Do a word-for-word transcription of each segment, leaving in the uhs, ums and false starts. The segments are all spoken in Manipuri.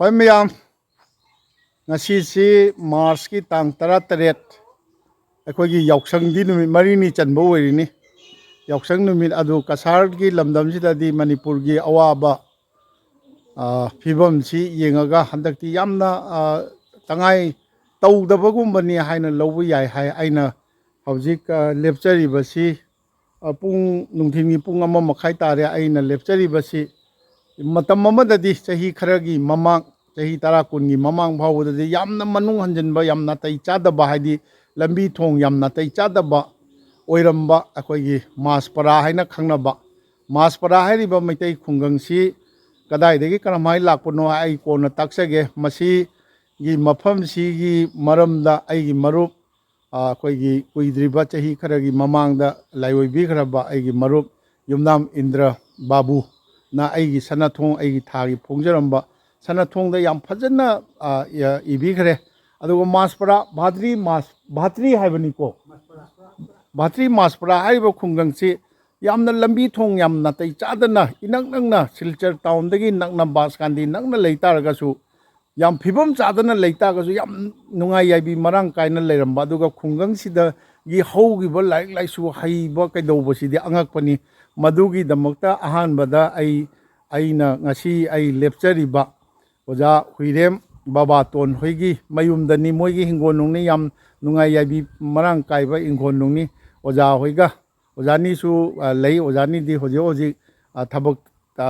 ꯍꯣꯏ ꯃꯌꯥꯝ, ꯉꯁꯤꯁꯤ ꯃꯥꯔꯁꯀꯤ ꯇꯥꯡ ꯇꯔꯥꯇꯔꯦꯠ, ꯑꯩꯈꯣꯏꯒꯤ ꯌꯥꯎꯁꯪꯗꯤ ꯅꯨꯃꯤꯠ ꯃꯔꯤꯅꯤ ꯆꯟꯕ ꯑꯣꯏꯔꯤꯅꯤ꯫ ꯌꯥꯎꯁꯪ ꯅꯨꯃꯤꯠ ꯑꯗꯨ ꯀꯁꯥꯔꯒꯤ ꯂꯝꯗꯝꯁꯤꯗꯗꯤ ꯃꯅꯤꯄꯨꯔꯒꯤ ꯑꯋꯥꯕ, ꯑ, ꯐꯤꯕꯝꯁꯤ ꯌꯦꯡꯉꯒ ꯍꯟꯗꯛꯇꯤ ꯌꯥꯝꯅ, ꯑ, ꯇꯉꯥꯏ ꯇꯧꯗꯕꯒꯨꯝꯕꯅꯤ ꯍꯥꯏꯅ ꯂꯧꯕ ꯌꯥꯏ ꯍꯥꯏ꯫ ꯑꯩꯅ ꯍꯧꯖꯤꯛ, ꯑ, ꯂꯦꯞꯆꯔꯤꯕꯁꯤ, ꯑ, ꯄꯨꯡ, ꯅꯨꯡꯊꯤꯜꯒꯤ ꯄꯨꯡ ꯑꯃ ꯃꯈꯥꯏ ꯇꯥꯔꯦ꯫ ꯑꯩꯅ ꯂꯦꯞꯆꯔꯤꯕꯁꯤ ꯃꯇꯝ ꯑꯃꯗꯗꯤ, ꯆꯍꯤ ꯈꯔꯒꯤ ꯃꯃꯥꯡ, ꯆꯍꯤ ꯇꯔꯥ ꯀꯨꯟꯒꯤ ꯃꯃꯥꯡ ꯐꯥꯎꯕꯗꯗꯤ ꯌꯥꯝꯅ ꯃꯅꯨꯡ ꯍꯟꯖꯤꯟꯕ, ꯌꯥꯝ ꯅꯥꯇꯩ ꯆꯥꯗꯕ, ꯍꯥꯏꯗꯤ ꯂꯝꯕꯤ ꯊꯣꯡ ꯌꯥꯝ ꯅꯥꯇꯩ ꯆꯥꯗꯕ ꯑꯣꯏꯔꯝꯕ ꯑꯩꯈꯣꯏꯒꯤ ꯃꯥꯁꯄꯔꯥ ꯍꯥꯏꯅ ꯈꯪꯅꯕ꯫ ꯃꯥꯁꯄꯔꯥ ꯍꯥꯏꯔꯤꯕ ꯃꯩꯇꯩ ꯈꯨꯡꯒꯪꯁꯤ ꯀꯗꯥꯏꯗꯒꯤ ꯀꯔꯝꯍꯥꯏꯅ ꯂꯥꯛꯄꯅꯣ ꯑꯩ ꯀꯣꯟꯅ ꯇꯥꯛꯆꯒꯦ꯫ ꯃꯁꯤꯒꯤ ꯃꯐꯝꯁꯤꯒꯤ ꯃꯔꯝꯗ ꯑꯩꯒꯤ ꯃꯔꯨꯞ, ꯑ, ꯑꯩꯈꯣꯏꯒꯤ ꯀꯨꯏꯗ꯭ꯔꯤꯕ ꯆꯍꯤ ꯈꯔꯒꯤ ꯃꯃꯥꯡꯗ ꯂꯥꯏꯑꯣꯏꯕꯤꯈ꯭ꯔꯕ ꯑꯩꯒꯤ ꯃꯔꯨꯞ ꯌꯨꯝꯅꯥꯝ ꯏꯟꯗ꯭ꯔ ꯕꯥꯕꯨꯅ ꯑꯩꯒꯤ ꯁꯅꯥꯊꯣꯡ, ꯑꯩꯒꯤ ꯊꯥꯒꯤ ꯐꯣꯡꯖꯔꯝꯕ ꯁꯅꯥꯊꯣꯡꯗ ꯌꯥꯝ ꯐꯖꯅ, ꯑ, ꯏ-, ꯏꯕꯤꯈ꯭ꯔꯦ꯫ ꯑꯗꯨꯒ ꯃꯥꯁꯄꯔꯥ, ꯚꯥꯗ꯭ꯔꯤ ꯃꯥꯁ-, ꯚꯥꯇ꯭ꯔꯤ ꯍꯥꯏꯕꯅꯤꯀꯣ, ꯚꯥꯇ꯭ꯔꯤ ꯃꯥꯁꯄꯔꯥ ꯍꯥꯏꯔꯤꯕ ꯈꯨꯡꯒꯪꯁꯤ ꯌꯥꯝꯅ ꯂꯝꯕꯤ ꯊꯣꯡ ꯌꯥꯝ ꯅꯥꯇꯩ ꯆꯥꯗꯅ, ꯏꯅꯛ ꯅꯛꯅ, ꯁꯤꯜꯆꯔ ꯇꯥꯎꯟꯗꯒꯤ ꯅꯛꯅ, ꯕꯁ ꯁ꯭ꯇꯥꯟꯗꯤ ꯅꯛꯅ ꯂꯩ ꯇꯥꯔꯒꯁꯨ, ꯌꯥꯝ ꯐꯤꯕꯝ ꯆꯥꯗꯅ ꯂꯩ ꯇꯥꯔꯒꯁꯨ, ꯌꯥꯝ ꯅꯨꯡꯉꯥꯏ ꯌꯥꯏꯕꯤ ꯃꯔꯥꯡ ꯀꯥꯏꯅ ꯂꯩꯔꯝꯕ, ꯑꯗꯨꯒ ꯈꯨꯡꯒꯪꯁꯤꯗꯒꯤ ꯍꯧꯈꯤꯕ ꯂꯥꯏꯔꯤꯛ ꯂꯥꯏꯁꯨ ꯍꯩꯕ ꯀꯩꯗꯧꯕꯁꯤꯗꯤ ꯑꯉꯛꯄꯅꯤ꯫ ꯃꯗꯨꯒꯤꯗꯃꯛꯇ ꯑꯍꯥꯟꯕꯗ ꯑꯩ, ꯑꯩꯅ ꯉꯁꯤ ꯑꯩ ꯂꯦꯞꯆꯔꯤꯕ ꯑꯣꯖꯥ ꯍꯨꯏꯔꯦꯝ ꯕꯕꯥꯇꯣꯟ ꯍꯣꯏꯒꯤ ꯃꯌꯨꯝꯗꯅꯤ꯫ ꯃꯣꯏꯒꯤ ꯍꯤꯡꯒꯣꯜ ꯅꯨꯡꯅꯤ, ꯌꯥꯝ ꯅꯨꯡꯉꯥꯏ ꯌꯥꯏꯕꯤ ꯃꯔꯥꯡ ꯀꯥꯏꯕ ꯍꯤꯡꯒꯣꯜ ꯅꯨꯡꯅꯤ꯫ ꯑꯣꯖꯥ ꯍꯣꯏꯒ, ꯑꯣꯖꯥꯅꯤꯁꯨ, ꯑ, ꯂꯩ꯫ ꯑꯣꯖꯥꯅꯤꯗꯤ ꯍꯧꯖꯤꯛ ꯍꯧꯖꯤꯛ, ꯑ, ꯊꯕꯛ, ꯑ,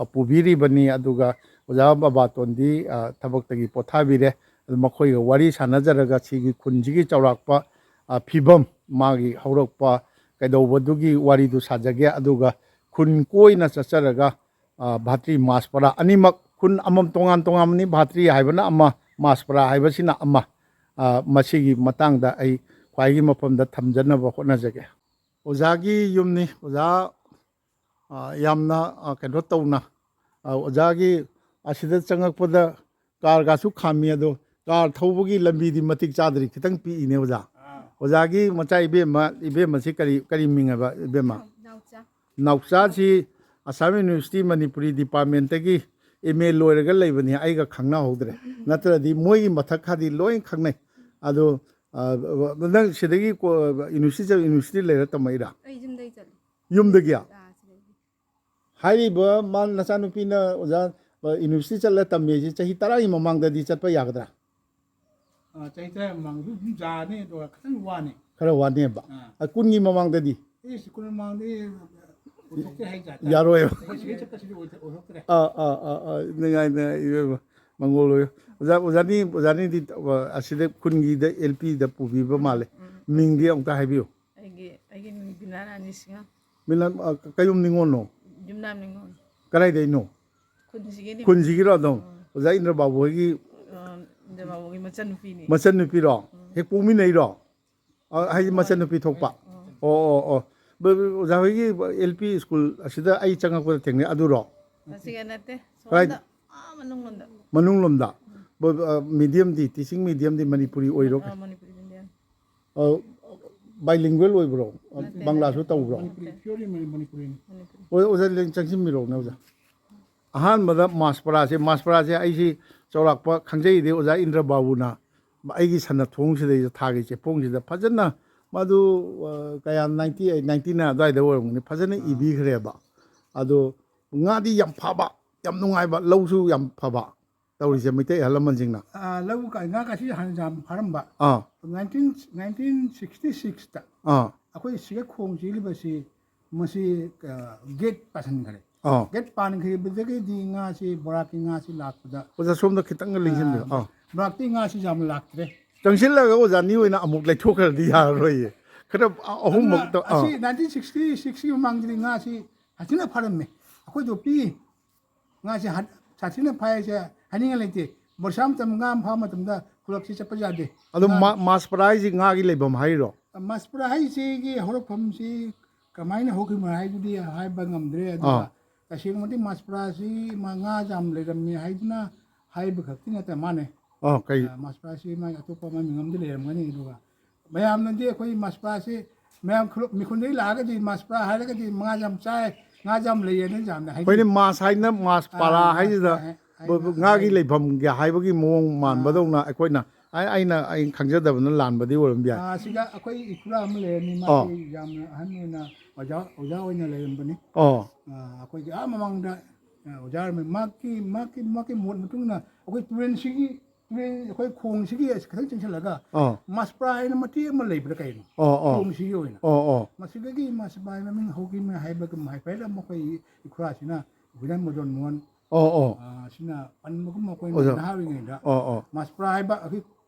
ꯑ, ꯄꯨꯕꯤꯔꯤꯕꯅꯤ꯫ ꯑꯗꯨꯒ ꯑꯣꯖꯥ ꯕꯕꯥꯇꯣꯟꯗꯤ, ꯑ, ꯊꯕꯛꯇꯒꯤ ꯄꯣꯊꯥꯕꯤꯔꯦ꯫ ꯑꯗꯨ ꯃꯈꯣꯏꯒ ꯋꯥꯔꯤ ꯁꯥꯟꯅꯖꯔꯒ ꯁꯤꯒꯤ ꯈꯨꯟꯁꯤꯒꯤ ꯆꯥꯎꯔꯥꯛꯄ, ꯑ, ꯐꯤꯕꯝ, ꯃꯥꯒꯤ ꯍꯧꯔꯛꯄ ꯀꯩꯗꯧꯕꯗꯨꯒꯤ ꯋꯥꯔꯤꯗꯨ ꯁꯥꯖꯒꯦ꯫ ꯑꯗꯨꯒ ꯈꯨꯟ ꯀꯣꯏꯅ ꯆꯠꯆꯔꯒ, ꯑ, ꯚꯥꯇ꯭ꯔꯤ ꯃꯥꯁꯄꯔꯥ ꯑꯅꯤꯃꯛ ꯈꯨꯟ ꯑꯃꯃꯝ ꯇꯣꯉꯥꯟ ꯇꯣꯉꯥꯟꯕꯅꯤ, ꯚꯥꯇ꯭ꯔꯤ ꯍꯥꯏꯕꯅ ꯑꯃ, ꯃꯥꯁꯄꯔꯥ ꯍꯥꯏꯕꯁꯤꯅ ꯑꯃ꯫ ꯑ, ꯃꯁꯤꯒꯤ ꯃꯇꯥꯡꯗ ꯑꯩ ꯈ꯭ꯋꯥꯏꯒꯤ ꯃꯐꯝꯗ ꯊꯝꯖꯅꯕ ꯍꯣꯠꯅꯖꯒꯦ꯫ ꯑꯣꯖꯥꯒꯤ ꯌꯨꯝꯅꯤ꯫ ꯑꯣꯖꯥ, ꯑ, ꯌꯥꯝꯅ, ꯑ, ꯀꯩꯅꯣ ꯇꯧꯅ, ꯑ, ꯑꯣꯖꯥꯒꯤ ꯑꯁꯤꯗ ꯆꯪꯉꯛꯄꯗ ꯀꯥꯔꯒꯁꯨ ꯈꯥꯝꯃꯤ, ꯑꯗꯣ ꯀꯥꯔ ꯊꯧꯕꯒꯤ ꯂꯝꯕꯤꯗꯤ ꯃꯇꯤꯛ ꯆꯥꯗ꯭ꯔꯤ, ꯈꯤꯇꯪ ꯄꯤꯛꯏꯅꯦ ꯑꯣꯖꯥ꯫ ꯑꯥ꯫ ꯑꯣꯖꯥꯒꯤ ꯃꯆꯥ ꯏꯕꯦꯝꯃ, ꯏꯕꯦꯝꯃꯁꯤ ꯀꯔꯤ, ꯀꯔꯤ ꯃꯤꯡ ꯍꯥꯏꯕ, ꯏꯕꯦꯝꯃ? ꯅꯥꯎꯆꯥ꯫ ꯅꯥꯎꯆꯥꯁꯤ ꯑꯁꯥꯝ ꯌꯨꯅꯤꯚꯔꯁꯤꯇꯤ ꯃꯅꯤꯄꯨꯔꯤ ꯗꯤꯄꯥꯔꯠꯃꯦꯟꯇꯒꯤ ꯑꯦꯝ ꯑꯦ ꯂꯣꯏꯔꯒ ꯂꯩꯕꯅꯤ, ꯑꯩꯒ ꯈꯪꯅꯍꯧꯗ꯭ꯔꯦ꯫ ꯅꯠꯇ꯭ꯔꯗꯤ ꯃꯣꯏꯒꯤ ꯃꯊꯛ ꯈꯔꯗꯤ ꯂꯣꯏ ꯈꯪꯅꯩ꯫ ꯑꯗꯣ, ꯑ, ꯅꯪ ꯁꯤꯗꯒꯤ ꯀꯣ-, ꯌꯨꯅꯤꯚꯔꯁꯤꯇꯤ ꯆꯠ-, ꯌꯨꯅꯤꯚꯔꯁꯤꯇꯤ ꯂꯩꯔ ꯇꯝꯃꯛꯏꯔꯥ? ꯑꯩ ꯌꯨꯝꯗꯩ ꯆꯠꯂꯤ꯫ ꯌꯨꯝꯗꯒꯤ? ꯑꯥ, ꯁꯤꯗꯒꯤ꯫ ꯍꯥꯏꯔꯤꯕ ꯃꯥ ꯅꯆꯥꯅꯨꯄꯤꯅ ꯑꯣꯖꯥ, ꯑ, ꯌꯨꯅꯤꯚꯔꯁꯤꯇꯤ ꯆꯠꯂ ꯇꯝꯃꯦꯁꯦ ꯆꯍꯤ ꯇꯔꯥꯒꯤ ꯃꯃꯥꯡꯗꯗꯤ ꯆꯠꯄ ꯌꯥꯒꯗ꯭ꯔꯥ? ꯑꯥ, ꯆꯍꯤ ꯇꯔꯥ ꯃꯃꯥꯡꯗ ꯑꯗꯨꯝ ꯌꯥꯅꯤ, ꯑꯗꯨꯒ ꯈꯤꯇꯪ ꯋꯥꯅꯤ꯫ ꯈꯔ ꯋꯥꯅꯦꯕ꯫ ꯑꯥ꯫ ꯑ, ꯀꯨꯟꯒꯤ ꯃꯃꯥꯡꯗꯗꯤ? ꯑꯦ, ꯁꯤ ꯀꯨꯟ ꯃꯃꯥꯡꯗꯤ ꯑꯣꯏꯊꯣꯛꯇ꯭ꯔꯦ ꯍꯥꯏ ꯖꯥꯠ ꯇꯥꯔꯦ꯫ ꯌꯥꯔꯣꯏꯕ꯫ ꯑꯩꯈꯣꯏ ꯁꯤꯗꯩ ꯆꯠꯄꯁꯤꯗꯤ ꯑꯣꯏꯊ-, ꯑꯣꯏꯊꯣꯛꯇ꯭ꯔꯦ꯫ ꯑꯥ, ꯑꯥ, ꯑꯥ, ꯑꯥ, ꯅꯨꯡꯉꯥꯏ, ꯅꯨꯡꯉꯥꯏ, ꯏꯕꯦꯝꯃ, ꯃꯪꯒꯣꯜ ꯑꯣꯏꯌꯣ꯫ ꯑꯣꯖꯥ, ꯑꯣꯖꯥꯅꯤ, ꯑꯣꯖꯥꯅꯤꯗꯤ, ꯑ, ꯑꯁꯤꯗ ꯈꯨꯟꯒꯤꯗ ꯑꯦꯜ ꯄꯤꯗ ꯄꯨꯕꯤꯕ ꯃꯥꯜꯂꯦ꯫ ꯎꯝ, ꯎꯝ꯫ ꯃꯤꯡꯗꯤ ꯑꯃꯨꯛꯇ ꯍꯥꯏꯕꯤꯌꯨ꯫ ꯑꯩꯒꯤ, ꯑꯩꯒꯤ ꯃꯤꯡ ꯕꯤꯅꯥ ꯔꯥꯅꯤ ꯁꯤꯡꯍ꯫ ꯕꯤꯅꯥ, ꯑ, ꯀꯩꯌꯨꯝ ꯅꯤꯉꯣꯜꯅꯣ? ꯌꯨꯝꯅꯥꯝ ꯅꯤꯉꯣꯜ꯫ ꯀꯗꯥꯏꯗꯩꯅꯣ? ꯈꯨꯟꯁꯤꯒꯤꯅꯤ꯫ ꯈꯨꯟꯁꯤꯒꯤꯔꯣ ꯑꯗꯨꯝ? ꯎꯝ꯫ ꯑꯣꯖꯥ ꯏꯟꯗ꯭ꯔ ꯕꯥꯕꯨ ꯍꯣꯏꯒꯤ ꯑ, ꯏꯟꯗ꯭ꯔ ꯕꯥꯕꯨꯒꯤ ꯃꯆꯟꯅꯨꯄꯤꯅꯤ꯫ ꯃꯆꯟꯅꯨꯄꯤꯔꯣ? ꯎꯝ꯫ ꯍꯦꯛ ꯄꯣꯛꯃꯤꯟꯅꯩꯔꯣ? ꯑ, ꯍꯥꯏꯗꯤ ꯃꯆꯟꯅꯨꯄꯤ ꯊꯣꯛꯄ? ꯎꯝ꯫ ꯑꯣ, ꯑꯣ, ꯑꯣ꯫ ꯕ-, ꯕ-, ꯑꯣꯖꯥ ꯍꯣꯏꯒꯤ ꯑꯦꯜ ꯄꯤ ꯁ꯭ꯀꯨꯜ ꯑꯁꯤꯗ ꯑꯩ ꯆꯪꯉꯛꯄꯗ ꯊꯦꯡꯅꯩ, ꯑꯗꯨꯔꯣ? ꯑꯁꯤꯒ ꯅꯠꯇꯦ꯫ ꯀꯗꯥꯏ? ꯁꯣꯝꯗ, ꯑꯥ, ꯃꯅꯨꯡ ꯂꯣꯝꯗ꯫ ꯃꯅꯨꯡ ꯂꯣꯝꯗ? ꯎꯝ꯫ ꯕ-, ꯑ, ꯃꯤꯗꯤꯌꯝꯗꯤ, ꯇꯤꯆꯤꯡ ꯃꯤꯗꯤꯌꯝꯗꯤ ꯃꯅꯤꯄꯨꯔꯤ ꯑꯣꯏꯔꯣ? ꯑ, ꯃꯅꯤꯄꯨꯔꯤ ꯃꯤꯗꯤꯌꯝ꯫ ꯑ, bilingual ꯑꯣꯏꯕ꯭ꯔꯣ? ꯅꯠꯇꯦ, ꯕꯪꯒ꯭ꯂꯥꯁꯨ ꯅꯠꯇꯦ꯫ ꯇꯧꯕ꯭ꯔꯣ? ꯅꯠꯇꯦ꯫ Purely ꯃꯅꯤ-, ꯃꯅꯤꯄꯨꯔꯤꯅꯤ꯫ ꯃꯅꯤꯄꯨꯔꯤ꯫ ꯑꯣ, ꯑꯣꯖꯥ, ꯂꯦꯡ-, ꯆꯪꯁꯤꯟꯕꯤꯔꯛꯎꯅꯦ, ꯑꯣꯖꯥ꯫ ꯑꯍꯥꯟꯕꯗ ꯃꯥꯁꯄꯔꯥꯁꯦ, ꯃꯥꯁꯄꯔꯥꯁꯦ ꯑꯩꯁꯤ ꯆꯥꯎꯔꯥꯛꯄ ꯈꯪꯖꯩꯗꯤ ꯑꯣꯖꯥ ꯏꯟꯗ꯭ꯔ ꯕꯥꯕꯨꯅ ꯑꯩꯒꯤ ꯁꯅꯥ ꯊꯣꯡꯁꯤꯗꯩꯗ ꯊꯥꯒꯤ ꯆꯦꯐꯣꯡꯁꯤꯗ ꯐꯖꯅ ꯃꯗꯨ, ꯑ, ꯀꯌꯥ ninety eight, ninety nine ꯑꯗꯨꯋꯥꯏꯗ ꯑꯣꯏꯔꯝꯒꯅꯤ, ꯐꯖꯅ ꯑꯥ꯫ ꯏꯕꯤꯈ꯭ꯔꯦꯕ꯫ ꯑꯗꯣ ꯉꯥꯗꯤ ꯌꯥꯝ ꯐꯕ, ꯌꯥꯝ ꯅꯨꯡꯉꯥꯏꯕ, ꯂꯧꯁꯨ ꯌꯥꯝ ꯐꯕ ꯇꯧꯔꯤꯁꯦ ꯃꯩꯇꯩ ꯑꯍꯜ ꯂꯃꯟꯁꯤꯡꯅ꯫ ꯑꯥ, ꯂꯧ ꯀ-, ꯉꯥ ꯀꯥꯁꯤ ꯍꯥꯟꯅ ꯌꯥꯝ ꯐꯥꯔꯝꯕ꯫ ꯑꯥ꯫ Nineteen, nineteen sixty sixꯇ ꯑꯥ꯫ ꯑꯩꯈꯣꯏ ꯁꯤꯒ ꯈꯣꯡ ꯆꯦꯜꯂꯤꯕꯁꯤ ꯃꯁꯤ, ꯑ, ꯒꯦꯠ ꯄꯥꯁꯟꯈ꯭ꯔꯦ꯫ ꯑꯥ꯫ ꯒꯦꯠ ꯄꯥꯟꯈꯤꯕꯗꯒꯤꯗꯤ ꯉꯥꯁꯤ, ꯕꯣꯔꯥꯛꯀꯤ ꯉꯥꯁꯤ ꯂꯥꯛꯄꯗ, ꯑꯣꯖꯥ, ꯁꯣꯝꯗ ꯈꯤꯇꯪꯒ ꯂꯦꯡꯁꯤꯟꯕꯤꯌꯨ꯫ ꯑ, ꯑꯥ꯫ ꯕꯣꯔꯥꯛꯇꯤ ꯉꯥꯁꯤ ꯌꯥꯝ ꯂꯥꯛꯇ꯭ꯔꯦ꯫ ꯆꯪꯁꯤꯜꯂꯒ ꯑꯣꯖꯥꯅꯤ ꯑꯣꯏꯅ ꯑꯃꯨꯛ ꯂꯩꯊꯣꯛꯈ꯭ꯔꯗꯤ ꯌꯥꯔꯔꯣꯏꯌꯦ꯫ ꯈꯔ ꯑ-, ꯑꯍꯨꯝꯃꯨꯛ ꯑꯗꯨꯅ ꯇꯧ-, ꯑꯥ꯫ ꯑꯁꯤ nineteen sixty sixꯀꯤ ꯃꯃꯥꯡꯗꯗꯤ ꯉꯥꯁꯤ ꯐꯖꯅ ꯐꯔꯝꯃꯦ꯫ ꯑꯩꯈꯣꯏꯗꯣ ꯄꯤ, ꯉꯥꯁꯤ ꯍꯥ-, ꯁꯥꯊꯤꯅ ꯐꯥꯏ ꯍꯥꯏꯁꯦ ꯍꯥꯏꯅꯤꯡꯉꯥꯏ ꯂꯩꯇꯦ꯫ ꯕꯣꯔꯁꯥ ꯃꯇꯝ ꯉꯥ ꯐꯥ ꯃꯇꯝꯗ ꯈꯨꯂꯛꯁꯤ ꯆꯠꯄ ꯌꯥꯗꯦ꯫ ꯑꯗꯣ ꯉꯥ ꯃꯥ-, ꯃꯥꯁꯄꯔꯥ ꯍꯥꯏꯁꯤ ꯉꯥꯒꯤ ꯂꯩꯐꯝ ꯍꯥꯏꯔꯤꯔꯣ? ꯃꯥꯁꯄꯔꯥ ꯍꯥꯏꯁꯤꯒꯤ ꯍꯧꯔꯛꯐꯝꯁꯤ ꯀꯃꯥꯏꯅ ꯍꯧꯈꯤꯕꯅꯣ ꯍꯥꯏꯗꯨꯗꯤ ꯍꯥꯏꯕ ꯉꯝꯗ꯭ꯔꯦ꯫ ꯑꯗꯨꯒ ꯑꯥ꯫ ꯇꯁꯦꯡꯕꯗꯤ ꯃꯥꯁꯄꯔꯥꯁꯤ ꯃꯥ ꯉꯥ ꯌꯥꯝ ꯂꯩꯔꯝꯃꯤ ꯍꯥꯏꯗꯨꯅ ꯍꯥꯏꯕ ꯈꯛꯇꯤ ꯅꯠꯇ ꯃꯥꯅꯦ꯫ ꯑꯥ, ꯀꯩ? ꯑ, ꯃꯥꯁꯄꯔꯥꯁꯤ ꯃꯥꯒꯤ ꯑꯇꯣꯞꯄ ꯃꯃꯤꯡ ꯑꯃꯗꯤ ꯂꯩꯔꯝꯒꯅꯤ꯫ ꯑꯗꯨꯒ ꯃꯌꯥꯝꯅꯗꯤ ꯑꯩꯈꯣꯏ ꯃꯥꯁꯄꯔꯥꯁꯤ ꯃꯌꯥꯝ ꯈꯨꯂꯣ-, ꯃꯤꯈꯨꯟꯗꯒꯤ ꯂꯥꯛꯑꯒꯗꯤ ꯃꯥꯁꯄꯔꯥ ꯍꯥꯏꯔꯒꯗꯤ ꯃꯉꯥ ꯌꯥꯝ ꯆꯥꯏ, ꯉꯥꯁꯦ ꯌꯥꯝ ꯂꯩꯌꯦ, ꯅꯪ ꯌꯥꯝꯅ ꯍꯥꯏꯗꯤ꯫ ꯑꯩꯈꯣꯏꯅ ꯃꯥꯁ ꯍꯥꯏꯅ ꯃꯥꯁ ꯑꯥ, ꯄꯥꯔꯥ ꯃꯥꯁ ꯍꯥꯏꯁꯤꯗ ꯍꯥꯏ-, ꯍꯥꯏꯅ ꯉꯥꯒꯤ ꯍꯥꯏ-, ꯂꯩꯐꯝꯒꯤ ꯍꯥꯏꯕꯒꯤ ꯃꯑꯣꯡ ꯃꯥꯟꯕꯗꯧꯅ ꯑꯩꯈꯣꯏꯅ ꯑꯩ-, ꯑꯩꯅ ꯑꯩꯅ ꯈꯪꯖꯗꯕꯅ ꯂꯥꯟꯕꯗꯤ ꯑꯣꯏꯔꯝꯕ ꯌꯥꯏ꯫ ꯑꯥ, ꯁꯤꯗ ꯑꯩꯈꯣꯏ ꯏꯈꯨꯔꯥ ꯑꯃ ꯂꯩꯔꯝꯃꯤ, ꯑꯥ꯫ ꯃꯥꯁꯤ ꯌꯥꯝꯅ ꯑꯍꯟ ꯑꯣꯏꯅ ꯑꯣꯖꯥ, ꯑꯣꯖꯥ ꯑꯣꯏꯅ ꯂꯩꯔꯝꯕꯅꯤ꯫ ꯑꯣ ꯑꯥ, ꯑꯩꯈꯣꯏꯒꯤ ꯑꯥ ꯃꯃꯥꯡꯗ, ꯑꯥ, ꯑꯣꯖꯥ ꯑꯣꯏꯔꯝꯃꯤ꯫ ꯃꯍꯥꯛꯀꯤ, ꯃꯍꯥꯛꯀꯤ, ꯃꯍꯥꯛꯀꯤ ꯃꯣꯠ ꯃꯇꯨꯡ ꯏꯟꯅ ꯑꯩꯈꯣꯏ ꯇꯨꯔꯦꯟꯁꯤꯒꯤ, ꯇꯨꯔꯦꯟ, ꯑꯩꯈꯣꯏ ꯈꯣꯡꯁꯤꯒꯤ ꯑꯁꯤ ꯈꯤꯇꯪ ꯆꯪꯁꯤꯜꯂꯒ ꯑꯣ ꯃꯥꯁꯄ꯭ꯔꯥ ꯍꯥꯏꯅ ꯃꯇꯦꯛ ꯑꯃ ꯂꯩꯕ꯭ꯔꯥ ꯀꯩꯅꯣ? ꯑꯣ ꯑꯣ ꯈꯣꯡꯁꯤꯒꯤ ꯑꯣꯏꯅ꯫ ꯑꯣ ꯑꯣ ꯃꯁꯤꯗꯒꯤ ꯃꯥꯁꯄ꯭ꯔꯥ ꯍꯥꯏꯅ ꯃꯃꯤꯡ ꯍꯧꯈꯤꯕꯅꯤ ꯍꯥꯏꯕꯒ ꯍꯥꯏꯐꯦꯠ ꯑꯃ ꯑꯩꯈꯣꯏ ꯏꯈꯨꯔꯥꯁꯤꯅ ꯒꯨꯏꯔꯥꯡ ꯃꯗꯣꯟ ꯃꯣꯍꯟ, ꯑꯣ ꯑꯣ ꯑꯥ, ꯁꯤꯅ ꯄꯟꯕꯒꯨꯝꯕ ꯑꯩꯈꯣꯏꯅ ꯑꯣꯖꯥ꯫ ꯅꯍꯥ ꯑꯣꯏꯔꯤꯉꯩꯗ ꯑꯣ ꯑꯣ ꯃꯥꯁꯄ꯭ꯔꯥ ꯍꯥꯏꯕ ꯑꯩꯈꯣꯏ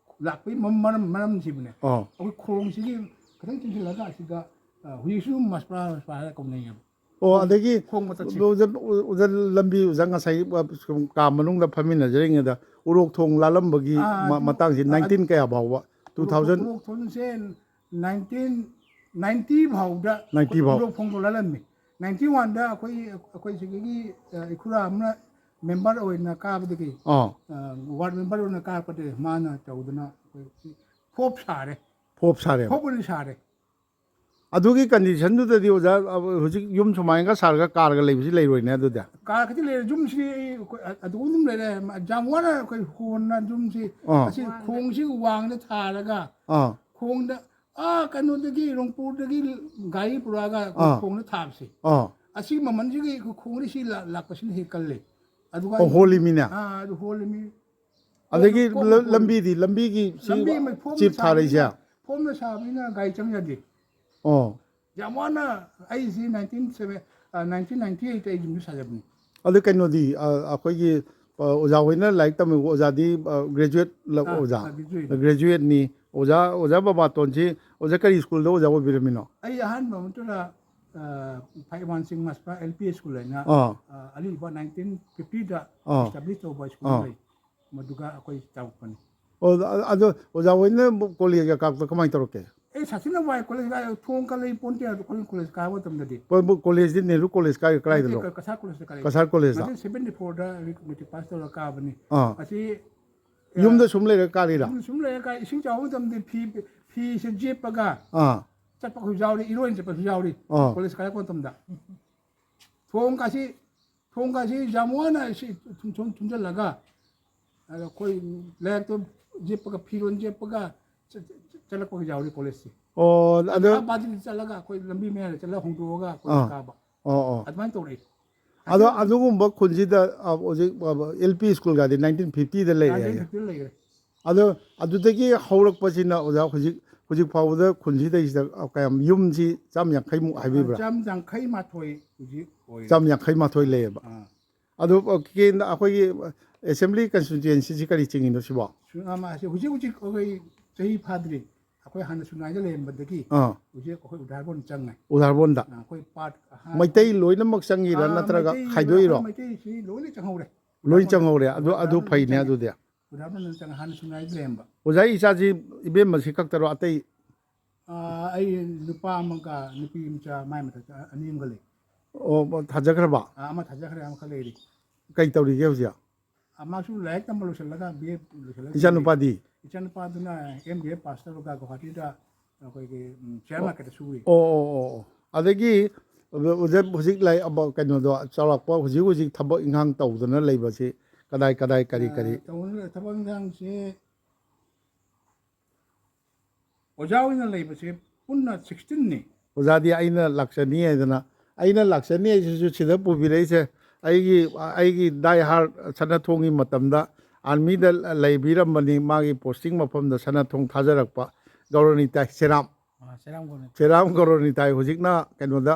ꯂꯥꯛꯄꯒꯤ ꯃꯔꯝ, ꯃꯔꯝ, ꯃꯔꯝꯁꯤꯕꯨꯅꯦ꯫ ꯑꯣ ꯑꯩꯈꯣꯏ ꯈꯣꯡꯁꯤꯒꯤ ꯈꯤꯇꯪ ꯆꯪꯁꯤꯜꯂꯒ ꯑꯁꯤꯗ, ꯑꯥ, ꯍꯧꯖꯤꯛꯁꯨ ꯃꯥꯁꯄ꯭ꯔꯥ, ꯃꯥꯁꯄ꯭ꯔꯥ ꯍꯥꯏꯔ ꯀꯧꯅꯩꯌꯦꯕ꯫ ꯑꯣ ꯑꯗꯒꯤ ꯈꯣꯡ ꯃꯇꯠꯁꯦ꯫ ꯑꯣꯖꯥ, ꯑꯣꯖꯥ ꯂꯝꯕꯤ ꯑꯣꯖꯥ ꯉꯁꯥꯏ ꯁꯨꯝ ꯀꯥ ꯃꯅꯨꯡꯗ ꯐꯝꯃꯤꯟꯅꯖꯔꯤꯉꯩꯗ ꯎꯔꯣꯛ ꯊꯣꯡ ꯂꯥꯜꯂꯝꯕꯒꯤ ꯑꯥ, ꯃ-, ꯑꯗꯨ-, ꯃꯇꯥꯡꯁꯤ ꯑ-, ꯅꯥꯏꯟꯇꯤꯟ ꯀꯌꯥ ꯐꯥꯎꯕ? ꯇꯨ ꯊꯥꯎꯖꯟ ꯎꯔꯣꯛ ꯊꯣꯡꯁꯦ ꯅꯥꯏꯟꯇꯤꯟ ꯅꯥꯏꯟꯇꯤ ꯐꯥꯎꯗ ꯅꯥꯏꯟꯇꯤ ꯐꯥꯎ꯫ ꯎꯔꯣꯛ ꯊꯣꯡꯗꯣ ꯂꯥꯜꯂꯝꯃꯤ꯫ ꯅꯥꯏꯟꯇꯤ ꯋꯥꯟꯗ ꯑꯩꯈꯣꯏ, ꯑꯩꯈꯣꯏ ꯁꯤꯗꯒꯤ, ꯑ, ꯏꯈꯨꯔꯥ ꯑꯃꯅ ꯃꯦꯝꯕꯔ ꯑꯣꯏꯅ ꯀꯥꯕꯗꯒꯤ, ꯑꯥ ꯑ, ꯋꯥꯔꯗ ꯃꯦꯝꯕꯔ ꯑꯣꯏꯅ ꯀꯥꯔꯛꯄꯗꯒꯤ ꯃꯥꯅ ꯇꯧꯗꯅ ꯑꯩꯈꯣꯏ ꯁꯤ ꯐꯣꯞ ꯁꯥꯔꯦ꯫ ꯐꯣꯞ ꯁꯥꯔꯦꯕ꯫ ꯐꯣꯞ ꯑꯣꯏꯅ ꯁꯥꯔꯦ꯫ ꯑꯗꯨꯒꯤ ꯀꯟꯗꯤꯁꯟꯗꯨꯗꯗꯤ ꯑꯣꯖꯥ, ꯑ, ꯍꯧꯖꯤꯛ ꯌꯨꯝ ꯁꯨꯃꯥꯏꯅꯒ ꯁꯥꯔꯒ ꯀꯥꯔꯒ ꯂꯩꯕꯁꯤ ꯂꯩꯔꯣꯏꯅꯦ ꯑꯗꯨꯗꯤ? ꯀꯥꯔ ꯈꯛꯇ ꯂꯩꯔꯦ, ꯌꯨꯝꯁꯤ ꯑꯩ ꯑꯩꯈꯣꯏ ꯑ-, ꯑꯗꯨꯝ ꯑꯗꯨꯝ ꯂꯩꯔꯦ꯫ ꯌꯥꯝ ꯋꯥꯅ ꯑꯩꯈꯣꯏ ꯍꯣꯟꯅ ꯌꯨꯝꯁꯤ, ꯑꯥ꯫ ꯑꯁꯤ ꯈꯣꯡꯁꯤ ꯋꯥꯡꯗ ꯊꯥꯔꯒ, ꯑꯥ ꯈꯣꯡꯗ, ꯑꯥ, ꯀꯩꯅꯣꯗꯒꯤ, ꯔꯣꯡꯄꯨꯔꯗꯒꯤ ꯒꯥꯔꯤ ꯄꯨꯔꯛꯑꯒ ꯑꯩꯈꯣꯏ ꯑꯥ꯫ ꯈꯣꯡꯗ ꯊꯥꯕꯁꯦ꯫ ꯑꯥ ꯑꯁꯤꯒꯤ ꯃꯃꯜꯁꯤꯒꯤ ꯑꯩꯈꯣꯏ ꯈꯣꯡꯗ ꯁꯤ ꯂꯥ-, ꯂꯥꯛꯄꯁꯤꯅ ꯍꯦꯛ ꯀꯜꯂꯦ꯫ ꯑꯗꯨꯒ ꯑꯣ, ꯍꯣꯜꯂꯤꯃꯤꯅꯦ? ꯑꯥ, ꯑꯗꯨ ꯍꯣꯜꯂꯤꯃꯤ꯫ ꯑꯗꯒꯤ ꯈꯣꯡ-, ꯂ-, ꯈꯣꯡ-, ꯂꯝꯕꯤꯗꯤ, ꯂꯝꯕꯤꯒꯤ ꯁꯤ ꯂꯝꯕꯤ ꯑꯃ ꯐꯣꯝꯗ ꯆꯤꯞ ꯊꯥꯔꯛꯏꯁꯦ? ꯁꯥꯕꯅꯤꯅ, ꯐꯣꯝꯗ ꯁꯥꯕꯅꯤꯅ ꯒꯥꯔꯤ ꯆꯪ ꯌꯥꯗꯦ꯫ ꯑꯣ ꯌꯥꯝ ꯋꯥꯅ ꯑꯩꯁꯤ ꯅꯥꯏꯟꯇꯤꯟ ꯁꯕꯦꯟ, ꯑ, ꯅꯥꯏꯟꯇꯤꯟ ꯅꯥꯏꯟꯇꯤ ꯑꯩꯠꯇ ꯑꯩ ꯌꯨꯝꯗ ꯁꯥꯖꯕꯅꯤ꯫ ꯑꯗꯨ ꯀꯩꯅꯣꯗꯤ, ꯑ, ꯑꯩꯈꯣꯏꯒꯤ, ꯑ, ꯑꯣꯖꯥ ꯍꯣꯏꯅ ꯂꯥꯏꯔꯤꯛ ꯇꯝꯃꯤꯕ ꯑꯣꯖꯥꯗꯤ, ꯑ, ꯒ꯭ꯔꯦꯖꯨꯋꯦꯠ ꯂ-, ꯑꯥ, ꯑꯣꯖꯥ? ꯑꯥ, ꯒ꯭ꯔꯦꯖꯨꯋꯦꯠ꯫ ꯒ꯭ꯔꯦꯖꯨꯋꯦꯠꯅꯤ꯫ ꯑꯣꯖꯥ, ꯑꯣꯖꯥ ꯕꯕꯥꯇꯣꯟꯁꯤ ꯑꯣꯖꯥ ꯀꯔꯤ ꯁ꯭ꯀꯨꯜꯗ ꯑꯣꯖꯥ ꯑꯣꯏꯕꯤꯔꯝꯃꯤꯅꯣ? ꯑꯩ ꯑꯍꯥꯟꯕ ꯃꯛꯇꯗ, ꯑ, ꯐꯥꯏꯚ ꯋꯥꯟ ꯁꯤꯛꯁ ꯃꯥꯁꯄꯥ ꯑꯦꯜ ꯄꯤ ꯁ꯭ꯀꯨꯜ ꯍꯥꯏꯅ, ꯑꯥ꯫ ꯑ, ꯑꯔꯤꯕ ꯅꯥꯏꯟꯇꯤꯟ ꯐꯤꯐꯇꯤꯗ ꯑꯥ꯫ ꯏꯁꯇꯥꯕ꯭ꯂꯤꯁ ꯇꯧꯕ ꯁ꯭ꯀꯨꯜ ꯑꯥ꯫ ꯂꯩ꯫ ꯃꯗꯨꯒ ꯑꯩꯈꯣꯏ ꯇꯧꯔꯛꯄꯅꯤ꯫ ꯑꯣ, ꯑ-, ꯑꯗꯣ ꯑꯣꯖꯥ ꯍꯣꯏꯅ ꯀꯣꯂꯦꯖꯀ ꯀꯥꯔꯛꯄꯗ ꯀꯃꯥꯏꯅ ꯇꯧꯔꯛꯀꯦ? ꯑꯩ ꯁꯥꯊꯤꯅ ꯋꯥꯏ, ꯀꯣꯂꯦꯖ ꯀꯥꯏ ꯊꯣꯡ ꯀ ꯂꯩ ꯄꯣꯟꯇꯦ ꯑꯗꯣ ꯑꯩꯈꯣꯏ ꯀꯣꯂꯦꯖ ꯀꯥꯕ ꯃꯇꯝꯗꯗꯤ꯫ ꯀꯣ-, ꯀꯣꯂꯦꯖꯇꯤ ꯅꯦꯍꯔꯨ ꯀꯣꯂꯦꯖ ꯀꯥꯏ-, ꯀꯗꯥꯏꯗꯅꯣ? ꯅꯠꯇꯦ, ꯀ-, ꯀꯁꯥꯔ ꯀꯣꯂꯦꯖꯇ ꯀꯥꯔꯛꯏ꯫ ꯀꯁꯥꯔ ꯀꯣꯂꯦꯖꯇ? ꯅꯥꯏꯟꯇꯤꯟ ꯁꯕꯦꯟꯇꯤ ꯐꯣꯔꯗ ꯃꯦꯇ꯭ꯔꯤꯛ ꯄꯥꯁ ꯇꯧꯔꯒ ꯀꯥꯕꯅꯤ꯫ ꯑꯥ꯫ ꯑꯁꯤ ꯌꯨꯝꯗ ꯁꯨꯝ ꯂꯩꯔꯒ ꯀꯥꯔꯤꯔꯥ? ꯌꯨꯝꯗ ꯁꯨꯝ ꯂꯩꯔꯒ ꯀꯥꯏ, ꯏꯁꯤꯡ ꯆꯥꯎꯕ ꯃꯇꯝꯗ ꯐꯤ, ꯐꯤꯁꯦ ꯖꯦꯞꯄꯒ ꯑꯥ꯫ ꯆꯠꯄꯁꯨ ꯌꯥꯎꯔꯤ, ꯏꯔꯣꯏꯅ ꯆꯠꯄꯁꯨ ꯌꯥꯎꯔꯤ꯫ ꯑꯥ꯫ ꯀꯣꯂꯦꯖ ꯀꯥꯔꯛꯄ ꯃꯇꯝꯗ꯫ ꯊꯣꯡꯒꯁꯤ, ꯊꯣꯡꯒꯁꯤ ꯌꯥꯝ ꯋꯥꯅ ꯁꯤ ꯊꯨꯝ-, ꯊꯨꯝ-, ꯊꯨꯝꯖꯤꯜꯂꯒ, ꯑꯗ ꯑꯩꯈꯣꯏ ꯂꯥꯏꯔꯤꯛꯇꯣ ꯌꯦꯞꯄꯒ, ꯐꯤꯔꯣꯜ ꯌꯦꯞꯄꯒ ꯆ-, ꯆ-, ꯆꯠꯂꯛꯄꯒ ꯌꯥꯎꯔꯤ ꯀꯣꯂꯦꯖꯁꯦ꯫ ꯑꯣ, ꯑꯗꯣ ꯑꯥ ꯕꯥꯖꯤꯗ ꯆꯠꯂꯒ ꯑꯩꯈꯣꯏ ꯂꯝꯕꯤ ꯃꯌꯥꯗ ꯆꯠꯂꯒ ꯍꯣꯡꯗꯣꯛꯑꯒ ꯑꯩꯈꯣꯏ ꯑꯥ꯫ ꯀꯥꯕ꯫ ꯑꯣ, ꯑꯣ꯫ ꯑꯗꯨꯃꯥꯏꯅ ꯇꯧꯔꯛꯏ꯫ ꯑꯗꯣ ꯑꯗꯨꯒꯨꯝꯕ ꯈꯨꯟꯁꯤꯗ, ꯑ, ꯍꯧꯖꯤꯛ, ꯑ, ꯑꯦꯜ ꯄꯤ ꯁ꯭ꯀꯨꯜꯒꯗꯤ ꯅꯥꯏꯟꯇꯤꯟ ꯐꯤꯐꯇꯤꯗ ꯂꯩꯔꯦ ꯍꯥꯏꯌꯦ꯫ ꯅꯥꯏꯟꯇꯤꯟ ꯐꯤꯐꯇꯤꯗ ꯂꯩꯔꯦ꯫ ꯑꯗꯣ ꯑꯗꯨꯗꯒꯤ ꯍꯧꯔꯛꯄꯁꯤꯅ ꯑꯣꯖꯥ ꯍꯧꯖꯤꯛ, ꯍꯧꯖꯤꯛ ꯐꯥꯎꯕꯗ ꯈꯨꯟꯁꯤꯗꯩꯁꯤꯗ ꯀꯌꯥꯝ, ꯌꯨꯝꯁꯤ ꯆꯥꯝ ꯌꯥꯡꯈꯩꯃꯨꯛ ꯍꯥꯏꯕꯤꯕ꯭ꯔꯥ? ꯆꯥꯝ ꯌꯥꯡꯈꯩ ꯃꯥꯊꯣꯏ ꯍꯧꯖꯤꯛ ꯑꯣꯏꯔꯦ꯫ ꯆꯥꯝ ꯌꯥꯡꯈꯩ ꯃꯥꯊꯣꯏ ꯂꯩꯌꯦꯕ꯫ ꯑꯥ꯫ ꯑꯗꯨ, ꯑ, ꯀꯦꯟ-, ꯑꯩꯈꯣꯏꯒꯤ, ꯑ, ꯑꯦꯁꯦꯝꯕ꯭ꯂꯤ ꯀꯟꯁꯇꯤꯇ꯭ꯋꯦꯟꯁꯤꯁꯤ ꯀꯔꯤ ꯆꯤꯡꯉꯤꯅꯣ ꯁꯤꯕꯣ? ꯁꯨ-, ꯑ, ꯃꯥꯁꯦ ꯍꯧꯖꯤꯛ ꯍꯧꯖꯤꯛ ꯑꯩꯈꯣꯏ ꯆꯍꯤ ꯐꯥꯗ꯭ꯔꯤ꯫ ꯑꯩꯈꯣꯏ ꯍꯥꯟꯅ ꯁꯨꯅꯥꯏꯗ ꯂꯩꯔꯝꯕꯗꯒꯤ ꯑꯥ꯫ ꯍꯧꯖꯤꯛ ꯑꯩꯈꯣꯏ ꯎꯗꯥꯔꯕꯣꯟ ꯆꯪꯉꯦ꯫ ꯎꯗꯥꯔꯕꯣꯟꯗ? ꯑ, ꯑꯩꯈꯣꯏ ꯄꯥꯔꯠ ꯑꯍꯥꯟꯕ ꯃꯩꯇꯩ ꯂꯣꯏꯅꯃꯛ ꯆꯪꯉꯤꯔꯥ ꯑꯥ, ꯅꯠꯇ꯭ꯔꯒ ꯃꯩꯇꯩ, ꯈꯥꯏꯗꯣꯛꯏꯔꯣ? ꯑꯩꯈꯣꯏ ꯃꯩꯇꯩꯁꯤ ꯂꯣꯏꯅ ꯆꯪꯍꯧꯔꯦ꯫ ꯂꯣꯏ ꯎꯗꯥꯔꯕꯣꯟꯗ ꯆꯪꯍꯧꯔꯦ꯫ ꯑꯗꯨ, ꯑꯗꯨ ꯎꯗꯥꯔꯕꯣꯟꯗ ꯐꯩꯅꯦ ꯆꯪꯉꯦ꯫ ꯑꯗꯨꯗꯤ꯫ ꯎꯗꯥꯔꯕꯣꯟꯗ ꯆꯪꯉꯦ꯫ ꯍꯥꯟꯅ ꯁꯨꯅꯥꯏꯗ ꯂꯩꯔꯝꯕ꯫ ꯑꯣꯖꯥ, ꯏꯆꯥꯁꯤ ꯏꯕꯦꯝꯃꯁꯤ ꯈꯛꯇꯔꯣ? ꯑꯇꯩ? ꯑꯥ, ꯑꯩ ꯅꯨꯄꯥ ꯑꯃꯒ ꯅꯨꯄꯤ ꯃꯆꯥ ꯃꯥꯏ ꯃꯊꯛꯇ ꯑꯅꯤ ꯑꯃꯒ ꯂꯩ꯫ ꯑꯣ, ꯊꯥꯖꯈ꯭ꯔꯕ? ꯑꯥ, ꯑꯃ ꯊꯥꯖꯈ꯭ꯔꯦ, ꯑꯃꯈꯛ ꯂꯩꯔꯤ꯫ ꯀꯩ ꯇꯧꯔꯤꯒꯦ ꯍꯧꯖꯤꯛ? ꯑꯥ, ꯃꯥꯁꯨ ꯂꯥꯏꯔꯤꯛ ꯇꯝꯕ ꯂꯣꯏꯁꯤꯜꯂꯒ ꯕꯤ ꯑꯦ ꯂꯣꯏꯁꯤꯜꯂꯒ ꯏꯆꯥꯅꯨꯄꯥꯗꯤ? ꯂꯩꯔꯤ꯫ ꯏꯆꯥꯅꯨꯄꯥꯗꯨꯅ ꯑꯦꯝ ꯕꯤ ꯑꯦ ꯄꯥꯁ ꯇꯧꯔꯒ ꯒꯨꯋꯥꯍꯥꯇꯤꯗ ꯑꯩꯈꯣꯏꯒꯤ, ꯎꯝ, ꯁꯤꯌꯥꯔ ꯑꯣ꯫ ꯃꯥꯔꯀꯦꯠꯇ ꯁꯨꯔꯤ꯫ ꯑꯣ, ꯑꯣ, ꯑꯣ, ꯑꯣ꯫ ꯑꯗꯒꯤ ꯑꯣꯖꯥ ꯍꯧꯖꯤꯛ ꯂꯥꯏ-, ꯑꯕ-, ꯀꯩꯅꯣꯗꯣ ꯆꯥꯎꯔꯥꯛꯄ ꯍꯧꯖꯤꯛ ꯍꯧꯖꯤꯛ ꯊꯕꯛ ꯏꯪꯈꯥꯡ ꯇꯧꯗꯅ ꯂꯩꯕꯁꯤ ꯀꯗꯥꯏ ꯀꯗꯥꯏ ꯀꯔꯤ ꯀꯔꯤ? ꯑꯥ, ꯇꯧꯗꯅ ꯊꯕꯛ ꯏꯪꯈꯥꯡꯁꯦ ꯑꯣꯖꯥ ꯑꯣꯏꯅ ꯂꯩꯕꯁꯦ ꯄꯨꯟꯅ ꯁꯤꯛꯁꯇꯤꯟꯅꯤ꯫ ꯑꯣꯖꯥꯗꯤ ꯑꯩꯅ ꯂꯥꯛꯆꯅꯤ ꯍꯥꯏꯗꯅ, ꯑꯩꯅ ꯂꯥꯛꯆꯅꯤ ꯍꯥꯏꯁꯤꯁꯨ ꯁꯤꯗ ꯄꯨꯕꯤꯔꯛꯏꯁꯦ, ꯑꯩꯒꯤ, ꯑꯩꯒꯤ ꯗꯥꯏ ꯍꯥꯔꯠ ꯁꯅꯥꯊꯣꯡꯒꯤ ꯃꯇꯝꯗ ꯑꯥꯔꯃꯤꯗ ꯂꯩꯕꯤꯔꯝꯕꯅꯤ, ꯃꯥꯒꯤ ꯄꯣꯁꯇꯤꯡ ꯃꯐꯝꯗ ꯁꯅꯥꯊꯣꯡ ꯊꯥꯖꯔꯛꯄ ꯒꯧꯔꯅꯤꯇꯥꯏ ꯁꯦꯔꯥꯝ꯫ ꯑꯥ, ꯁꯦꯔꯥꯝ ꯒꯧꯔꯅꯤꯇꯥꯏ꯫ ꯁꯦꯔꯥꯝ ꯒꯧꯔꯅꯤꯇꯥꯏ ꯍꯧꯖꯤꯛꯅ ꯀꯩꯅꯣꯗ,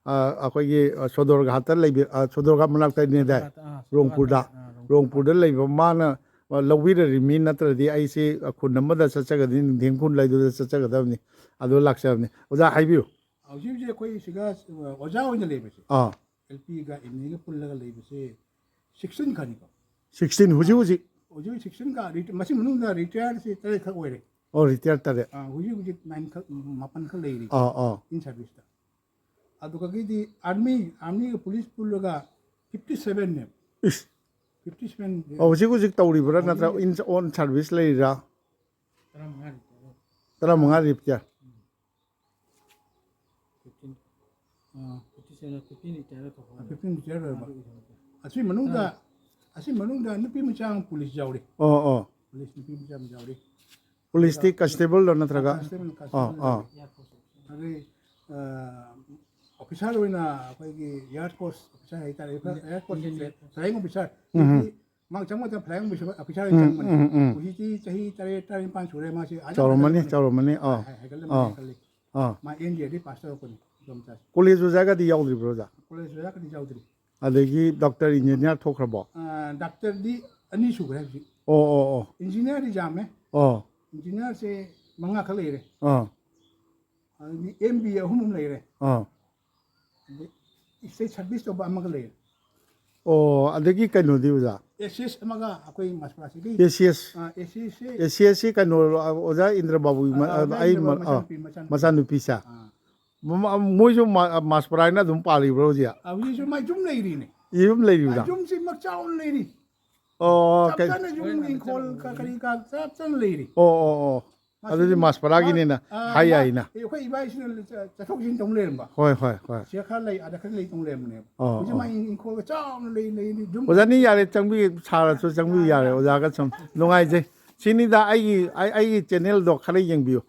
ꯑ, ꯑꯩꯈꯣꯏꯒꯤ, ꯑ, ꯁꯣꯗꯣꯔꯒꯥꯠꯇ ꯂꯩꯕꯤ-, ꯑ, ꯁꯣꯗꯣꯔꯒꯥꯠ ꯃꯅꯥꯛꯇꯅꯤꯗꯥꯏ? ꯁꯣꯗꯣꯔꯒꯥꯠꯇ, ꯑꯥ, ꯁꯣꯗꯣꯔꯒꯥꯠꯇ, ꯔꯣꯡꯄꯨꯔꯗ꯫ ꯑꯥ, ꯔꯣꯡꯄꯨꯔꯗ꯫ ꯔꯣꯡꯄꯨꯔꯗ ꯂꯩꯕ ꯃꯥꯅ ꯂꯧꯕꯤꯔꯔꯤꯃꯤ, ꯅꯠꯇ꯭ꯔꯗꯤ ꯑꯩꯁꯤ ꯈꯨꯟ ꯑꯃꯗ ꯆꯠꯆꯒꯗꯕꯅꯤ, ꯅꯤꯡꯊꯦꯝ ꯈꯨꯟ ꯂꯩꯗꯨꯗ ꯆꯠꯆꯒꯗꯕꯅꯤ꯫ ꯑꯗꯨ ꯂꯥꯛꯆꯕꯅꯤ꯫ ꯑꯣꯖꯥ ꯍꯥꯏꯕꯤꯌꯨ꯫ ꯍꯧꯖꯤꯛ ꯍꯧꯖꯤꯛ ꯑꯩꯈꯣꯏ ꯁꯤꯗ, ꯑ, ꯑꯣꯖꯥ ꯑꯣꯏꯅ ꯂꯩꯕꯁꯦ꯫ ꯑꯥ꯫ ꯑꯦꯜ ꯄꯤꯒ ꯑꯦꯝ ꯏꯒ ꯄꯨꯜꯂꯒ ꯂꯩꯕꯁꯦ ꯁꯤꯛꯁꯇꯤꯟ ꯈꯛꯅꯤꯀꯣ꯫ ꯁꯤꯛꯁꯇꯤꯟ ꯍꯧꯖꯤꯛ ꯑꯥ꯫ ꯍꯧꯖꯤꯛ? ꯍꯧꯖꯤꯛ ꯁꯤꯛꯁꯇꯤꯟ ꯈꯛ, ꯔꯤ-, ꯃꯁꯤ ꯃꯅꯨꯡꯗ ꯔꯤꯇꯥꯌꯔꯁꯦ ꯇꯔꯦꯠ ꯈꯛ ꯑꯣꯏꯔꯦ꯫ ꯑꯣ, ꯔꯤꯇꯥꯌꯔ ꯇꯔꯦꯠ꯫ ꯑꯥ, ꯍꯧꯖꯤꯛ ꯍꯧꯖꯤꯛ ꯅꯥꯏꯟ ꯈꯛ, ꯃꯥꯄꯟ ꯈꯛ ꯂꯩꯔꯤ ꯑꯥ, ꯑꯥ꯫ ꯏꯟ ꯁꯥꯔꯚꯤꯁꯇ꯫ ꯑꯗꯨꯒꯗꯤ ꯑꯥꯔꯃꯤ, ꯑꯥꯔꯃꯤꯒ ꯄꯨꯂꯤꯁ ꯄꯨꯜꯂꯒ ꯐꯤꯐꯇꯤ ꯁꯦꯚꯦꯟꯅꯦ꯫ ꯏꯁ꯫ Fifty seven. ꯑꯣ, ꯍꯧꯖꯤꯛ ꯍꯧꯖꯤꯛ ꯇꯧꯔꯤꯕ꯭ꯔꯥ ꯍꯧꯖꯤꯛ ꯅꯠꯇ꯭ꯔꯒ ꯍꯧꯖꯤꯛ ꯏꯟ ꯑꯣꯟ ꯁꯥꯔꯚꯤꯁ ꯂꯩꯔꯤꯔꯥ? ꯇꯔꯥꯃꯉꯥ ꯔꯤꯇꯥꯌꯔ꯫ ꯇꯔꯥꯃꯉꯥ ꯔꯤꯇꯥꯌꯔ꯫ ꯐꯤꯐꯇꯤꯟ꯫ ꯑꯥ, ꯐꯤꯐꯇꯤ ꯐꯤꯐꯇꯤꯟ ꯔꯤꯇꯥꯌꯔ ꯑꯣꯏꯕ꯫ ꯑꯁꯤ ꯃꯅꯨꯡꯗ, ꯑꯁꯤ ꯃꯅꯨꯡꯗ ꯅꯨꯄꯤ ꯃꯆꯥ ꯑꯃ ꯄꯨꯂꯤꯁ ꯌꯥꯎꯔꯤ꯫ ꯑꯣ, ꯑꯣ꯫ ꯄꯨꯂꯤꯁ ꯅꯨꯄꯤ ꯃꯆꯥ ꯑꯃ ꯌꯥꯎꯔꯤ꯫ ꯄꯨꯂꯤꯁꯇꯤ ꯀꯟꯁꯇꯦꯕꯜꯗꯣ ꯅꯠꯇ꯭ꯔꯒ? ꯀꯟꯁꯇꯦꯕꯜ, ꯑꯣ, ꯀꯟꯁꯇꯦꯕꯜ ꯑꯣ꯫ ꯌꯥꯎꯔꯤ꯫ ꯑꯗꯩ, ꯑ, ꯑꯣꯐꯤꯁꯥꯔ ꯑꯣꯏꯅ ꯑꯩꯈꯣꯏꯒꯤ ꯑꯦꯌꯔ ꯐꯣꯔꯁ ꯑꯣꯐꯤꯁꯥꯔ ꯍꯥꯏꯇꯥꯔꯦ, ꯑꯦꯌꯔ ꯐꯣꯔꯁ ꯐ꯭ꯂꯥꯏꯌꯤꯡ ꯑꯣꯐꯤꯁꯥꯔ꯫ ꯎꯝ꯫ ꯍꯧꯖꯤꯛꯇꯤ ꯃꯥ ꯆꯪꯕ ꯃꯇꯝ ꯐ꯭ꯂꯥꯏꯌꯤꯡ ꯑꯣꯐꯤꯁꯥꯔ, ꯑꯣꯐꯤꯁꯥꯔ ꯑꯣꯏꯅ ꯎꯝ, ꯆꯪꯕꯅꯦ꯫ ꯎꯝ, ꯎꯝ꯫ ꯍꯧꯖꯤꯛꯇꯤ ꯆꯍꯤ ꯇꯔꯦꯠ, ꯇꯔꯥꯅꯤꯄꯥꯟ ꯁꯨꯔꯦ ꯃꯥꯁꯤ꯫ ꯑꯥ, ꯆꯥꯎꯔꯝꯃꯅꯤ, ꯍꯥꯏꯒꯠꯂꯝꯃꯅꯤ, ꯆꯥꯎꯔꯝꯃꯅꯤ꯫ ꯑꯥ꯫ ꯍꯥꯏꯒꯠꯂꯝꯃꯅꯤ, ꯑꯥ꯫ ꯍꯥꯏꯒꯠꯂꯤ꯫ ꯑꯥ꯫ ꯃꯥ ꯑꯦꯟ ꯗꯤ ꯑꯦꯗꯤ ꯄꯥꯁ ꯇꯧꯔꯛꯄꯅꯤ, ꯏꯗꯣꯝꯆꯥꯁꯦ꯫ ꯀꯣꯂꯦꯖ ꯑꯣꯖꯥꯒꯗꯤ ꯌꯥꯎꯗ꯭ꯔꯤꯕ꯭ꯔꯣ, ꯑꯣꯖꯥ? ꯀꯣꯂꯦꯖ ꯑꯣꯖꯥꯒꯗꯤ ꯌꯥꯎꯗ꯭ꯔꯤ꯫ ꯑꯗꯒꯤ ꯗꯣꯛꯇꯔ, ꯏꯟꯖꯤꯅꯤꯌꯥꯔ ꯊꯣꯛꯈ꯭ꯔꯕꯣ? ꯑ, ꯗꯥꯛꯇꯔꯗꯤ ꯑꯅꯤ ꯁꯨꯈ꯭ꯔꯦ ꯍꯧꯖꯤꯛ꯫ ꯑꯣ, ꯑꯣ, ꯑꯣ꯫ ꯏꯟꯖꯤꯅꯤꯌꯥꯔꯗꯤ ꯌꯥꯝꯃꯦ꯫ ꯑꯣ꯫ ꯏꯟꯖꯤꯅꯤꯌꯥꯔꯁꯦ ꯃꯉꯥ ꯈꯛ ꯂꯩꯔꯦ꯫ ꯑꯥ꯫ ꯑꯗꯒꯤ ꯑꯦꯝ ꯕꯤ ꯑꯦ ꯑꯍꯨꯝ ꯑꯃ ꯂꯩꯔꯦ꯫ ꯑꯥ꯫ ꯑꯗꯩ ꯁ꯭ꯇꯦꯠ ꯁꯔꯚꯤꯁ ꯇꯧꯕ ꯑꯃꯒ ꯂꯩꯔꯦ꯫ ꯑꯣ, ꯑꯗꯒꯤ ꯀꯩꯅꯣꯗꯤ ꯑꯣꯖꯥ? ꯑꯦ ꯁꯤ ꯑꯦꯁ ꯑꯃꯒ ꯑꯩꯈꯣꯏ ꯃꯥꯁꯄ꯭ꯔꯥꯁꯤꯒꯤ, ꯑꯦ ꯁꯤ ꯑꯦꯁ꯫ ꯑ, ꯑꯦ ꯁꯤ ꯑꯦꯁꯁꯤ, ꯑꯦ ꯁꯁꯤ ꯀꯩꯅꯣ, ꯑꯣꯖꯥ ꯏꯟꯗ꯭ꯔ ꯕꯥꯕꯨꯒꯤ ꯃ-, ꯑ, ꯑꯣꯖꯥ ꯑꯩ ꯏꯟꯗ꯭ꯔ ꯃ-, ꯕꯥꯕꯨ ꯑ, ꯃꯆꯥꯅꯨꯄꯤ, ꯃꯆꯥꯅꯨꯄꯤ꯫ ꯃꯆꯥꯅꯨꯄꯤꯁꯦ꯫ ꯑ꯫ ꯃ-, ꯃ-, ꯃꯣꯏꯁꯨ ꯃꯥ-, ꯃꯥꯁꯄꯔꯥꯏꯅ ꯑꯗꯨꯝ ꯄꯥꯜꯂꯤꯕ꯭ꯔꯣ ꯍꯧꯖꯤꯛ? ꯑ, ꯍꯧꯖꯤꯛꯁꯨ ꯃꯥꯏ ꯌꯨꯝ ꯂꯩꯔꯤꯅꯦ꯫ ꯌꯨꯝ ꯂꯩꯔꯤꯕ꯭ꯔꯥ? ꯃꯥꯏ ꯌꯨꯝꯁꯤ ꯃꯛ ꯆꯥꯎꯅ ꯂꯩꯔꯤ꯫ ꯑꯣ, ꯆꯞ ꯀꯩ- ꯆꯥꯅ ꯌꯨꯝ ꯏꯪꯈꯣꯜ ꯀ-, ꯀꯔꯤ ꯀ ꯆꯞ ꯆꯥꯅ ꯂꯩꯔꯤ꯫ ꯑꯣ, ꯑꯣ, ꯑꯣ꯫ ꯃꯁꯤ ꯑꯗꯨꯗꯤ ꯌꯨꯝ ꯃꯥꯁꯄꯔꯥꯒꯤꯅꯤꯅ ꯑ, ꯍꯥꯏ ꯃꯥ-, ꯌꯥꯏꯅ꯫ ꯑꯩꯈꯣꯏ ꯏꯕꯥꯏꯁꯤꯅ ꯆ-, ꯆꯠꯊꯣꯛ ꯆꯠꯁꯤꯟ ꯇꯧ ꯂꯩꯔꯝꯕ꯫ ꯍꯣꯏ, ꯍꯣꯏ, ꯍꯣꯏ꯫ ꯁꯤꯗ ꯈꯔ ꯂꯩ, ꯑꯥꯗ ꯈꯔ ꯂꯩ ꯇꯧ ꯂꯩꯔꯝꯕꯅꯦꯕ꯫ ꯑꯣ, ꯍꯧꯖꯤꯛ ꯑꯣ꯫ ꯃꯥꯏ ꯏꯪꯈꯣꯜꯒ ꯆꯥꯎꯅ ꯂꯩ, ꯂꯩ, ꯂꯩ, ꯌꯨꯝ ꯑꯣꯖꯥꯅꯤ ꯌꯥꯔꯦ, ꯆꯪꯕꯤ-, ꯁꯥꯔꯁꯨ ꯆꯪꯕꯤꯌꯨ ꯌꯥꯔꯦ, ꯑꯣꯖꯥꯒ ꯁꯨꯝ ꯅꯨꯡꯉꯥꯏꯖꯩ꯫ ꯁꯤꯅꯤꯗ ꯑꯩꯒꯤ, ꯑꯩ, ꯑꯩꯒꯤ ꯆꯦꯅꯦꯜꯗꯣ ꯈꯔ ꯌꯦꯡꯕꯤꯌꯨ꯫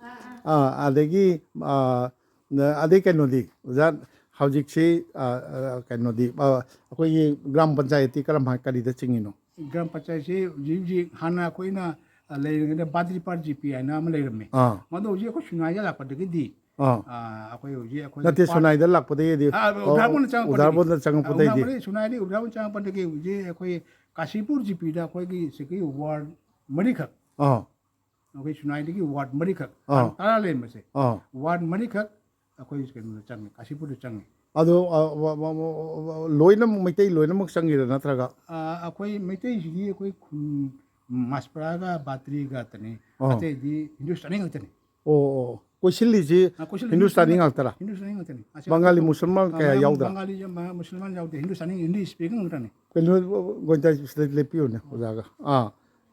ꯑꯥ, ꯑꯗꯒꯤ, ꯑ, ꯅ-, ꯑꯗꯩ ꯀꯩꯅꯣꯗꯤ, ꯑꯣꯖꯥ, ꯍꯧꯖꯤꯛꯁꯤ, ꯑ, ꯑ, ꯀꯩꯅꯣꯗꯤ, ꯑ, ꯑꯩꯈꯣꯏꯒꯤ ꯒ꯭ꯔꯥꯝ ꯄꯟꯆꯥꯌꯠꯇꯤ ꯀꯔꯝ ꯍꯥꯏ-, ꯀꯔꯤꯗ ꯆꯤꯡꯉꯤꯅꯣ? ꯒ꯭ꯔꯥꯝ ꯄꯟꯆꯥꯌꯠꯁꯤ ꯍꯧꯖꯤꯛ ꯍꯧꯖꯤꯛ ꯍꯥꯟꯅ ꯑꯩꯈꯣꯏꯅ, ꯑ, ꯂꯩꯔꯤꯉꯩꯗ ꯕꯥꯗ꯭ꯔꯤꯄꯥꯔ ꯖꯤ ꯄꯤ ꯍꯥꯏꯅ ꯑꯃ ꯂꯩꯔꯝꯃꯤ꯫ ꯑꯥ꯫ ꯃꯗꯨ ꯍꯧꯖꯤꯛ ꯑꯩꯈꯣꯏ ꯁꯨꯅꯥꯏꯗ ꯂꯥꯛꯄꯗꯒꯤꯗꯤ, ꯑꯥ꯫ ꯑ, ꯑꯩꯈꯣꯏ ꯍꯧꯖꯤꯛ ꯑꯩꯈꯣꯏ ꯅꯠꯇꯦ, ꯄꯥꯠ-, ꯁꯨꯅꯥꯏꯗ ꯂꯥꯛꯄꯗꯒꯤꯗꯤ, ꯑ, ꯑ, ꯑꯣ, ꯎꯙꯥꯔꯕꯣꯟꯗ ꯆꯪꯉꯛꯄꯗꯒꯤ꯫ ꯎꯙꯥꯔꯕꯣꯟꯗ ꯆꯪꯉꯛꯄꯗꯒꯤꯗꯤ꯫ ꯑ, ꯎꯙꯥꯔꯕꯣꯟꯗ ꯁꯨꯅꯥꯏꯗꯒꯤ ꯎꯙꯥꯔꯕꯣꯟ ꯆꯪꯉꯛꯄꯗꯒꯤ ꯍꯧꯖꯤꯛ ꯑꯩꯈꯣꯏ ꯀꯥꯁꯤꯄꯨꯔ ꯖꯤ ꯄꯤꯗ ꯑꯩꯈꯣꯏꯒꯤ ꯁꯤꯒꯤ ꯋꯥꯔꯗ ꯃꯔꯤꯈꯛ ꯑꯥ꯫ ꯑꯩꯈꯣꯏ ꯁꯨꯅꯥꯏꯗꯒꯤ ꯋꯥꯔꯗ ꯃꯔꯤꯈꯛ, ꯑꯥ꯫ ꯇꯔꯥ ꯂꯩꯔꯝꯕꯁꯦ, ꯑꯥ꯫ ꯋꯥꯔꯗ ꯃꯔꯤꯈꯛ ꯑꯩꯈꯣꯏ ꯀꯩꯅꯣꯗ ꯆꯪꯉꯦ, ꯀꯥꯁꯤꯄꯨꯔꯗ ꯆꯪꯉꯦ꯫ ꯑꯗꯣ, ꯑ, ꯋ-, ꯋ-, ꯋ-, ꯋ-, ꯂꯣꯏꯅꯃꯛ ꯃꯩꯇꯩ ꯂꯣꯏꯅꯃꯛ ꯆꯪꯉꯤꯔꯥ ꯅꯠꯇ꯭ꯔꯒ? ꯑ, ꯑꯩꯈꯣꯏ ꯃꯩꯇꯩꯁꯤꯗꯤ ꯑꯩꯈꯣꯏ ꯈꯨꯟ ꯃꯥꯁꯄꯔꯥꯒ ꯕꯥꯇ꯭ꯔꯤꯒ ꯈꯛꯇꯅꯤ꯫ ꯑꯥ꯫ ꯑꯇꯩꯗꯤ ꯍꯤꯟꯗꯨꯁꯇꯥꯅꯤ ꯉꯥꯛꯇꯅꯤ꯫ ꯑꯣ, ꯑꯣ, ꯑꯣ꯫ ꯀꯣꯏꯁꯤꯜꯂꯤꯁꯤ ꯑ, ꯀꯣꯏꯁꯤꯜꯂꯤ ꯍꯤꯟꯗꯨꯁꯇꯥꯅꯤ ꯍꯤꯟꯗꯨꯁꯇꯥꯅꯤ ꯉꯥꯛꯇꯔꯥ? ꯍꯤꯟꯗꯨꯁꯇꯥꯅꯤ ꯉꯥꯛꯇꯅꯤ꯫ ꯑꯁꯤ ꯃꯉꯥꯂꯤ ꯑꯇꯣꯞꯄ, ꯃꯨꯁꯜꯃꯥꯟ ꯑ, ꯀꯌꯥ ꯃꯌꯥꯝ ꯌꯥꯎꯗ꯭ꯔꯥ? ꯃꯉꯥꯂꯤ ꯃ-, ꯃꯨꯁꯜꯃꯥꯟ ꯌꯥꯎꯗꯦ, ꯍꯤꯟꯗꯨꯁꯇꯥꯅꯤ, ꯍꯤꯟꯗꯨ ꯁ꯭ꯄꯤꯀꯤꯡ ꯉꯥꯛꯇꯅꯤ꯫ ꯀꯩꯅꯣ, ꯒꯣꯏꯟꯇꯥ, ꯁꯤꯗ ꯂꯦꯞꯄꯤꯌꯨꯅꯦ, ꯑꯣꯖꯥꯒ꯫ ꯑꯥ,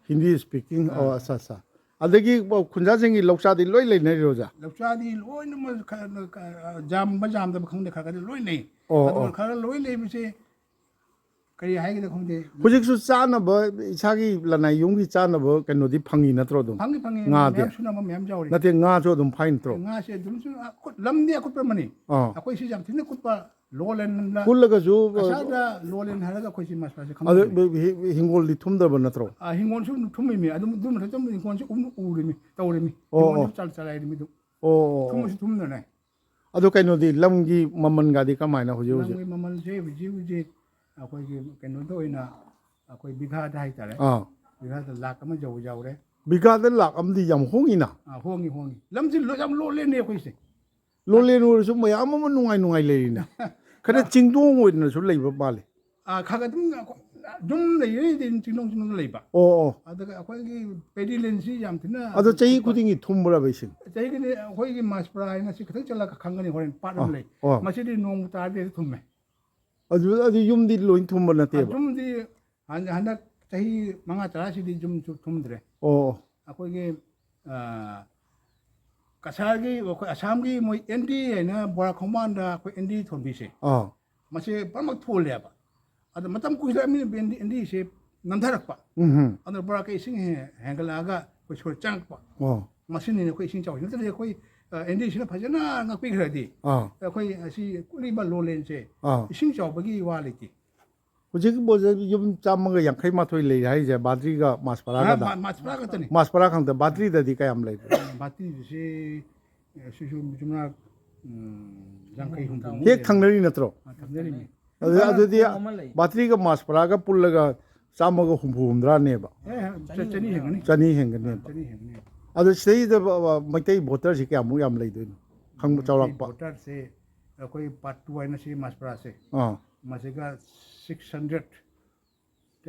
ꯍꯤꯟꯗꯤ ꯁ꯭ꯄꯤꯀꯤꯡ, ꯑꯣ, ꯑꯥ꯫ ꯑꯠꯆꯥ, ꯑꯠꯆꯥ꯫ ꯑꯗꯒꯤ ꯈꯨꯟꯖꯥꯁꯤꯡꯒꯤ ꯂꯧꯆꯥꯗꯤ ꯂꯣꯏ ꯂꯩꯅꯔꯤꯔꯣ, ꯑꯣꯖꯥ? ꯂꯧꯆꯥꯗꯤ ꯂꯣꯏꯅꯃꯛ ꯈ-, ꯈ-, ꯌꯥꯝꯕ ꯌꯥꯝꯗꯕ ꯈꯪꯗꯦ, ꯈꯔ ꯈꯔꯗꯤ ꯂꯣꯏ ꯂꯩ꯫ ꯑꯣ, ꯑꯗꯨꯒ ꯑꯣ꯫ ꯈꯔ ꯂꯣꯏ ꯂꯩꯕꯁꯦ ꯀꯔꯤ ꯍꯥꯏꯒꯗ꯭ꯔꯥ ꯈꯪꯗꯦ꯫ ꯍꯧꯖꯤꯛꯁꯨ ꯆꯥꯅꯕ, ꯏꯁꯥꯒꯤ ꯂꯅꯥꯏ ꯌꯨꯝꯒꯤ ꯆꯥꯅꯕ ꯀꯩꯅꯣꯗꯤ ꯐꯪꯉꯤ ꯅꯠꯇ꯭ꯔꯣ ꯑꯗꯨꯝ? ꯐꯪꯉꯤ, ꯐꯪꯉꯤ꯫ ꯉꯥꯗꯤ? ꯃꯌꯥꯝ ꯁꯨꯅꯕ ꯃꯌꯥꯝ ꯌꯥꯎꯔꯤ꯫ ꯅꯠꯇꯦ, ꯉꯥꯁꯨ ꯑꯗꯨꯝ ꯐꯥꯏ ꯅꯠꯇ꯭ꯔꯣ? ꯉꯥꯁꯦ ꯑꯗꯨꯝꯁꯨ ꯑꯀꯨꯠ-, ꯂꯝꯗꯤ ꯑꯀꯨꯠꯄ ꯑꯃꯅꯤ꯫ ꯑꯥ꯫ ꯑꯩꯈꯣꯏ ꯁꯤ ꯌꯥꯝ ꯊꯤꯅ ꯀꯨꯠꯄ ꯂꯣ ꯂꯦꯟꯗ꯫ ꯀꯨꯜꯂꯒꯁꯨ, ꯀꯁꯥꯔꯗ ꯂꯣ ꯂꯦꯟ ꯍꯥꯏꯔꯒ ꯑꯩꯈꯣꯏꯁꯤ ꯃꯥꯁꯄꯥꯁꯦ ꯑꯗꯨ ꯈꯪꯗꯦ꯫ ꯍꯤ-, ꯍꯤꯡꯒꯣꯜꯗꯤ ꯊꯨꯝꯗꯕ ꯅꯠꯇ꯭ꯔꯣ? ꯑꯥ, ꯍꯤꯡꯒꯣꯜꯁꯨ ꯑꯗꯨꯝ ꯊꯨꯝꯃꯤꯃꯤ꯫ ꯑꯗꯨꯝ, ꯑꯗꯨ ꯃꯊꯛꯇ ꯍꯤꯡꯒꯣꯜꯁꯨ ꯑꯗꯨꯝ ꯎꯔꯤꯃꯤ, ꯇꯧꯔꯤꯃꯤ꯫ ꯑꯣ, ꯍꯤꯡꯒꯣꯜꯁꯨ ꯑꯣ꯫ ꯆꯥꯏ-, ꯆꯂꯥꯏꯔꯤꯃꯤ ꯑꯗꯨꯝ꯫ ꯑꯣ, ꯑꯣ, ꯑꯣ꯫ ꯊꯨꯝꯕꯁꯨ ꯊꯨꯝꯗꯅꯦ꯫ ꯑꯗꯣ ꯀꯩꯅꯣꯗꯤ, ꯂꯝꯒꯤ ꯃꯃꯜꯒꯗꯤ ꯀꯃꯥꯏꯅ ꯍꯧꯖꯤꯛ ꯍꯧꯖꯤꯛ? ꯂꯝꯒꯤ ꯃꯃꯜꯁꯦ ꯍꯧꯖꯤꯛ ꯍꯧꯖꯤꯛ ꯑꯩꯈꯣꯏꯒꯤ ꯀꯩꯅꯣꯗ ꯑꯣꯏꯅ ꯑꯩꯈꯣꯏ ꯕꯤꯘꯥꯗ ꯍꯥꯏꯇꯥꯔꯦ꯫ ꯑꯥ꯫ ꯕꯤꯘꯥꯗ ꯂꯥꯈ ꯑꯃ ꯌꯧ-, ꯌꯧꯔꯦ꯫ ꯕꯤꯘꯥꯗ ꯂꯥꯈ ꯑꯃꯗꯤ ꯌꯥꯝ ꯍꯣꯡꯉꯤꯅ꯫ ꯑꯥ, ꯍꯣꯡꯉꯤ, ꯍꯣꯡꯉꯤ꯫ ꯂꯝꯁꯤ ꯂꯣ-, ꯌꯥꯝ ꯂꯣ ꯂꯦꯟꯅꯦ ꯑꯩꯈꯣꯏꯁꯦ꯫ ꯂꯣ ꯂꯦꯟ ꯑꯣꯏꯔꯁꯨ ꯃꯌꯥꯝ ꯑꯃ ꯅꯨꯡꯉꯥꯏ ꯅꯨꯡꯉꯥꯏ ꯂꯩꯔꯤꯅ꯫ ꯈꯔ ꯆꯤꯡꯗꯣꯡ ꯑꯣꯏꯅꯁꯨ ꯂꯩꯕ ꯃꯥꯜꯂꯦ꯫ ꯑꯥ, ꯈꯔ ꯈꯔ ꯑꯗꯨꯝ ꯑꯗꯨꯝ ꯂꯩꯔꯤꯗꯤ ꯆꯤꯡꯗꯣꯡ ꯆꯤꯡꯗꯣꯡꯗ ꯂꯩꯕ꯫ ꯑꯣ, ꯑꯣ꯫ ꯑꯗꯨꯒ ꯑꯩꯈꯣꯏꯒꯤ ꯄꯦꯗꯤ ꯂꯦꯟꯁꯤ ꯌꯥꯝ ꯊꯤꯅ ꯑꯗꯣ ꯆꯍꯤ ꯈꯨꯗꯤꯡꯒꯤ ꯊꯨꯝꯕ꯭ꯔꯕ ꯏꯁꯤꯡ? ꯆꯍꯤ ꯈꯨꯗꯤꯡꯒꯤ ꯑꯩꯈꯣꯏꯒꯤ ꯃꯥꯁꯄ꯭ꯔꯥ ꯍꯥꯏꯅ ꯁꯤ ꯈꯤꯇꯪ ꯆꯠꯂꯒ ꯈꯪꯒꯅꯤ ꯍꯣꯔꯦꯟ ꯄꯥꯠ ꯑꯃ ꯑꯥ, ꯂꯩ꯫ ꯑꯣ꯫ ꯃꯁꯤꯗꯤ ꯅꯣꯡ ꯇꯥꯔꯗꯤ ꯍꯦꯛꯇ ꯊꯨꯝꯃꯦ꯫ ꯑꯗꯨ, ꯑꯗꯨ ꯌꯨꯝꯗꯤ ꯂꯣꯏ ꯊꯨꯝꯕ ꯅꯠꯇꯦꯕ? ꯑ, ꯌꯨꯝꯗꯤ ꯍꯟ-, ꯍꯟꯗꯛ ꯆꯍꯤ ꯃꯉꯥ ꯇꯔꯥꯁꯤꯗꯤ ꯌꯨꯝꯁꯨ ꯊꯨꯝꯗ꯭ꯔꯦ꯫ ꯑꯣ, ꯑꯣ꯫ ꯑꯩꯈꯣꯏꯒꯤ, ꯑ, ꯀꯁꯥꯔꯒꯤ, ꯑꯩꯈꯣꯏ ꯑꯁꯥꯝꯒꯤ ꯃꯣꯏ ꯑꯦꯟ ꯗꯤ ꯍꯥꯏꯅ ꯕꯣꯔꯥ ꯈꯣꯡꯕꯥꯟꯗ ꯑꯩꯈꯣꯏ ꯑꯦꯟ ꯗꯤ ꯊꯣꯟꯕꯤꯁꯦ꯫ ꯑꯥ꯫ ꯃꯁꯤ ꯄꯨꯝꯅꯃꯛ ꯊꯣꯜꯂꯦꯕ꯫ ꯑꯗꯣ ꯃꯇꯝ ꯀꯨꯏꯔꯛꯑꯃꯤꯅ ꯑꯦꯟ ꯗꯤ, ꯑꯦꯟ ꯗꯤꯁꯦ ꯅꯝꯊꯔꯛꯄ꯫ ꯎꯝ ꯍꯝ꯫ ꯑꯗꯨꯅ ꯕꯣꯔꯥꯛꯀ ꯏꯁꯤꯡ ꯍꯦ-, ꯍꯦꯟꯒꯠꯂꯛꯑꯒ ꯑꯩꯈꯣꯏ ꯁꯣꯔ ꯆꯪꯉꯛꯄ꯫ ꯑꯣ꯫ ꯃꯁꯤꯅꯅꯦ ꯑꯩꯈꯣꯏ ꯏꯁꯤꯡ ꯆꯥꯎꯁꯤ꯫ ꯅꯠꯇ꯭ꯔꯗꯤ ꯑꯩꯈꯣꯏ, ꯑ, ꯑꯦꯟ ꯗꯤꯁꯤꯅ ꯐꯖꯅ ꯉꯥꯛꯄꯤꯈ꯭ꯔꯗꯤ ꯑꯥ꯫ ꯑꯩꯈꯣꯏ ꯑꯁꯤ ꯀꯨꯠꯂꯤꯕ ꯂꯣ ꯂꯦꯟꯁꯦ ꯑꯥ꯫ ꯏꯁꯤꯡ ꯆꯥꯎꯕꯒꯤ ꯋꯥ ꯂꯩꯇꯦ꯫ ꯍꯧꯖꯤꯛ ꯕ꯭ꯔꯣꯁꯦ ꯌꯨꯝ ꯆꯥꯝꯃꯒ ꯌꯥꯡꯈꯩ ꯃꯥꯊꯣꯏ ꯂꯩ ꯍꯥꯏꯁꯦ, ꯕꯥꯗ꯭ꯔꯤꯒ ꯃꯥꯁꯄꯔꯥꯒꯗ? ꯑ, ꯃꯥ-, ꯃꯥꯁꯄꯔꯥ ꯈꯛꯇꯅꯤ꯫ ꯃꯥꯁꯄꯔꯥ ꯈꯛꯇ, ꯕꯥꯗ꯭ꯔꯤꯗꯗꯤ ꯀꯌꯥꯝ ꯂꯩꯕ? ꯑ, ꯕꯥꯗ꯭ꯔꯤꯗꯁꯤ, ꯑ, ꯁꯤꯁꯨ ꯌꯨꯝꯅꯥꯛ, ꯎꯝ, ꯌꯥꯡꯈꯩ ꯍꯨꯝꯐꯨꯃꯨꯛ ꯍꯦꯛ ꯂꯩꯔꯝꯒꯅꯤ꯫ ꯊꯪꯅꯔꯤ ꯅꯠꯇ꯭ꯔꯣ? ꯑ, ꯊꯪꯅꯔꯤꯅꯤ꯫ ꯑꯗꯨ-, ꯈꯣꯡ ꯑꯗꯨꯗꯤ ꯑꯃ ꯂꯩ꯫ ꯕꯥꯗ꯭ꯔꯤꯒ ꯃꯥꯁꯄꯔꯥꯒ ꯄꯨꯜꯂꯒ ꯆꯥꯝꯃꯒ ꯍꯨꯝꯐꯨ ꯍꯨꯝꯗ꯭ꯔꯥꯅꯦꯕ꯫ ꯑꯦ, ꯆ-, ꯆꯅꯤ ꯍꯦꯟꯒꯅꯤ꯫ ꯆꯅꯤ ꯍꯦꯟꯒꯅꯦꯕ꯫ ꯆꯅꯤ ꯍꯦꯟꯒꯅꯤ꯫ ꯑꯗꯣ ꯁꯤꯗꯩꯗ ꯕ-, ꯕ-, ꯃꯩꯇꯩ ꯚꯣꯇꯔꯁꯤ ꯀꯌꯥꯃꯨꯛ ꯌꯥꯝ ꯂꯩꯗꯣꯏꯅꯣ? ꯈꯪꯕ ꯃꯩꯇꯩ ꯆꯥꯎꯔꯥꯛꯄ꯫ ꯚꯣꯇꯔꯁꯦ ꯑꯩꯈꯣꯏ ꯄꯥꯔꯠ ꯇꯨ ꯍꯥꯏꯅ ꯁꯤ ꯃꯥꯁꯄꯔꯥꯁꯦ꯫ ꯑꯥ꯫ ꯃꯁꯤꯒ ꯁꯤꯛꯁ ꯍꯟꯗ꯭ꯔꯦꯠ,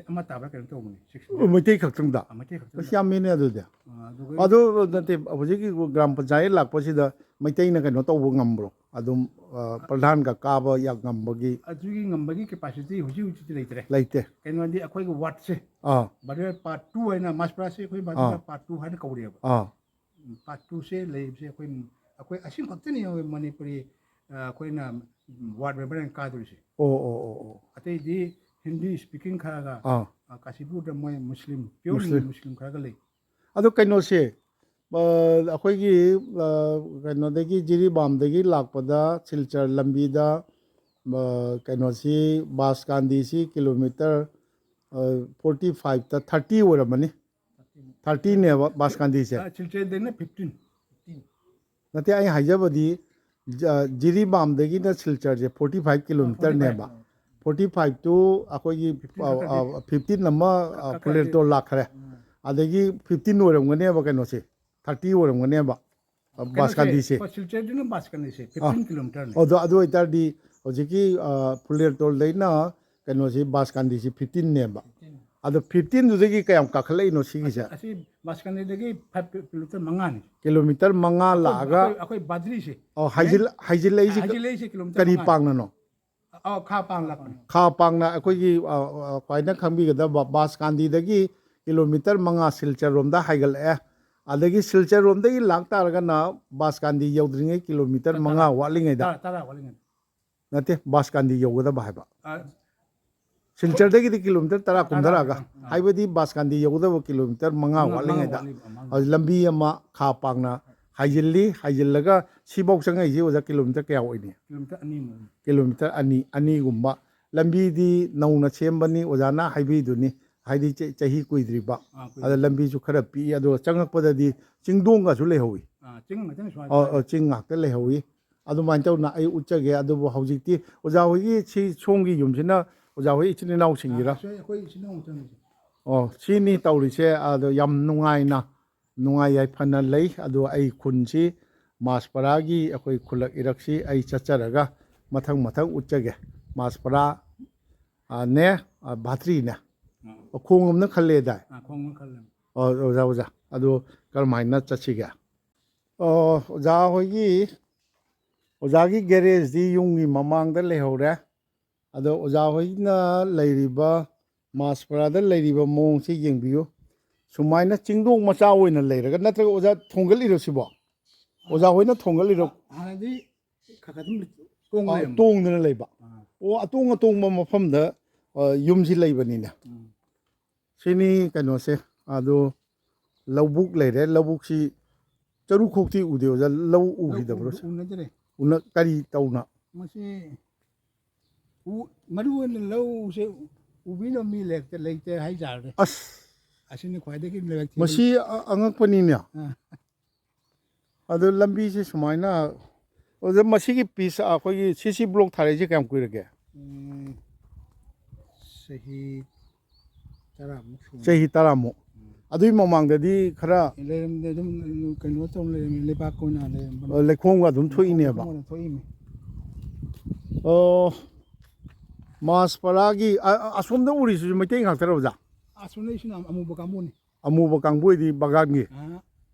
ꯑꯃ ꯇꯥꯕ꯭ꯔꯥ ꯀꯩꯅꯣ ꯇꯧꯕꯅꯤ, six ꯃꯩꯇꯩ ꯈꯛꯇꯪꯗ? ꯑ, ꯃꯩꯇꯩ ꯈꯛꯇ ꯑꯁ, ꯌꯥꯝꯃꯤꯅꯦ ꯑꯗꯨꯗꯤ꯫ ꯑꯗꯨꯒ ꯑꯗꯨ ꯅꯠꯇꯦ, ꯍꯧꯖꯤꯛꯀꯤ ꯒ꯭ꯔꯥꯝ ꯄꯟꯆꯥꯌꯠ ꯂꯥꯛꯄꯁꯤꯗ ꯃꯩꯇꯩꯅ ꯀꯩꯅꯣ ꯇꯧꯕ ꯉꯝꯕ꯭ꯔꯣ? ꯑꯗꯨꯝ ꯑ, ꯄ꯭ꯔꯙꯥꯟꯒ ꯀꯥꯕ ꯌꯥꯝ ꯉꯝꯕꯒꯤ? ꯑꯗꯨꯒꯤ ꯉꯝꯕꯒꯤ capacity ꯍꯧꯖꯤꯛ ꯍꯧꯖꯤꯛꯇꯤ ꯂꯩꯇ꯭ꯔꯦ꯫ ꯂꯩꯇꯦ꯫ ꯀꯩꯅꯣꯗꯤ ꯑꯩꯈꯣꯏꯒꯤ ꯋꯥꯔꯗꯁꯦ, ꯑꯥ ꯕꯥꯗꯤꯔꯥ part two ꯍꯥꯏꯅ, ꯃꯥꯁꯄꯔꯥꯁꯦ ꯑꯩꯈꯣꯏ ꯕꯥꯗꯤꯔꯥ ꯑꯥ꯫ part two ꯍꯥꯏꯅ ꯀꯧꯔꯦꯕ꯫ ꯑꯥ Part twoꯁꯦ ꯂꯩꯔꯤꯕꯁꯦ ꯑꯩꯈꯣꯏ, ꯑꯩꯈꯣꯏ ꯑꯁꯤ ꯈꯛꯇꯅꯤ ꯃꯅꯤꯄꯨꯔꯤ, ꯑ, ꯑꯩꯈꯣꯏꯅ ward member ꯍꯥꯏꯅ ꯀꯥꯗꯣꯔꯤꯁꯦ꯫ ꯑꯣ ꯑꯣ ꯑꯣ ꯑꯣ ꯑꯇꯩꯗꯤ Hindi speaking ꯈꯔꯒ, ꯑꯥ ꯑ, ꯀꯥꯁꯤꯄꯨꯔꯗ ꯃꯣꯏ ꯃꯨꯁꯂꯤꯝ, purely ꯃꯨꯁꯂꯤꯝ꯫ ꯃꯨꯁꯂꯤꯝ ꯈꯔꯒ ꯂꯩ꯫ ꯑꯗꯣ ꯀꯩꯅꯣꯁꯦ, ꯑ, ꯑꯩꯈꯣꯏꯒꯤ, ꯑ, ꯀꯩꯅꯣꯗꯒꯤ, ꯖꯤꯔꯤꯕꯥꯝꯗꯒꯤ ꯂꯥꯛꯄꯗ ꯁꯤꯜꯆꯔ ꯂꯝꯕꯤꯗ, ꯑ, ꯀꯩꯅꯣꯁꯤ, ꯕꯥꯁꯀꯥꯟꯗꯤꯁꯤ ꯀꯤꯂꯣꯃꯤꯇꯔ, ꯑ, forty fiveꯇ thirty ꯑꯣꯏꯔꯝꯃꯅꯤ꯫ Thirtyꯅꯦꯕ ꯕꯥꯁꯀꯥꯟꯗꯤꯁꯦ꯫ ꯑ, ꯁꯤꯜꯆꯔꯗꯩꯅ fifteen꯫ ꯅꯠꯇꯦ, ꯑꯩ ꯍꯥꯏꯖꯕꯗꯤ, ꯖ-, ꯖꯤꯔꯤꯕꯥꯝꯗꯒꯤꯅ ꯁꯤꯜꯆꯔꯁꯦ forty five ꯀꯤꯂꯣꯃꯤꯇꯔꯅꯦꯕ꯫ Forty five to ꯑꯩꯈꯣꯏꯒꯤ, Fifteen ꯈꯛꯇꯗꯤ꯫ ꯑ, fifteen ꯑꯃ, ꯑ, ꯈꯛ-, ꯐꯨꯂꯦꯟꯇꯣꯜ ꯂꯥꯛꯈ꯭ꯔꯦ꯫ ꯑꯗꯒꯤ fifteen ꯑꯣꯏꯔꯝꯒꯅꯦꯕ ꯀꯩꯅꯣꯁꯦ, thirty ꯑꯣꯏꯔꯝꯒꯅꯦꯕ, ꯑ, ꯀꯩꯅꯣꯁꯦ, ꯕꯥꯁꯀꯥꯟꯗꯤꯁꯦ꯫ ꯁꯤꯜꯆꯔꯗꯨꯅ ꯕꯥꯁꯀꯥꯟꯗꯤꯁꯦ fifteen kilometerꯅꯦ꯫ ꯑꯗꯣ ꯑꯗꯨ ꯑꯣꯏꯇꯥꯔꯗꯤ ꯍꯧꯖꯤꯛꯀꯤ, ꯑ, ꯐꯨꯂꯦꯟꯇꯣꯜꯗꯩꯅ ꯀꯩꯅꯣꯁꯤ, ꯕꯥꯁꯀꯥꯟꯗꯤꯁꯤ fifteenꯅꯦꯕ꯫ ꯑꯗꯣ fifteenꯗꯨꯗꯒꯤ ꯀꯌꯥꯝ ꯀꯥꯈꯠꯂꯛꯏꯅꯣ ꯁꯤꯒꯤꯁꯦ? ꯑꯁꯤ ꯕꯥꯁꯀꯥꯟꯗꯤꯗꯒꯤ five kilometer ꯃꯉꯥꯅꯤ꯫ ꯀꯤꯂꯣꯃꯤꯇꯔ ꯃꯉꯥ ꯂꯥꯛꯑꯒ, ꯑꯩꯈꯣꯏ, ꯑꯩꯈꯣꯏ ꯕꯥꯗ꯭ꯔꯤꯁꯦ꯫ ꯑꯣ, ꯍꯥꯏꯖꯤꯜ-, ꯍꯥꯏꯖꯤꯜꯂꯛꯏꯁꯤ ꯀ-, ꯍꯥꯏꯖꯤꯜꯂꯛꯏꯁꯦ kilometer ꯀꯔꯤ ꯃꯉꯥ꯫ ꯄꯥꯡꯅꯅꯣ? ꯑꯧ, ꯈꯥ ꯄꯥꯡ ꯂꯥꯛꯄꯅꯤ꯫ ꯈꯥ ꯄꯥꯡꯅ ꯑꯩꯈꯣꯏꯒꯤ, ꯑ, ꯑ, ꯈ꯭ꯋꯥꯏꯅ ꯈꯪꯕꯤꯒꯗꯕ ꯕꯥꯁꯀꯥꯟꯗꯤꯗꯒꯤ ꯀꯤꯂꯣꯃꯤꯇꯔ ꯃꯉꯥ ꯁꯤꯜꯆꯔ ꯔꯣꯝꯗ ꯍꯥꯏꯒꯠꯂꯛꯑꯦ꯫ ꯑꯗꯒꯤ ꯁꯤꯜꯆꯔ ꯔꯣꯝꯗꯒꯤ ꯂꯥꯛ ꯇꯥꯔꯒꯅ ꯕꯥꯁꯀꯥꯟꯗꯤ ꯌꯧꯗ꯭ꯔꯤꯉꯩ ꯀꯤꯂꯣꯃꯤꯇꯔ ꯃꯉꯥ ꯋꯥꯠꯂꯤꯉꯩꯗ꯫ ꯇꯔꯥ, ꯇꯔꯥ ꯋꯥꯠꯂꯤꯉꯩꯗ꯫ ꯅꯠꯇꯦ, ꯕꯥꯁꯀꯥꯟꯗꯤ ꯌꯧꯒꯗꯕ ꯍꯥꯏꯕ꯫ ꯑ, ꯁꯤꯜꯆꯔꯗꯒꯤ ꯀꯤꯂꯣꯃꯤꯇꯔ ꯇꯔꯥ ꯇꯔꯥ, ꯀꯨꯝꯊꯔꯛꯑꯒ, ꯑꯥ, ꯑꯥ꯫ ꯍꯥꯏꯕꯗꯤ ꯕꯥꯁꯀꯥꯟꯗꯤ ꯌꯧꯒꯗꯕ ꯀꯤꯂꯣꯃꯤꯇꯔ ꯃꯉꯥ ꯃꯉꯥ, ꯃꯉꯥ ꯋꯥꯠꯂꯤꯉꯩꯗ꯫ ꯋꯥꯠꯂꯤꯕ, ꯃꯉꯥ꯫ ꯍꯧꯖꯤꯛ ꯂꯝꯕꯤ ꯑꯃ ꯈꯥ ꯄꯥꯡꯅ ꯍꯥꯏꯖꯤꯜꯂꯤ, ꯍꯥꯏꯖꯤꯜꯂꯒ ꯁꯤꯐꯥꯎ ꯆꯪꯉꯛꯏꯁꯤ ꯑꯣꯖꯥ ꯀꯤꯂꯣꯃꯤꯇꯔ ꯀꯌꯥ ꯑꯣꯏꯅꯤ? Kilometer ꯑꯅꯤꯃꯨꯛ꯫ ꯀꯤꯂꯣꯃꯤꯇꯔ ꯑꯅꯤ, ꯑꯅꯤꯒꯨꯝꯕ꯫ ꯂꯝꯕꯤꯗꯤ ꯅꯧꯅ ꯁꯦꯝꯕꯅꯤ, ꯑꯣꯖꯥꯅ ꯍꯥꯏꯕꯤꯗꯨꯅꯤ, ꯍꯥꯏꯗꯤ ꯆ-, ꯆꯍꯤ ꯀꯨꯏꯗ꯭ꯔꯤꯕ꯫ ꯑꯥ, ꯀꯨꯏꯗ꯭ꯔꯤ꯫ ꯑꯗ ꯂꯝꯕꯤꯁꯨ ꯈꯔ ꯄꯤꯛꯏ, ꯑꯗꯨꯒ ꯆꯪꯉꯛꯄꯗꯗꯤ ꯆꯤꯡꯗꯣꯡꯒꯁꯨ ꯂꯩꯍꯧꯋꯤ꯫ ꯑꯥ, ꯆꯤꯡ ꯉꯥꯛꯇꯅꯤ ꯁꯨꯃꯥꯏꯅ ꯑꯣ, ꯇꯧꯔꯤꯁꯦ꯫ ꯑꯣ, ꯆꯤꯡ ꯉꯥꯛꯇ ꯂꯩꯍꯧꯋꯤ꯫ ꯑꯗꯨꯃꯥꯏꯅ ꯇꯧꯅ ꯑꯩ ꯎꯠꯆꯒꯦ꯫ ꯑꯗꯨꯕꯨ ꯍꯧꯖꯤꯛꯇꯤ ꯑꯣꯖꯥ ꯍꯣꯏꯒꯤ ꯁꯤ ꯁꯣꯝꯒꯤ ꯌꯨꯝꯁꯤꯅ ꯑꯣꯖꯥ ꯍꯣꯏ ꯏꯆꯤꯟ ꯏꯅꯥꯎꯁꯤꯡꯒꯤꯔ? ꯑꯥ, ꯑꯩꯈꯣꯏ ꯏꯆꯤꯟ ꯏꯅꯥꯎ ꯉꯥꯛꯇꯅꯤ꯫ ꯑꯣ, ꯁꯤꯅꯤ ꯇꯧꯔꯤꯁꯦ꯫ ꯑꯗꯣ ꯌꯥꯝ ꯅꯨꯡꯉꯥꯏꯅ, ꯅꯨꯡꯉꯥꯏ ꯌꯥꯏꯐꯅ ꯂꯩ꯫ ꯑꯗꯣ ꯑꯩ ꯈꯨꯟꯁꯤ, ꯃꯥꯁꯄꯔꯥꯒꯤ ꯑꯩꯈꯣꯏ ꯈꯨꯜꯂꯛ ꯏꯔꯛꯁꯤ ꯑꯩ ꯆꯠꯆꯔꯒ ꯃꯊꯪ ꯃꯊꯪ ꯎꯠꯆꯒꯦ꯫ ꯃꯥꯁꯄꯔꯥ, ꯑ, ꯅꯦ, ꯑ, ꯚꯥꯇ꯭ꯔꯤꯅꯦ꯫ ꯈꯣꯡ ꯑꯃꯅ ꯈꯜꯂꯦꯗꯥꯏ? ꯑꯥ, ꯈꯣꯡ ꯑꯃ ꯈꯜꯂꯦ꯫ ꯑꯣ, ꯑꯣꯖꯥ, ꯑꯣꯖꯥ, ꯑꯗꯨ ꯀꯔꯝꯍꯥꯏꯅ ꯆꯠꯁꯤꯒꯦ? ꯑꯣ, ꯑꯣꯖꯥ ꯍꯣꯏꯒꯤ, ꯑꯣꯖꯥꯒꯤ ꯒꯦꯔꯦꯖꯇꯤ ꯌꯨꯝꯒꯤ ꯃꯃꯥꯡꯗ ꯂꯩꯍꯧꯔꯦ꯫ ꯑꯗꯣ ꯑꯣꯖꯥ ꯍꯣꯏꯅ ꯂꯩꯔꯤꯕ ꯃꯥꯁꯄꯔꯥꯗ ꯂꯩꯔꯤꯕ ꯃꯑꯣꯡꯁꯤ ꯌꯦꯡꯕꯤꯌꯨ꯫ ꯁꯨꯃꯥꯏꯅ ꯆꯤꯡꯗꯣꯡ ꯃꯆꯥ ꯑꯣꯏꯅ ꯂꯩꯔꯒ, ꯅꯠꯇ꯭ꯔꯒ ꯑꯣꯖꯥ ꯊꯣꯡꯒꯠꯂꯤꯔꯣ ꯁꯤꯕꯣ? ꯑꯣꯖꯥ ꯍꯣꯏꯅ ꯊꯣꯡꯒꯠꯂꯤꯔꯣ? ꯍꯥꯟꯅꯗꯤ ꯈꯔ ꯈꯔ ꯑꯗꯨꯝ ꯇꯣꯡ ꯑꯥ, ꯂꯩꯔꯝꯕ꯫ ꯇꯣꯡꯗꯅ ꯂꯩꯕ꯫ ꯑꯥ꯫ ꯑꯣ, ꯑꯇꯣꯡ ꯑꯇꯣꯡꯕ ꯃꯐꯝꯗ, ꯑ, ꯌꯨꯝꯁꯤ ꯂꯩꯕꯅꯤꯅꯦ꯫ ꯎꯝ꯫ ꯁꯤꯅꯤ ꯀꯩꯅꯣꯁꯦ꯫ ꯑꯗꯣ ꯂꯧꯕꯨꯛ ꯂꯩꯔꯦ꯫ ꯂꯧꯕꯨꯛꯁꯤ ꯆꯔꯨ ꯈꯣꯛꯇꯤ ꯎꯗꯦ ꯑꯣꯖꯥ, ꯂꯧ ꯂꯧ ꯎꯈꯤꯗꯕ꯭ꯔꯣ? ꯎ-, ꯎꯅꯗ꯭ꯔꯦ꯫ ꯎꯅ-, ꯀꯔꯤ ꯇꯧꯅ? ꯃꯁꯤ ꯎ-, ꯃꯔꯨ ꯑꯣꯏꯅ ꯂꯧꯁꯦ ꯎꯕꯤꯅꯕ ꯃꯤ ꯂꯩꯔꯛꯇ-, ꯂꯩꯇꯦ ꯍꯥꯏꯇꯥꯔꯦ꯫ ꯑꯁ! ꯑꯁꯤꯅ ꯈ꯭ꯋꯥꯏꯗꯒꯤ ꯂꯥꯏꯕꯛ ꯊꯤꯕ꯫ ꯃꯁꯤ ꯑ-, ꯑꯉꯛꯄꯅꯤꯅꯦ꯫ ꯑꯥ꯫ ꯑꯗꯨ ꯂꯝꯕꯤꯁꯤ ꯁꯨꯃꯥꯏꯅ, ꯑꯣꯖꯥ, ꯃꯁꯤꯒꯤ ꯄꯤꯁ ꯑꯩꯈꯣꯏꯒꯤ ꯁꯤ ꯁꯤ ꯕ꯭ꯂꯣꯛ ꯊꯥꯔꯛꯏꯁꯦ ꯀꯌꯥꯝ ꯀꯨꯏꯔꯒꯦ? ꯎꯝ, ꯆꯍꯤ ꯇꯔꯥꯃꯨꯛ ꯁꯨꯔꯦ꯫ ꯆꯍꯤ ꯇꯔꯥꯃꯨꯛ? ꯎꯝ꯫ ꯑꯗꯨꯒꯤ ꯃꯃꯥꯡꯗꯗꯤ ꯈꯔ ꯂꯩꯔꯝꯗꯦ, ꯑꯗꯨꯝ ꯀꯩꯅꯣ ꯇꯧꯔ ꯂꯩꯔꯝꯃꯤ, ꯂꯩꯕꯥꯛ ꯑꯣꯏꯅ ꯂꯩꯔꯝꯕꯅꯤ꯫ ꯑ, ꯂꯩꯈꯣꯝꯒ ꯑꯗꯨꯝ ꯊꯣꯛꯏꯅꯦꯕ? ꯂꯩꯈꯣꯝ ꯑꯣꯏꯅ ꯊꯣꯛꯏꯅꯦ꯫ ꯑꯣ, ꯃꯥꯁꯄꯔꯥꯒꯤ, ꯑ-, ꯑ-, ꯑꯁꯣꯝꯗ ꯎꯔꯤꯁꯤꯁꯨ ꯃꯩꯇꯩ ꯉꯥꯛꯇꯔꯣ, ꯑꯣꯖꯥ? ꯑꯁꯣꯝꯗꯩꯁꯤꯅ ꯑꯃꯨꯕ ꯀꯥꯡꯕꯨꯅꯤ꯫ ꯑꯃꯨꯕ ꯀꯥꯡꯕꯨ ꯑꯣꯏꯗꯤ ꯕꯒꯥꯟꯒꯤ? ꯑꯥ꯫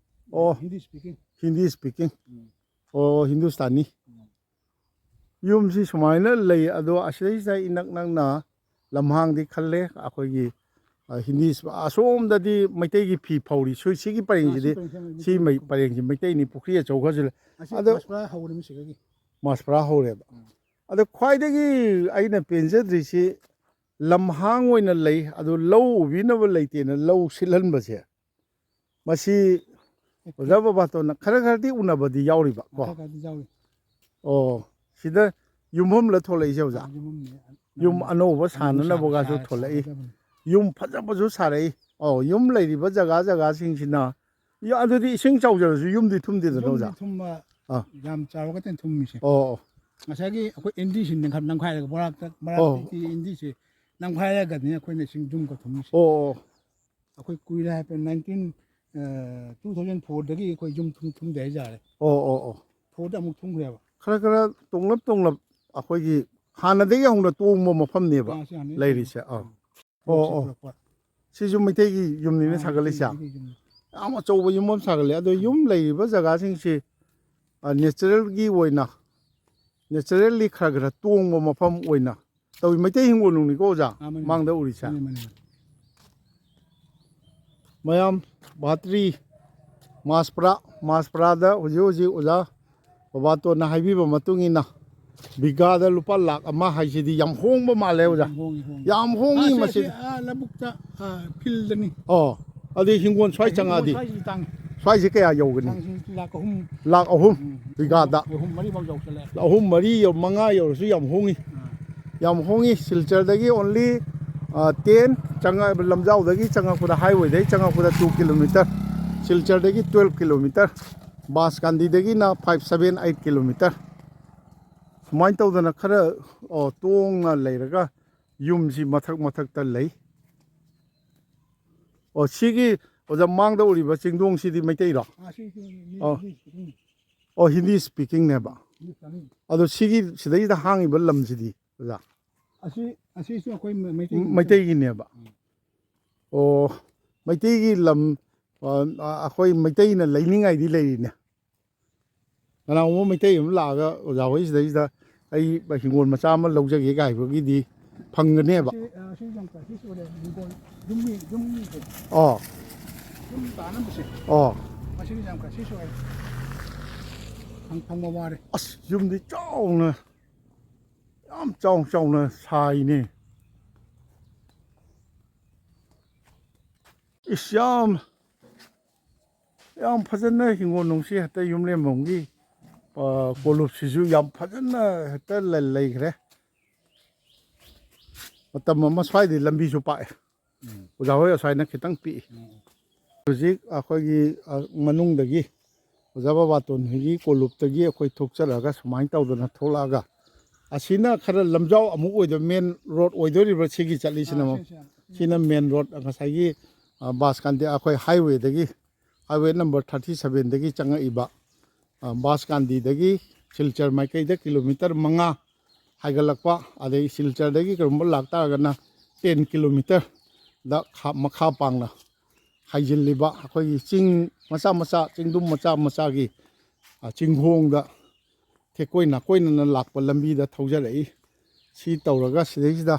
ꯑꯣ꯫ ꯍꯤꯟꯗꯤ speaking꯫ ꯍꯤꯟꯗꯤ speaking꯫ ꯎꯝ꯫ ꯑꯣ, ꯍꯤꯟꯗꯨꯁꯇꯥꯅꯤ꯫ ꯎꯝ꯫ ꯌꯨꯝꯁꯤ ꯁꯨꯃꯥꯏꯅ ꯂꯩ, ꯑꯗꯣ ꯑꯁꯤꯗꯩꯁꯤꯗ ꯏꯅꯛ ꯅꯛꯅ ꯂꯝꯍꯥꯡꯗꯤ ꯈꯜꯂꯦ꯫ ꯑꯩꯈꯣꯏꯒꯤ, ꯑ, ꯍꯤꯟꯗꯤ, ꯑꯁꯣꯝꯗꯗꯤ ꯃꯩꯇꯩꯒꯤ ꯐꯤ ꯐꯧꯔꯤ꯫ ꯁꯨꯏ-, ꯁꯤꯒꯤ ꯑꯥ, ꯁꯤ ꯄꯔꯦꯡꯁꯤꯗꯤ, ꯄꯔꯦꯡꯁꯦ ꯁꯤ ꯃꯩ-, ꯃꯩꯇꯩꯒꯤ ꯄꯔꯦꯡꯁꯤ ꯃꯩꯇꯩꯅꯤ, ꯄꯨꯈ꯭ꯔꯤ ꯑꯆꯧꯕꯁꯨ ꯂꯩ꯫ ꯑꯁꯤ ꯑꯗꯣ ꯃꯥꯁꯄꯔꯥ ꯍꯧꯔꯤꯃꯤ ꯁꯤꯗꯒꯤ꯫ ꯃꯥꯁꯄꯔꯥ ꯍꯧꯔꯦꯕ꯫ ꯎꯝ꯫ ꯑꯗꯣ ꯈ꯭ꯋꯥꯏꯗꯒꯤ ꯑꯩꯅ ꯄꯦꯟꯖꯗ꯭ꯔꯤꯁꯤ ꯂꯝꯍꯥꯡ ꯑꯣꯏꯅ ꯂꯩ, ꯑꯗꯨ ꯂꯧ ꯎꯕꯤꯅꯕ ꯂꯩꯇꯦꯅ ꯂꯧ ꯁꯤꯠꯍꯟꯕꯁꯦ, ꯃꯁꯤ ꯑꯣꯖꯥ ꯕꯕꯥꯇꯣꯟꯅ ꯈꯔ ꯈꯔꯗꯤ ꯎꯅꯕꯗꯤ ꯌꯥꯎꯔꯤꯕ ꯀꯣ? ꯈꯔ ꯈꯔꯗꯤ ꯌꯥꯎꯔꯤ꯫ ꯑꯣ, ꯁꯤꯗ ꯌꯨꯝꯐꯝꯂ ꯊꯣꯛꯂꯛꯏꯁꯦ ꯑꯣꯖꯥ? ꯑꯥ, ꯌꯨꯝꯐꯝꯅꯦ꯫ ꯌꯨꯝ ꯑꯅꯧꯕ ꯑꯅꯧꯕ ꯁꯥ-, ꯁꯥꯅꯅꯕꯒꯁꯨ ꯁꯥ-, ꯊꯣꯛꯂꯛꯏ꯫ ꯁꯥꯒꯗꯕꯅꯤ꯫ ꯌꯨꯝ ꯐꯖꯕꯁꯨ ꯁꯥꯔꯛꯏ꯫ ꯑꯧ, ꯌꯨꯝ ꯂꯩꯔꯤꯕ ꯖꯒꯥ ꯖꯒꯥꯁꯤꯡꯁꯤꯅ, ꯌ-, ꯑꯗꯨꯗꯤ ꯏꯁꯤꯡ ꯆꯥꯎꯖꯔꯁꯨ ꯌꯨꯝꯗꯤ ꯊꯨꯝꯗꯦꯗꯅ ꯌꯨꯝꯗꯤ ꯑꯣꯖꯥ? ꯊꯨꯝꯕ, ꯑꯥ꯫ ꯌꯥꯝ ꯆꯥꯎꯔꯒ ꯊꯨꯝꯃꯤꯁꯦ꯫ ꯑꯣ, ꯑꯣ꯫ ꯉꯁꯥꯏꯒꯤ ꯑꯩꯈꯣꯏ ꯏꯟꯗꯤꯁꯤ ꯅꯝꯈꯥꯏꯔꯒ ꯕꯣꯔꯥꯛꯇ, ꯑꯣ꯫ ꯕꯣꯔꯥꯛꯇꯒꯤ ꯏꯟꯗꯤꯁꯦ ꯅꯝꯈꯥꯏꯔꯒꯅꯤ ꯑꯩꯈꯣꯏꯅ ꯏꯁꯤꯡ ꯌꯨꯝꯒ ꯊꯨꯝꯃꯤꯁꯦ꯫ ꯑꯣ, ꯑꯣ꯫ ꯑꯩꯈꯣꯏ ꯀꯨꯏꯔꯦ ꯍꯥꯏꯐꯦꯠ nineteen, ꯑ, two thousand four ꯗꯒꯤ ꯑꯩꯈꯣꯏ ꯌꯨꯝ ꯊꯨꯝ-, ꯊꯨꯝꯗꯦ ꯍꯥꯏꯇꯥꯔꯦ꯫ ꯑꯣ, ꯑꯣ, ꯑꯣ꯫ Four ꯗ ꯑꯃꯨꯛ ꯊꯨꯝꯈ꯭ꯔꯦꯕ꯫ ꯈꯔ ꯈꯔ ꯇꯣꯡꯂꯞ ꯇꯣꯡꯂꯞ ꯑꯩꯈꯣꯏꯒꯤ ꯍꯥꯟꯅꯗꯒꯤ ꯍꯧꯅ ꯇꯣꯡꯕ ꯃꯐꯝꯅꯦꯕ ꯑꯥ, ꯁꯤ ꯍꯥꯟꯅꯗꯒꯤ ꯂꯩꯔꯤꯁꯦ꯫ ꯑꯥ꯫ ꯎꯝ꯫ ꯑꯣ, ꯌꯣꯠꯁꯤ ꯑꯣ꯫ ꯄꯨꯔꯛꯄ꯫ ꯁꯤꯁꯨ ꯃꯩꯇꯩꯒꯤ ꯌꯨꯝꯅꯤꯅ ꯁꯥꯒꯠꯂꯤꯁꯦ? ꯌꯥꯝ ꯑꯆꯧꯕ ꯌꯨꯝ ꯑꯃ ꯁꯥꯒꯠꯂꯦ꯫ ꯑꯗꯣ ꯌꯨꯝ ꯂꯩꯔꯤꯕ ꯖꯒꯥꯁꯤꯡꯁꯤ, ꯑ, natural ꯒꯤ ꯑꯣꯏꯅ, naturally ꯈꯔ ꯈꯔ ꯇꯣꯡꯕ ꯃꯐꯝ ꯑꯣꯏꯅ ꯇꯧꯏ꯫ ꯃꯩꯇꯩ ꯍꯤꯡꯒꯣꯜꯅꯨꯡꯅꯤꯀꯣ ꯑꯣꯖꯥ, ꯑꯥ, ꯃꯥꯅꯤ, ꯃꯥꯡꯗ ꯎꯔꯤꯁꯦ꯫ ꯃꯥꯅꯤ, ꯃꯥꯅꯤ, ꯃꯥꯅꯤ꯫ ꯃꯌꯥꯝ ꯚꯥꯇ꯭ꯔꯤ ꯃꯥꯁꯄ꯭ꯔꯥ, ꯃꯥꯁꯄ꯭ꯔꯥꯗ ꯍꯧꯖꯤꯛ ꯍꯧꯖꯤꯛ ꯑꯣꯖꯥ ꯕꯕꯥꯇꯣꯟꯅ ꯍꯥꯏꯕꯤꯕ ꯃꯇꯨꯡ ꯏꯟꯅ ꯕꯤꯒꯥꯗ ꯂꯨꯄꯥ ꯂꯥꯈ ꯑꯃ ꯍꯥꯏꯁꯤꯗꯤ ꯌꯥꯝ ꯍꯣꯡꯕ ꯃꯥꯜꯂꯦ ꯑꯣꯖꯥ꯫ ꯌꯥꯝ ꯍꯣꯡꯉꯤ, ꯍꯣꯡꯉꯤ꯫ ꯌꯥꯝ ꯍꯣꯡꯉꯤ ꯑꯥ, ꯁꯤ, ꯃꯁꯤ꯫ ꯁꯤ, ꯑꯥ, ꯂꯧꯕꯨꯛꯇ, ꯑꯥ, field ꯗꯅꯤ꯫ ꯑꯣ, ꯑꯗꯨꯗꯤ ꯍꯤꯡꯒꯣꯜ ꯁ꯭ꯋꯥꯏ ꯍꯤꯡꯒꯣꯜ ꯆꯪꯉꯛꯑꯗꯤ? ꯁ꯭ꯋꯥꯏꯁꯤꯗꯤ ꯇꯥꯡꯉꯤ꯫ ꯁ꯭ꯋꯥꯏꯁꯦ ꯀꯌꯥ ꯌꯧꯒꯅꯤ? ꯇꯥꯡꯁꯤ ꯂꯥꯈ ꯑꯍꯨꯝ꯫ ꯂꯥꯈ ꯑꯍꯨꯝ ꯎꯝ, ꯕꯤꯒꯥꯗ? ꯑꯍꯨꯝ ꯃꯔꯤꯐꯥꯎ ꯌꯧꯁꯜꯂꯛꯑꯦ꯫ ꯑꯍꯨꯝ ꯃꯔꯤ ꯌꯧ-, ꯃꯉꯥ ꯌꯧꯔꯁꯨ ꯌꯥꯝ ꯍꯣꯡꯉꯤ꯫ ꯑꯥ꯫ ꯌꯥꯝ ꯍꯣꯡꯉꯤ꯫ ꯁꯤꯜꯆꯔꯗꯒꯤ only, ꯑ, ten ꯆꯪꯉ-, ꯂꯝꯖꯥꯎꯗꯒꯤ ꯆꯪꯉꯛꯄꯗ, highway ꯗꯒꯤ ꯆꯪꯉꯛꯄꯗ two kilometre, ꯁꯤꯜꯆꯔꯗꯒꯤ twelve kilometre, ꯕꯥꯁꯀꯥꯟꯗꯤꯗꯒꯤꯅ five, seven, eight kilometre꯫ ꯁꯨꯃꯥꯏꯅ ꯇꯧꯗꯅ ꯈꯔ, ꯑꯣ, ꯇꯣꯡꯅ ꯂꯩꯔꯒ ꯌꯨꯝꯁꯤ ꯃꯊꯛ ꯃꯊꯛꯇ ꯂꯩ꯫ ꯑꯣ, ꯁꯤꯒꯤ ꯑꯣꯖꯥ ꯃꯥꯡꯗ ꯎꯔꯤꯕ ꯆꯤꯡꯗꯣꯡꯁꯤꯗꯤ ꯃꯩꯇꯩꯔꯣ? ꯑꯥ, ꯁꯤ, ꯁꯤ, ꯃꯤ, ꯑꯣ꯫ ꯃꯤ, ꯃꯤ, ꯑꯣ, Hindi speaking ꯅꯦꯕ꯫ ꯃꯤ ꯆꯪꯉꯤ꯫ ꯑꯗꯣ ꯁꯤꯒꯤ, ꯁꯤꯗꯩꯁꯤꯗ ꯍꯥꯡꯉꯤꯕ ꯂꯝꯁꯤꯗꯤ ꯑꯣꯖꯥ? ꯑꯁꯤ, ꯑꯁꯤꯁꯨ ꯑꯩꯈꯣꯏ ꯃ-, ꯃꯩꯇꯩꯒꯤ ꯃꯩꯇꯩꯒꯤꯅꯦꯕ꯫ ꯎꯝ꯫ ꯑꯣ, ꯃꯩꯇꯩꯒꯤ ꯂꯝ, ꯑ, ꯑ, ꯑꯩꯈꯣꯏ ꯃꯩꯇꯩꯅ ꯂꯩꯅꯤꯡꯉꯥꯏꯗꯤ ꯂꯩꯔꯤꯅꯦ꯫ ꯀꯅꯥꯒꯨꯝꯕ ꯃꯩꯇꯩ ꯑꯃ ꯂꯥꯛꯑꯒ ꯑꯣꯖꯥ ꯍꯣꯏ ꯁꯤꯗꯩꯁꯤꯗ ꯑꯩ ꯍꯤꯡꯒꯣꯜ ꯃꯆꯥ ꯑꯃ ꯂꯧꯖꯒꯦ ꯀꯥꯏꯕꯒꯤꯗꯤ ꯐꯪꯒꯅꯦꯕ꯫ ꯑꯁꯤ, ꯑ, ꯑꯁꯤ ꯌꯥꯝ practice ꯑꯣꯏꯔꯦ꯫ ꯍꯤꯡꯒꯣꯜ ꯌꯨꯝꯒꯤ, ꯌꯨꯝꯒꯤꯁꯦ꯫ ꯑꯣ꯫ ꯌꯨꯝ ꯇꯥꯅꯕꯁꯦ꯫ ꯑꯣ꯫ ꯃꯁꯤꯒꯤ ꯌꯥꯝ practice ꯑꯣꯏꯔꯦ꯫ ꯐꯪ-, ꯐꯪꯕ ꯋꯥꯔꯦ꯫ ꯑꯁ, ꯌꯨꯝꯗꯤ ꯆꯥꯎꯅ, ꯌꯥꯝ ꯆꯥꯎ ꯆꯥꯎꯅ ꯁꯥꯏꯅꯦ꯫ ꯏꯁ, ꯌꯥꯝ, ꯌꯥꯝ ꯐꯖꯅ ꯍꯤꯡꯒꯣꯜ ꯅꯨꯡꯁꯤ ꯍꯦꯛꯇ ꯌꯨꯝꯂꯦꯝꯕꯝꯒꯤ, ꯑ, ꯀꯣꯂꯨꯞꯁꯤꯁꯨ ꯌꯥꯝ ꯐꯖꯅ ꯍꯦꯛꯇ ꯂꯩ-, ꯂꯩꯈ꯭ꯔꯦ꯫ ꯃꯇꯝ ꯑꯃ ꯁ꯭ꯋꯥꯏꯗꯤ ꯂꯝꯕꯤꯁꯨ ꯄꯥꯛꯑꯦ꯫ ꯎꯝ꯫ ꯑꯣꯖꯥ ꯍꯣꯏ ꯑꯁ꯭ꯋꯥꯏꯅ ꯈꯤꯇꯪ ꯄꯤꯛꯏ꯫ ꯎꯝ꯫ ꯍꯧꯖꯤꯛ ꯑꯩꯈꯣꯏꯒꯤ, ꯑ, ꯃꯅꯨꯡꯗꯒꯤ ꯑꯣꯖꯥ ꯕꯕꯥꯇꯣꯟ ꯍꯣꯏꯒꯤ ꯀꯣꯂꯨꯞꯇꯒꯤ ꯑꯩꯈꯣꯏ ꯊꯣꯛꯆꯔꯒ ꯁꯨꯃꯥꯏꯅ ꯇꯧꯗꯅ ꯊꯣꯛꯂꯛꯑꯒ, ꯑꯁꯤꯅ ꯈꯔ ꯂꯝꯖꯥꯎ ꯑꯃꯨꯛ ꯑꯣꯏꯗꯣꯏ, main road ꯑꯣꯏꯗꯣꯏꯔꯤꯕ꯭ꯔꯥ ꯁꯤꯒꯤ ꯆꯠꯂꯤꯁꯤꯅ ꯑꯥ, ꯑꯃꯨꯛ? ꯁꯤ, ꯁꯤ꯫ ꯁꯤꯅ main road, ꯉꯁꯥꯏꯒꯤ, ꯑ, ꯕꯥꯁꯀꯥꯟꯗꯤ ꯑꯩꯈꯣꯏ highway ꯗꯒꯤ, highway number thirty seven ꯗꯒꯤ ꯆꯪꯉꯛꯏꯕ, ꯑ, ꯕꯥꯁꯀꯥꯟꯗꯤꯗꯒꯤ ꯁꯤꯜꯆꯔ ꯃꯥꯏꯀꯩꯗ kilometre ꯃꯉꯥ ꯍꯥꯏꯒꯠꯂꯛꯄ, ꯑꯗꯩ ꯁꯤꯜꯆꯔꯗꯒꯤ ꯀꯔꯤꯒꯨꯝꯕ ꯂꯥꯛꯇꯥꯔꯒꯅ ten kilometre ꯗ ꯈꯥ-, ꯃꯈꯥ ꯄꯥꯡꯅ ꯍꯥꯏꯖꯤꯜꯂꯤꯕ ꯑꯩꯈꯣꯏꯒꯤ ꯆꯤꯡ ꯃꯆꯥ ꯃꯆꯥ, ꯆꯤꯡꯗꯨꯝ ꯃꯆꯥ ꯃꯆꯥꯒꯤ, ꯑ, ꯆꯤꯡꯈꯣꯡꯗ ꯊꯦꯛꯀꯣꯏ ꯅꯥꯀꯣꯏꯅꯅ ꯂꯥꯛꯄ ꯂꯝꯕꯤꯗ ꯊꯧꯖꯔꯛꯏ꯫ ꯁꯤ ꯇꯧꯔꯒ ꯁꯤꯗꯩꯁꯤꯗ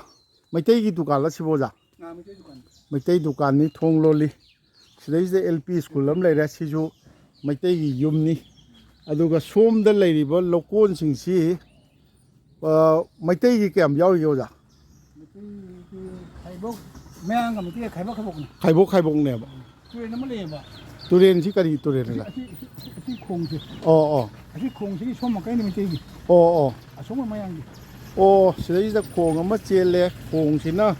ꯃꯩꯇꯩꯒꯤ ꯗꯨꯀꯥꯟꯂ ꯁꯤꯕꯨ, ꯑꯣꯖꯥ? ꯑꯥ, ꯃꯩꯇꯩ ꯗꯨꯀꯥꯟ꯫ ꯃꯩꯇꯩ ꯗꯨꯀꯥꯟꯅꯤ, ꯊꯣꯡ ꯂꯣꯜꯂꯤ꯫ ꯁꯤꯗꯩꯁꯤꯗ ꯑꯦꯜ ꯄꯤ ꯁ꯭ꯀꯨꯜ ꯑꯃ ꯂꯩꯔꯦ, ꯁꯤꯁꯨ ꯃꯩꯇꯩꯒꯤ ꯌꯨꯝꯅꯤ꯫ ꯑꯗꯨꯒ ꯁꯣꯝꯗ ꯂꯩꯔꯤꯕ ꯂꯧꯀꯣꯟꯁꯤꯡꯁꯤ, ꯑ, ꯃꯩꯇꯩꯒꯤ ꯀꯌꯥꯝ ꯌꯥꯎꯔꯤꯒꯦ, ꯑꯣꯖꯥ? ꯃꯩꯇꯩꯒꯤ ꯈꯥꯏꯕꯣꯛ, ꯃꯌꯥꯡꯒ ꯃꯩꯇꯩꯒ ꯈꯥꯏꯕꯣꯛ ꯈꯥꯏꯕꯣꯛꯅꯤ꯫ ꯈꯥꯏꯕꯣꯛ ꯈꯥꯏꯕꯣꯛꯅꯦꯕ꯫ ꯇꯨꯔꯦꯟ ꯑꯃ ꯂꯩꯌꯦꯕ꯫ ꯇꯨꯔꯦꯟꯁꯤ ꯀꯔꯤ ꯇꯨꯔꯦꯟ, ꯑꯁꯤ, ꯑꯣꯖꯥ? ꯑꯁꯤ, ꯑꯁꯤ, ꯑꯁꯤ ꯈꯣꯡꯁꯦ꯫ ꯑꯣ, ꯑꯣ꯫ ꯑꯁꯤ ꯈꯣꯡꯁꯤꯒꯤ ꯁꯣꯝ ꯃꯥꯏꯀꯩꯅ ꯃꯩꯇꯩꯒꯤ꯫ ꯑꯣ, ꯑꯣ꯫ ꯑꯁꯣꯝꯅ ꯃꯌꯥꯡꯒꯤ꯫ ꯑꯣ, ꯁꯤꯗꯩꯁꯤꯗ ꯈꯣꯡ ꯑꯃ ꯆꯦꯜꯂꯦ꯫ ꯈꯣꯡꯁꯤꯅ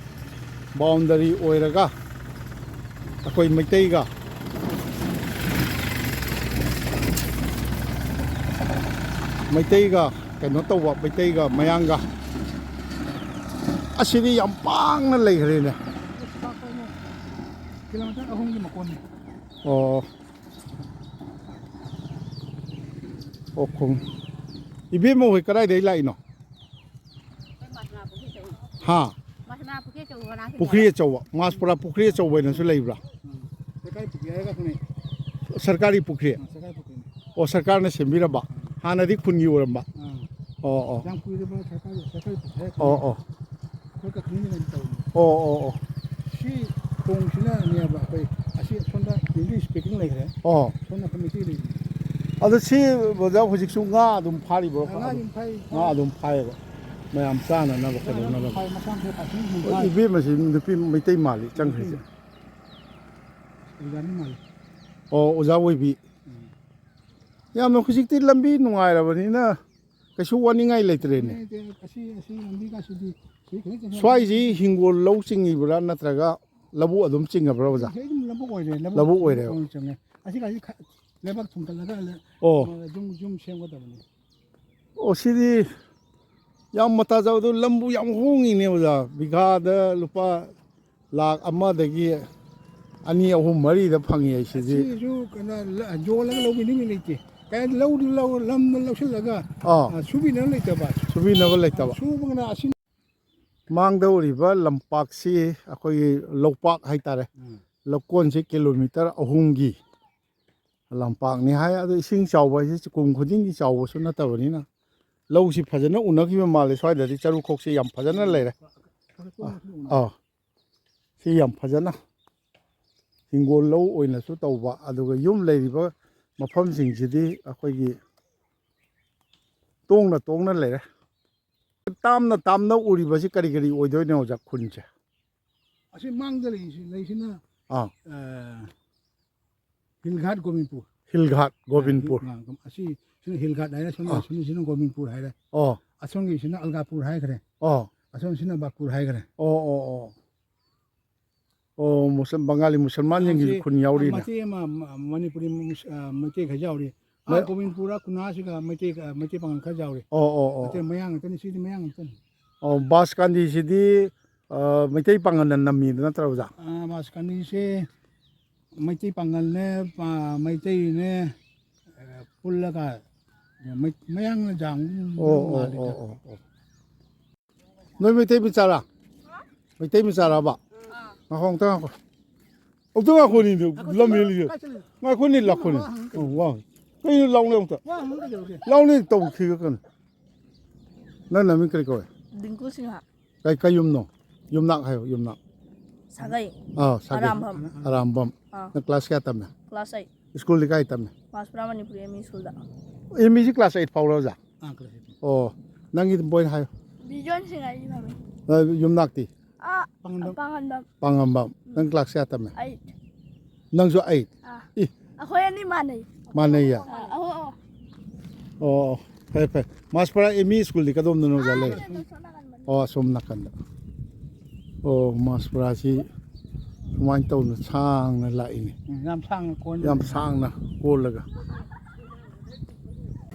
ꯕꯥꯎꯟꯗꯔꯤ ꯑꯣꯏꯔꯒ ꯑꯩꯈꯣꯏ ꯃꯩꯇꯩꯒ, ꯃꯩꯇꯩꯒ ꯀꯩꯅꯣ ꯇꯧꯕ, ꯃꯩꯇꯩꯒ ꯃꯌꯥꯡꯒ꯫ ꯑꯁꯤꯗꯤ ꯌꯥꯝ ꯄꯥꯡꯅ ꯂꯩꯈ꯭ꯔꯦꯅꯦ꯫ ꯀꯤꯂꯣꯃꯤꯇꯔ ꯑꯍꯨꯝꯒꯤ ꯃꯀꯣꯟꯅꯤ꯫ ꯑꯣ꯫ ꯑꯣ, ꯈꯣꯡ-, ꯏꯕꯦꯝꯃ ꯍꯣꯏ ꯀꯗꯥꯏꯗꯒꯤ ꯂꯥꯛꯏꯅꯣ? ꯑꯩꯈꯣꯏ ꯃꯥꯁꯅꯥ ꯄꯨꯈ꯭ꯔꯤ ꯑꯆꯧꯕ꯫ ꯍꯥ? ꯃꯥꯁꯅꯥ ꯄꯨꯈ꯭ꯔꯤ ꯑꯆꯧꯕ ꯃꯅꯥꯛꯀꯤꯗꯣ꯫ ꯄꯨꯈ꯭ꯔꯤ ꯑꯆꯧꯕ, ꯃꯥꯁꯄꯨꯔꯥ ꯄꯨꯈ꯭ꯔꯤ ꯑꯆꯧꯕ ꯍꯥꯏꯅꯁꯨ ꯂꯩꯕ꯭ꯔꯥ? ꯎꯝ꯫ ꯂꯩꯀꯥꯏ ꯄꯨꯈ꯭ꯔꯤ ꯍꯥꯏꯔꯒ ꯈꯪꯅꯩ꯫ ꯁꯔꯀꯥꯔꯤ ꯄꯨꯈ꯭ꯔꯤ? ꯑꯥ, ꯁꯔꯀꯥꯔ ꯄꯨꯈ꯭ꯔꯤꯅꯤ꯫ ꯑꯣ, ꯁꯔꯀꯥꯔꯅ ꯁꯦꯝꯕꯤꯔꯝꯕ? ꯍꯥꯟꯅꯗꯤ ꯈꯨꯟꯒꯤ ꯑꯣꯏꯔꯝꯕ? ꯑꯥ꯫ ꯑꯣ, ꯑꯣ꯫ ꯌꯥꯝ ꯀꯨꯏꯔꯕ ꯁꯔꯀꯥꯔꯒꯤ, ꯁꯔꯀꯥꯔꯒꯤ ꯄꯨꯈ꯭ꯔꯤ ꯍꯥꯏꯔ ꯑꯣ, ꯈꯪꯅꯩ꯫ ꯑꯣ꯫ ꯑꯩꯈꯣꯏ ꯀꯛꯆꯤꯡꯒꯤ ꯑꯣꯏꯅ ꯇꯧꯔꯤꯅꯤ꯫ ꯑꯣ, ꯑꯣ, ꯑꯣ꯫ ꯁꯤ ꯈꯣꯡꯁꯤꯅꯅꯦꯕ ꯑꯩꯈꯣꯏ ꯑꯁꯤ ꯁꯣꯝꯗ English speaking ꯂꯩꯈ꯭ꯔꯦ꯫ ꯑꯣ꯫ ꯁꯣꯝꯗ ꯑꯩꯈꯣꯏ ꯃꯩꯇꯩ ꯂꯩꯔꯤ꯫ ꯑꯗꯣ ꯁꯤ, ꯕ꯭ꯔꯗꯔ, ꯍꯧꯖꯤꯛꯁꯨ ꯉꯥ ꯑꯗꯨꯝ ꯐꯥꯔꯤꯕ꯭ꯔꯣ? ꯉꯥ ꯑꯗꯨꯝ ꯐꯥꯔꯤ, ꯉꯥ ꯐꯥꯔꯤ꯫ ꯑꯗꯨꯝ ꯐꯥꯏꯌꯦꯕ꯫ ꯃꯌꯥꯝ ꯆꯥꯅꯅꯕ, ꯉꯥ ꯑꯗꯨꯝ ꯀꯩꯗꯧꯅꯕ꯫ ꯐꯥꯏ, ꯃꯆꯥ ꯃꯆꯥ ꯐꯥꯏ, ꯁꯨꯝ ꯁꯨꯝ ꯑꯣ, ꯐꯥꯏ꯫ ꯏꯕꯦꯝꯃꯁꯤ ꯅꯨꯄꯤ ꯃꯩꯇꯩ ꯃꯥꯜꯂꯤ ꯆꯪꯈ꯭ꯔꯤꯁꯦ꯫ ꯃꯩꯇꯩ꯫ ꯑꯣꯖꯥꯅꯤ ꯃꯥꯜꯂꯤ꯫ ꯑꯣ, ꯑꯣꯖꯥ ꯑꯣꯏꯕꯤ꯫ ꯎꯝ꯫ ꯌꯥꯝꯅ ꯍꯧꯖꯤꯛꯇꯤ ꯂꯝꯕꯤ ꯅꯨꯡꯉꯥꯏꯔꯕꯅꯤꯅ ꯀꯩꯁꯨ ꯋꯥꯅꯤꯡꯉꯥꯏ ꯂꯩꯇ꯭ꯔꯦꯅꯦ꯫ ꯂꯩꯇꯦ, ꯑꯁꯤ, ꯑꯁꯤ ꯂꯝꯕꯤ ꯀꯥꯁꯤꯗꯤ ꯁꯤ ꯈꯤꯇꯪ ꯆꯠꯊꯣꯛ ꯁ꯭ꯋꯥꯏꯁꯤ ꯍꯤꯡꯒꯣꯜ ꯂꯧ ꯆꯤꯡꯉꯤꯕ꯭ꯔꯥ ꯅꯠꯇ꯭ꯔꯒ ꯂꯧꯕꯨꯛ ꯑꯗꯨꯝ ꯆꯤꯡꯉꯕ꯭ꯔꯥ, ꯑꯣꯖꯥ? ꯁꯤ ꯑꯗꯨꯝ ꯂꯧꯕꯨꯛ ꯑꯣꯏꯔꯦ, ꯂꯧꯕꯨꯛ ꯂꯧꯕꯨꯛ ꯑꯣꯏꯔꯦꯕ꯫ ꯑꯣꯏꯅ ꯆꯤꯡꯉꯦ꯫ ꯑꯁꯤ ꯀꯥꯁꯤ ꯈ-, ꯂꯩꯕꯥꯛ ꯊꯣꯡꯒꯠꯂꯒ ꯂ-, ꯑꯣ꯫ ꯑ, ꯌꯨꯝ, ꯌꯨꯝ ꯁꯦꯝꯒꯗꯕꯅꯤ꯫ ꯑꯣ, ꯁꯤꯗꯤ ꯌꯥꯝ ꯃꯇꯥ ꯆꯥꯕꯗꯣ, ꯂꯝꯕꯨ ꯌꯥꯝ ꯍꯣꯡꯉꯤꯅꯦ, ꯑꯣꯖꯥ꯫ ꯕꯤꯘꯥꯗ ꯂꯨꯄꯥ ꯂꯥꯈ ꯑꯃꯗꯒꯤ ꯑꯅꯤ, ꯑꯍꯨꯝ, ꯃꯔꯤꯗ ꯐꯪꯉꯤ ꯍꯥꯏꯁꯤꯗꯤ꯫ ꯑꯁꯤꯁꯨ ꯀꯩꯅꯣ, ꯂ-, ꯌꯣꯜꯂꯒ ꯂꯧꯕꯤꯅꯤꯡꯉꯥꯏ ꯂꯩꯇꯦ꯫ ꯀꯩ ꯂꯧꯗꯨ ꯂꯧ-, ꯂꯝꯗꯨ ꯂꯧꯁꯤꯜꯂꯒ, ꯑꯥ꯫ ꯑ, ꯁꯨꯕꯤꯅꯕ ꯂꯩꯇꯕ꯫ ꯁꯨꯕꯤꯅꯕ ꯂꯩꯇꯕ꯫ ꯁꯨꯕꯒꯅ ꯑꯁꯤ ꯃꯥꯡꯗ ꯎꯔꯤꯕ ꯂꯝꯄꯥꯛꯁꯤ ꯑꯩꯈꯣꯏꯒꯤ ꯂꯧꯄꯥꯛ ꯍꯥꯏꯇꯥꯔꯦ꯫ ꯎꯝ꯫ ꯂꯧꯀꯣꯟꯁꯤ ꯀꯤꯂꯣꯃꯤꯇꯔ ꯑꯍꯨꯝꯒꯤ ꯂꯝꯄꯥꯛꯅꯤ ꯍꯥꯏ꯫ ꯑꯗꯣ ꯏꯁꯤꯡ ꯆꯥꯎꯕ ꯍꯥꯏꯁꯦ ꯀꯨꯝ ꯈꯨꯗꯤꯡꯒꯤ ꯆꯥꯎꯕꯁꯨ ꯅꯠꯇꯕꯅꯤꯅ ꯂꯧꯁꯤ ꯐꯖꯅ ꯎꯅꯈꯤꯕ ꯃꯥꯜꯂꯦ꯫ ꯁ꯭ꯋꯥꯏꯗꯗꯤ ꯆꯔꯨꯈꯣꯛꯁꯤ ꯌꯥꯝ ꯐꯖꯅ ꯂꯩꯔꯦ꯫ ꯑꯥ, ꯁꯤ ꯌꯥꯝ ꯐꯖꯅ ꯍꯤꯡꯒꯣꯜ ꯂꯧ ꯑꯣꯏꯅꯁꯨ ꯇꯧꯕ, ꯑꯗꯨꯒ ꯌꯨꯝ ꯂꯩꯔꯤꯕ ꯃꯐꯝꯁꯤꯡꯁꯤꯗꯤ ꯑꯩꯈꯣꯏꯒꯤ ꯇꯣꯡꯅ ꯇꯣꯡꯅ ꯂꯩꯔꯦ꯫ ꯇꯥꯝꯅ ꯇꯥꯝꯅ ꯎꯔꯤꯕꯁꯤ ꯀꯔꯤ ꯀꯔꯤ ꯑꯣꯏꯗꯣꯏꯅꯣ, ꯑꯣꯖꯥ, ꯈꯨꯟꯁꯦ? ꯑꯁꯤ ꯃꯥꯡꯗ ꯂꯩꯁꯤ-, ꯂꯩꯁꯤꯅ, ꯑꯥ꯫ ꯑ, ꯍꯤꯜ ꯘꯥꯠ ꯒꯣꯕꯤꯟꯄꯨꯔ꯫ ꯍꯤꯜ ꯘꯥꯠ ꯒꯣꯕꯤꯟꯄꯨꯔ꯫ ꯑ, ꯍꯤꯜ-, ꯑ, ꯑꯁꯤ, ꯁꯤꯅ ꯍꯤꯜ ꯘꯥꯠ ꯍꯥꯏꯔꯦ, ꯁꯣꯝꯗ, ꯑꯥ꯫ ꯁꯣꯝꯗꯁꯤꯅ ꯒꯣꯕꯤꯟꯄꯨꯔ ꯍꯥꯏꯔꯦ꯫ ꯑꯣ꯫ ꯑꯁꯣꯝꯒꯤꯁꯤꯅ ꯑꯜꯒꯥꯄꯨꯔ ꯍꯥꯏꯈ꯭ꯔꯦ꯫ ꯑꯣ꯫ ꯑꯁꯣꯝꯁꯤꯅ ꯕꯥꯀꯨꯔ ꯍꯥꯏꯈ꯭ꯔꯦ꯫ ꯑꯣ, ꯑꯣ, ꯑꯣ꯫ ꯑꯣ, ꯃꯨꯁꯜ-, ꯕꯪꯒꯥꯂꯤ ꯃꯨꯁꯜꯃꯥꯟꯁꯤꯡꯒꯤꯁꯨ ꯑꯥ, ꯈꯨꯟ ꯌꯥꯎꯔꯤꯅꯦ꯫ ꯃꯇꯦꯛ ꯑꯃ ꯃ-, ꯃꯅꯤꯄꯨꯔꯤ ꯃꯨꯁ-, ꯑꯥ, ꯃꯩꯇꯩ ꯈꯔ ꯌꯥꯎꯔꯤ꯫ ꯑꯥ, ꯃ-, ꯒꯣꯕꯤꯟꯄꯨꯔ ꯈꯨꯟꯅꯥꯁꯤꯒ ꯃꯩꯇꯩ, ꯑꯥ, ꯃꯩꯇꯩ ꯄꯥꯉꯜ ꯈꯔ ꯌꯥꯎꯔꯤ꯫ ꯑꯣ, ꯑꯣ, ꯑꯣ꯫ ꯑꯇꯩ ꯃꯌꯥꯡ ꯉꯥꯛꯇꯅꯤ, ꯁꯤꯗꯤ ꯃꯌꯥꯡ ꯉꯥꯛꯇꯅꯤ꯫ ꯑꯣ, ꯕꯥꯁꯀꯥꯟꯗꯤꯁꯤꯗꯤ, ꯑꯥ, ꯃꯩꯇꯩ ꯄꯥꯉꯜꯅ ꯅꯝꯃꯤꯗꯣ ꯅꯠꯇ꯭ꯔꯥ, ꯑꯣꯖꯥ? ꯑꯥ, ꯕꯥꯁꯀꯥꯟꯗꯤꯁꯦ ꯃꯩꯇꯩ ꯄꯥꯉꯜꯅꯦ, ꯄꯥ-, ꯃꯩꯇꯩꯅꯦ, ꯑꯥ, ꯄꯨꯜꯂꯒ ꯃꯩ-, ꯃꯌꯥꯡꯅ ꯖꯥꯝ ꯑꯣ, ꯑꯣ, ꯃꯥꯜꯂꯤꯗ꯫ ꯑꯣ, ꯑꯣ, ꯑꯣ꯫ ꯅꯣꯏ ꯃꯩꯇꯩ ꯃꯆꯥꯔꯥ? ꯃꯩꯇꯩ ꯃꯆꯥꯔꯕ? ꯉꯥꯏꯈꯣ, ꯑꯝꯇ ꯉꯥꯏꯈꯣ꯫ ꯑꯝꯇ ꯉꯥꯏꯈꯣꯅꯦ, ꯉꯥꯏꯈꯣ, ꯂꯝ ꯍꯦꯜꯂꯤꯁꯦ꯫ ꯀꯥꯏ ꯆꯠꯂꯤꯅꯣ? ꯉꯥꯏꯈꯣꯅꯦ, ꯂꯥꯛꯈꯣꯅꯦ꯫ ꯋꯥ ꯍꯪꯒꯦ ꯀꯩꯅꯣ? ꯑꯣ, ꯋꯥ꯫ ꯀꯩꯅꯣ ꯂꯥꯎꯅꯦ ꯑꯝꯇ? ꯋꯥ ꯍꯪꯒꯦ ꯀꯩꯗꯧꯔꯒꯦ? ꯂꯥꯎꯅꯦ, ꯇꯧꯈꯤꯒ ꯀꯩꯅꯣ? ꯅꯪ ꯅꯃꯤꯡ ꯀꯔꯤ ꯀꯧꯋꯦ? ꯗꯤꯡꯀꯨ ꯁꯤꯡꯍ꯫ ꯀꯩ, ꯀꯩ ꯌꯨꯝꯅꯣ? ꯌꯨꯝꯅꯥꯛ ꯍꯥꯏꯌꯣ, ꯌꯨꯝꯅꯥꯛ꯫ ꯁꯥꯒꯩ꯫ ꯑꯥ, ꯁꯥꯒꯩ꯫ ꯑꯔꯥꯝꯕꯝ꯫ ꯑꯔꯥꯝꯕꯝ꯫ ꯑꯥ꯫ ꯅꯪ ꯀ꯭ꯂꯥꯁ ꯀꯌꯥ ꯇꯝꯃꯦ? Class eight. ꯁ꯭ꯀꯨꯜꯗꯤ ꯀꯥꯏ ꯇꯝꯃꯦ? ꯃꯥꯁꯄꯨꯔꯥ ꯃꯅꯤꯄꯨꯔꯤ ꯑꯦꯝ ꯏ ꯁ꯭ꯀꯨꯜꯗ꯫ ꯑꯦꯝ ꯏꯁꯤ ꯀ꯭ꯂꯥꯁ ꯑꯩꯠ ꯐꯥꯎꯔ, ꯑꯣꯖꯥ? ꯑꯥ, ꯀ꯭ꯂꯥꯁ ꯑꯩꯠ꯫ ꯑꯣ, ꯅꯪꯒꯤ ꯕꯣꯏ ꯍꯥꯏꯌꯨ꯫ ꯕꯤꯖꯣꯟ ꯁꯤꯡ ꯑꯩ ꯐꯥꯎꯔꯦ꯫ ꯑ, ꯌꯨꯝꯅꯥꯛꯇꯤ? ꯑꯥ, ꯄꯥꯡꯒꯟꯗꯝ꯫ ꯄꯥꯡꯒꯟꯗꯝ꯫ ꯄꯥꯡꯉꯝꯕꯝ꯫ ꯅꯪ ꯀ꯭ꯂꯥꯁ ꯀꯌꯥ ꯇꯝꯃꯦ? ꯑꯩꯠ꯫ ꯅꯪꯁꯨ ꯑꯩꯠ? ꯑꯥ꯫ ꯏ꯫ ꯑꯩꯈꯣꯏ ꯑꯅꯤ ꯃꯥꯟꯅꯩ꯫ ꯃꯥꯟꯅꯩꯌꯦ? ꯑꯥ, ꯑꯍꯣ, ꯑꯍꯣ꯫ ꯑꯣ, ꯐꯔꯦ, ꯐꯔꯦ꯫ ꯃꯥꯁꯄꯨꯔꯥ ꯑꯦꯝ ꯏ ꯁ꯭ꯀꯨꯜꯗꯤ ꯀꯗꯣꯝꯗꯅꯣ, ꯑꯣꯖꯥ, ꯑꯥ, ꯂꯩ? ꯑꯗꯨ ꯁꯣꯝ ꯅꯥꯀꯟꯗꯅꯤ꯫ ꯑꯣ, ꯑꯁꯣꯝ ꯅꯥꯀꯟꯗ꯫ ꯑꯣ, ꯃꯥꯁꯄꯨꯔꯥꯁꯤ ꯁꯨꯃꯥꯏꯅ ꯇꯧꯅ ꯁꯥꯡꯅ ꯂꯥꯛꯏꯅꯦ꯫ ꯎꯝ, ꯌꯥꯝ ꯁꯥꯡꯅ ꯀꯣꯟꯕꯅꯦ꯫ ꯌꯥꯝ ꯁꯥꯡꯅ ꯀꯣꯜꯂꯒ꯫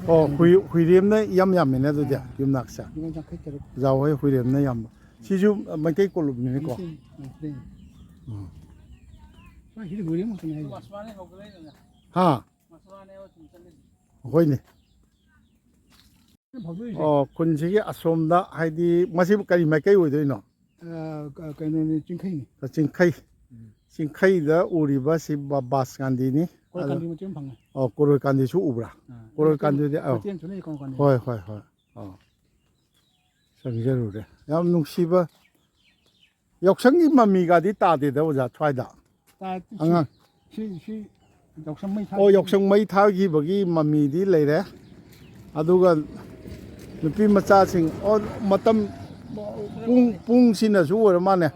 ꯑꯣ, ꯍꯨꯏ-, ꯍꯨꯏꯔꯦꯝꯅ ꯏꯌꯥꯝ ꯌꯥꯝꯃꯤꯅꯦ ꯑꯗꯨꯗꯤ, ꯑꯥ꯫ ꯌꯨꯝꯅꯥꯛꯁꯦ꯫ ꯂꯨꯄꯥ ꯌꯥꯡꯈꯩ ꯇꯔꯨꯛ꯫ ꯑꯣꯖꯥ ꯍꯣꯏ ꯍꯨꯏꯔꯦꯝꯅ ꯌꯥꯝꯕ꯫ ꯁꯤꯁꯨ ꯃꯩꯇꯩ ꯀꯣꯂꯨꯞꯅꯤꯅꯦꯀꯣ꯫ ꯃꯩꯇꯩ, ꯃꯩꯇꯩ꯫ ꯎꯝ꯫ ꯁ꯭ꯋꯥꯏꯁꯤꯗꯤ ꯍꯨꯏꯔꯦꯝ ꯉꯥꯛꯇꯅꯤ ꯍꯥꯏꯁꯦ꯫ ꯍꯥ? ꯍꯣꯏꯅꯦ꯫ ꯐꯧꯗꯣꯛꯏꯁꯦ꯫ ꯑꯣ, ꯈꯨꯟꯁꯤꯒꯤ ꯑꯁꯣꯝꯗ, ꯍꯥꯏꯗꯤ ꯃꯁꯤ ꯀꯔꯤ ꯃꯥꯏꯀꯩ ꯑꯣꯏꯗꯣꯏꯅꯣ? ꯑ, ꯀ-, ꯀꯩꯅꯣꯅꯤ, ꯆꯤꯡꯈꯩꯅꯤ꯫ ꯆꯤꯡꯈꯩ꯫ ꯎꯝ꯫ ꯆꯤꯡꯈꯩꯗ ꯎꯔꯤꯕꯁꯤ ꯕ-, ꯕꯥꯁ ꯒꯥꯟꯙꯤꯅꯤ꯫ ꯀꯣꯔꯣꯏ ꯑꯗꯣ, ꯀꯥꯟꯙꯤ ꯃꯆꯨ ꯑꯃ ꯐꯪꯉꯦ꯫ ꯑꯣ, ꯀꯣꯔꯣꯏ ꯀꯥꯟꯙꯤꯁꯨ ꯎꯕ꯭ꯔꯥ? ꯑꯥ, ꯀꯣꯔꯣꯏ ꯀꯥꯟꯙꯤꯗꯤ, ꯑꯥ꯫ ꯃꯆꯦ ꯑꯃꯁꯨ ꯂꯩ, ꯀꯣꯔꯣꯏ ꯀꯥꯟꯙꯤ꯫ ꯍꯣꯏ, ꯍꯣꯏ, ꯍꯣꯏ꯫ ꯑꯥ꯫ ꯆꯪꯖꯔꯨꯔꯦ꯫ ꯌꯥꯝ ꯅꯨꯡꯁꯤꯕ ꯌꯥꯎꯁꯪꯒꯤ ꯃꯃꯤꯒꯗꯤ ꯇꯥꯗꯦꯗ ꯑꯣꯖꯥ ꯁ꯭ꯋꯥꯏꯗ꯫ ꯇꯥ-, ꯁꯤ, ꯑꯉꯥꯡ꯫ ꯁꯤ, ꯁꯤ ꯌꯥꯎꯁꯪ ꯃꯩ ꯊꯥ-, ꯑꯣ, ꯌꯥꯎꯁꯪ ꯃꯩ ꯊꯥꯈꯤꯕꯒꯤ ꯃꯃꯤꯗꯤ ꯂꯩꯔꯦ꯫ ꯑꯗꯨꯒ ꯅꯨꯄꯤ ꯃꯆꯥꯁꯤꯡ, ꯑꯣ, ꯃꯇꯝ ꯄꯨꯡ, ꯄꯨꯡꯁꯤꯅꯁꯨ ꯑꯣꯏꯔ ꯃꯥꯜꯂꯦ꯫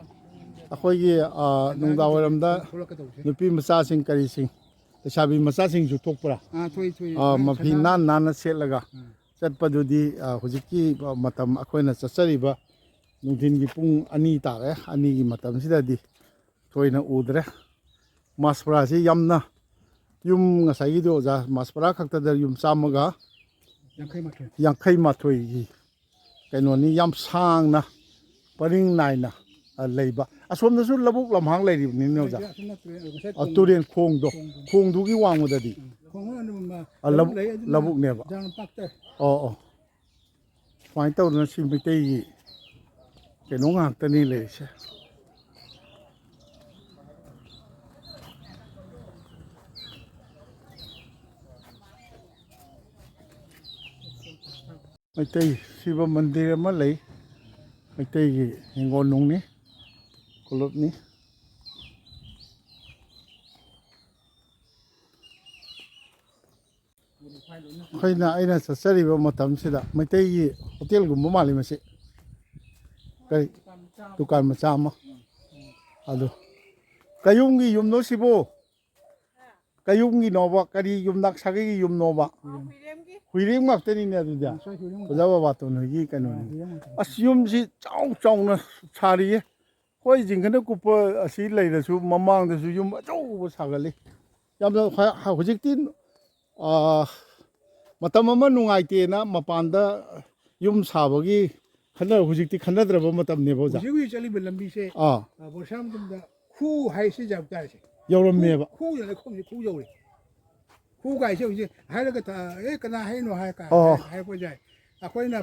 ꯑꯩꯈꯣꯏꯒꯤ, ꯑ, ꯅꯨꯡꯗꯥꯡ ꯋꯥꯏꯔꯝꯗ ꯊꯣꯛꯂꯛꯀꯗꯧꯕꯁꯦ꯫ ꯅꯨꯄꯤ ꯃꯆꯥꯁꯤꯡ ꯀꯔꯤꯁꯤꯡ, ꯂꯩꯁꯥꯕꯤ ꯃꯆꯥꯁꯤꯡꯁꯨ ꯊꯣꯛꯄ꯭ꯔꯥ? ꯑꯥ, ꯊꯣꯛꯏ, ꯊꯣꯛꯏ꯫ ꯑ, ꯃꯐꯤ ꯅꯥꯟ ꯅꯥꯟꯅ ꯁꯦꯠꯂꯒ꯫ ꯑꯥ꯫ ꯆꯠꯄꯗꯨꯗꯤ, ꯑ, ꯍꯧꯖꯤꯛꯀꯤ ꯃꯇꯝ ꯑꯩꯈꯣꯏꯅ ꯆꯠꯆꯔꯤꯕ ꯅꯨꯡꯊꯤꯟꯒꯤ ꯄꯨꯡ ꯑꯅꯤ ꯇꯥꯔꯦ, ꯑꯅꯤꯒꯤ ꯃꯇꯝꯁꯤꯗꯗꯤ ꯊꯣꯏꯅ ꯎꯗ꯭ꯔꯦ꯫ ꯃꯥꯁꯄꯨꯔꯥꯁꯤ ꯌꯥꯝꯅ ꯌꯨꯝ ꯉꯁꯥꯏꯒꯤꯗꯣ ꯑꯣꯖꯥ, ꯃꯥꯁꯄꯨꯔꯥ ꯈꯛꯇꯗ ꯌꯨꯝ ꯆꯥꯝꯃꯒ ꯌꯥꯡꯈꯩ ꯃꯥꯊꯣꯏ꯫ ꯌꯥꯡꯈꯩ ꯃꯥꯊꯣꯏꯒꯤ ꯀꯩꯅꯣꯅꯤ, ꯌꯥꯝ ꯁꯥꯡꯅ ꯄꯔꯤꯡ ꯅꯥꯏꯅ, ꯑ, ꯂꯩꯕ꯫ ꯑꯁꯣꯝꯗꯁꯨ ꯂꯧꯕꯨꯛ ꯂꯝꯍꯥꯡ ꯂꯩꯔꯤꯕꯅꯤꯅꯦ ꯑꯣꯖꯥ꯫ ꯑꯁꯤ ꯅꯠꯇ꯭ꯔꯦ, ꯉꯁꯥꯏ ꯑ, ꯈꯣꯡ-, ꯇꯨꯔꯦꯟ ꯈꯣꯡꯗꯣ, ꯈꯣꯡꯗꯣ꯫ ꯈꯣꯡꯗꯨꯒꯤ ꯋꯥꯡꯃꯗꯗꯤ꯫ ꯎꯝ, ꯈꯣꯡ ꯑꯗꯨꯝ, ꯑ, ꯑ, ꯂꯧꯕꯨꯛ ꯂꯧꯕꯨꯛ-, ꯂꯩ, ꯑꯗꯨꯅ ꯂꯧꯕꯨꯛꯅꯦꯕ꯫ ꯖꯥꯝ ꯄꯥꯛꯇ꯫ ꯑꯣ, ꯑꯣ꯫ ꯁꯨꯃꯥꯏꯅ ꯇꯧꯗꯅ ꯁꯤ ꯃꯩꯇꯩꯒꯤ ꯀꯩꯅꯣ ꯉꯥꯛꯇꯅꯤ ꯂꯩꯔꯤꯁꯦ꯫ ꯃꯩꯇꯩ ꯁꯤꯕ ꯃꯟꯗꯤꯔ ꯑꯃ ꯂꯩ꯫ ꯃꯩꯇꯩꯒꯤ ꯍꯤꯡꯒꯣꯜ ꯅꯨꯡꯅꯤ, ꯀꯣꯂꯨꯞꯅꯤ꯫ ꯑꯩꯈꯣꯏꯅ, ꯑꯩꯅ ꯆꯠꯆꯔꯤꯕ ꯃꯇꯝꯁꯤꯗ ꯃꯩꯇꯩꯒꯤ ꯍꯣꯇꯦꯜꯒꯨꯝꯕ ꯃꯥꯜꯂꯤ ꯃꯁꯤ꯫ ꯀꯔꯤ? ꯗꯨꯀꯥꯟ ꯃꯆꯥ ꯑꯃ꯫ ꯑꯗꯨ ꯀꯌꯨꯝꯒꯤ ꯌꯨꯝꯅꯣ ꯁꯤꯕꯨ? ꯀꯌꯨꯝꯒꯤꯅꯣꯕ? ꯀꯔꯤ ꯌꯨꯝꯅꯥꯛ ꯁꯥꯒꯩꯒꯤ ꯌꯨꯝꯅꯣꯕ? ꯍꯨꯏꯔꯦꯝ꯫ ꯍꯨꯏꯔꯦꯝ ꯉꯥꯛꯇꯅꯤꯅꯦ ꯑꯗꯨꯗꯤ꯫ ꯎꯝ, ꯁ꯭ꯋꯥꯏ ꯍꯨꯏꯔꯦꯝ ꯉꯥꯛꯇꯅꯤ꯫ ꯑꯣꯖꯥ ꯕꯕꯥꯇꯣꯟ ꯍꯣꯏꯒꯤ ꯀꯩꯅꯣꯅꯤ꯫ ꯑꯥ, ꯍꯨꯏꯔꯦꯝ ꯉꯥꯛꯇꯅꯤ꯫ ꯑꯁ, ꯌꯨꯝꯁꯤ ꯆꯥꯎ ꯆꯥꯎꯅ ꯁꯥꯔꯤꯌꯦ꯫ ꯑꯩꯈꯣꯏ ꯖꯤꯡꯒꯅ ꯀꯨꯞꯄ ꯑꯁꯤ ꯂꯩꯔꯁꯨ ꯃꯃꯥꯡꯗꯁꯨ ꯌꯨꯝ ꯑꯆꯧꯕ ꯁꯥꯒꯠꯂꯤ꯫ ꯌꯥꯝꯅ ꯍ-, ꯍ-, ꯍꯧꯖꯤꯛꯇꯤ, ꯑꯥ, ꯃꯇꯝ ꯑꯃ ꯅꯨꯡꯉꯥꯏꯇꯦꯅ ꯃꯄꯥꯟꯗ ꯌꯨꯝ ꯁꯥꯕꯒꯤ ꯈꯟꯅ-, ꯍꯧꯖꯤꯛꯇꯤ ꯈꯟꯅꯗ꯭ꯔꯕ ꯃꯇꯝꯅꯦꯕ, ꯑꯣꯖꯥ꯫ ꯍꯧꯖꯤꯛ ꯍꯧꯖꯤꯛ ꯆꯠꯂꯤꯕ ꯂꯝꯕꯤꯁꯦ, ꯑꯥ꯫ ꯑꯥ, ꯕꯣꯔꯁꯥ ꯃꯇꯝꯗ ꯈꯨ ꯍꯥꯏꯁꯤ ꯌꯥꯝ ꯇꯥꯏꯁꯦ꯫ ꯌꯧꯔꯝꯃꯦꯕ꯫ ꯈꯨ, ꯈꯨ ꯌꯧꯔꯦ, ꯈꯨ ꯌꯧꯔꯦ꯫ ꯈꯨ ꯀꯥꯏꯁꯦ ꯍꯧꯖꯤꯛ ꯍꯥꯏꯔꯒ ꯊ-, "ꯑꯦ, ꯀꯅꯥ ꯍꯥꯏꯅꯣ?" ꯍꯥꯏ ꯀꯥꯏ ꯑꯣ꯫ ꯍꯥꯏꯔꯛꯄ ꯌꯥꯏ꯫ ꯑꯩꯈꯣꯏꯅ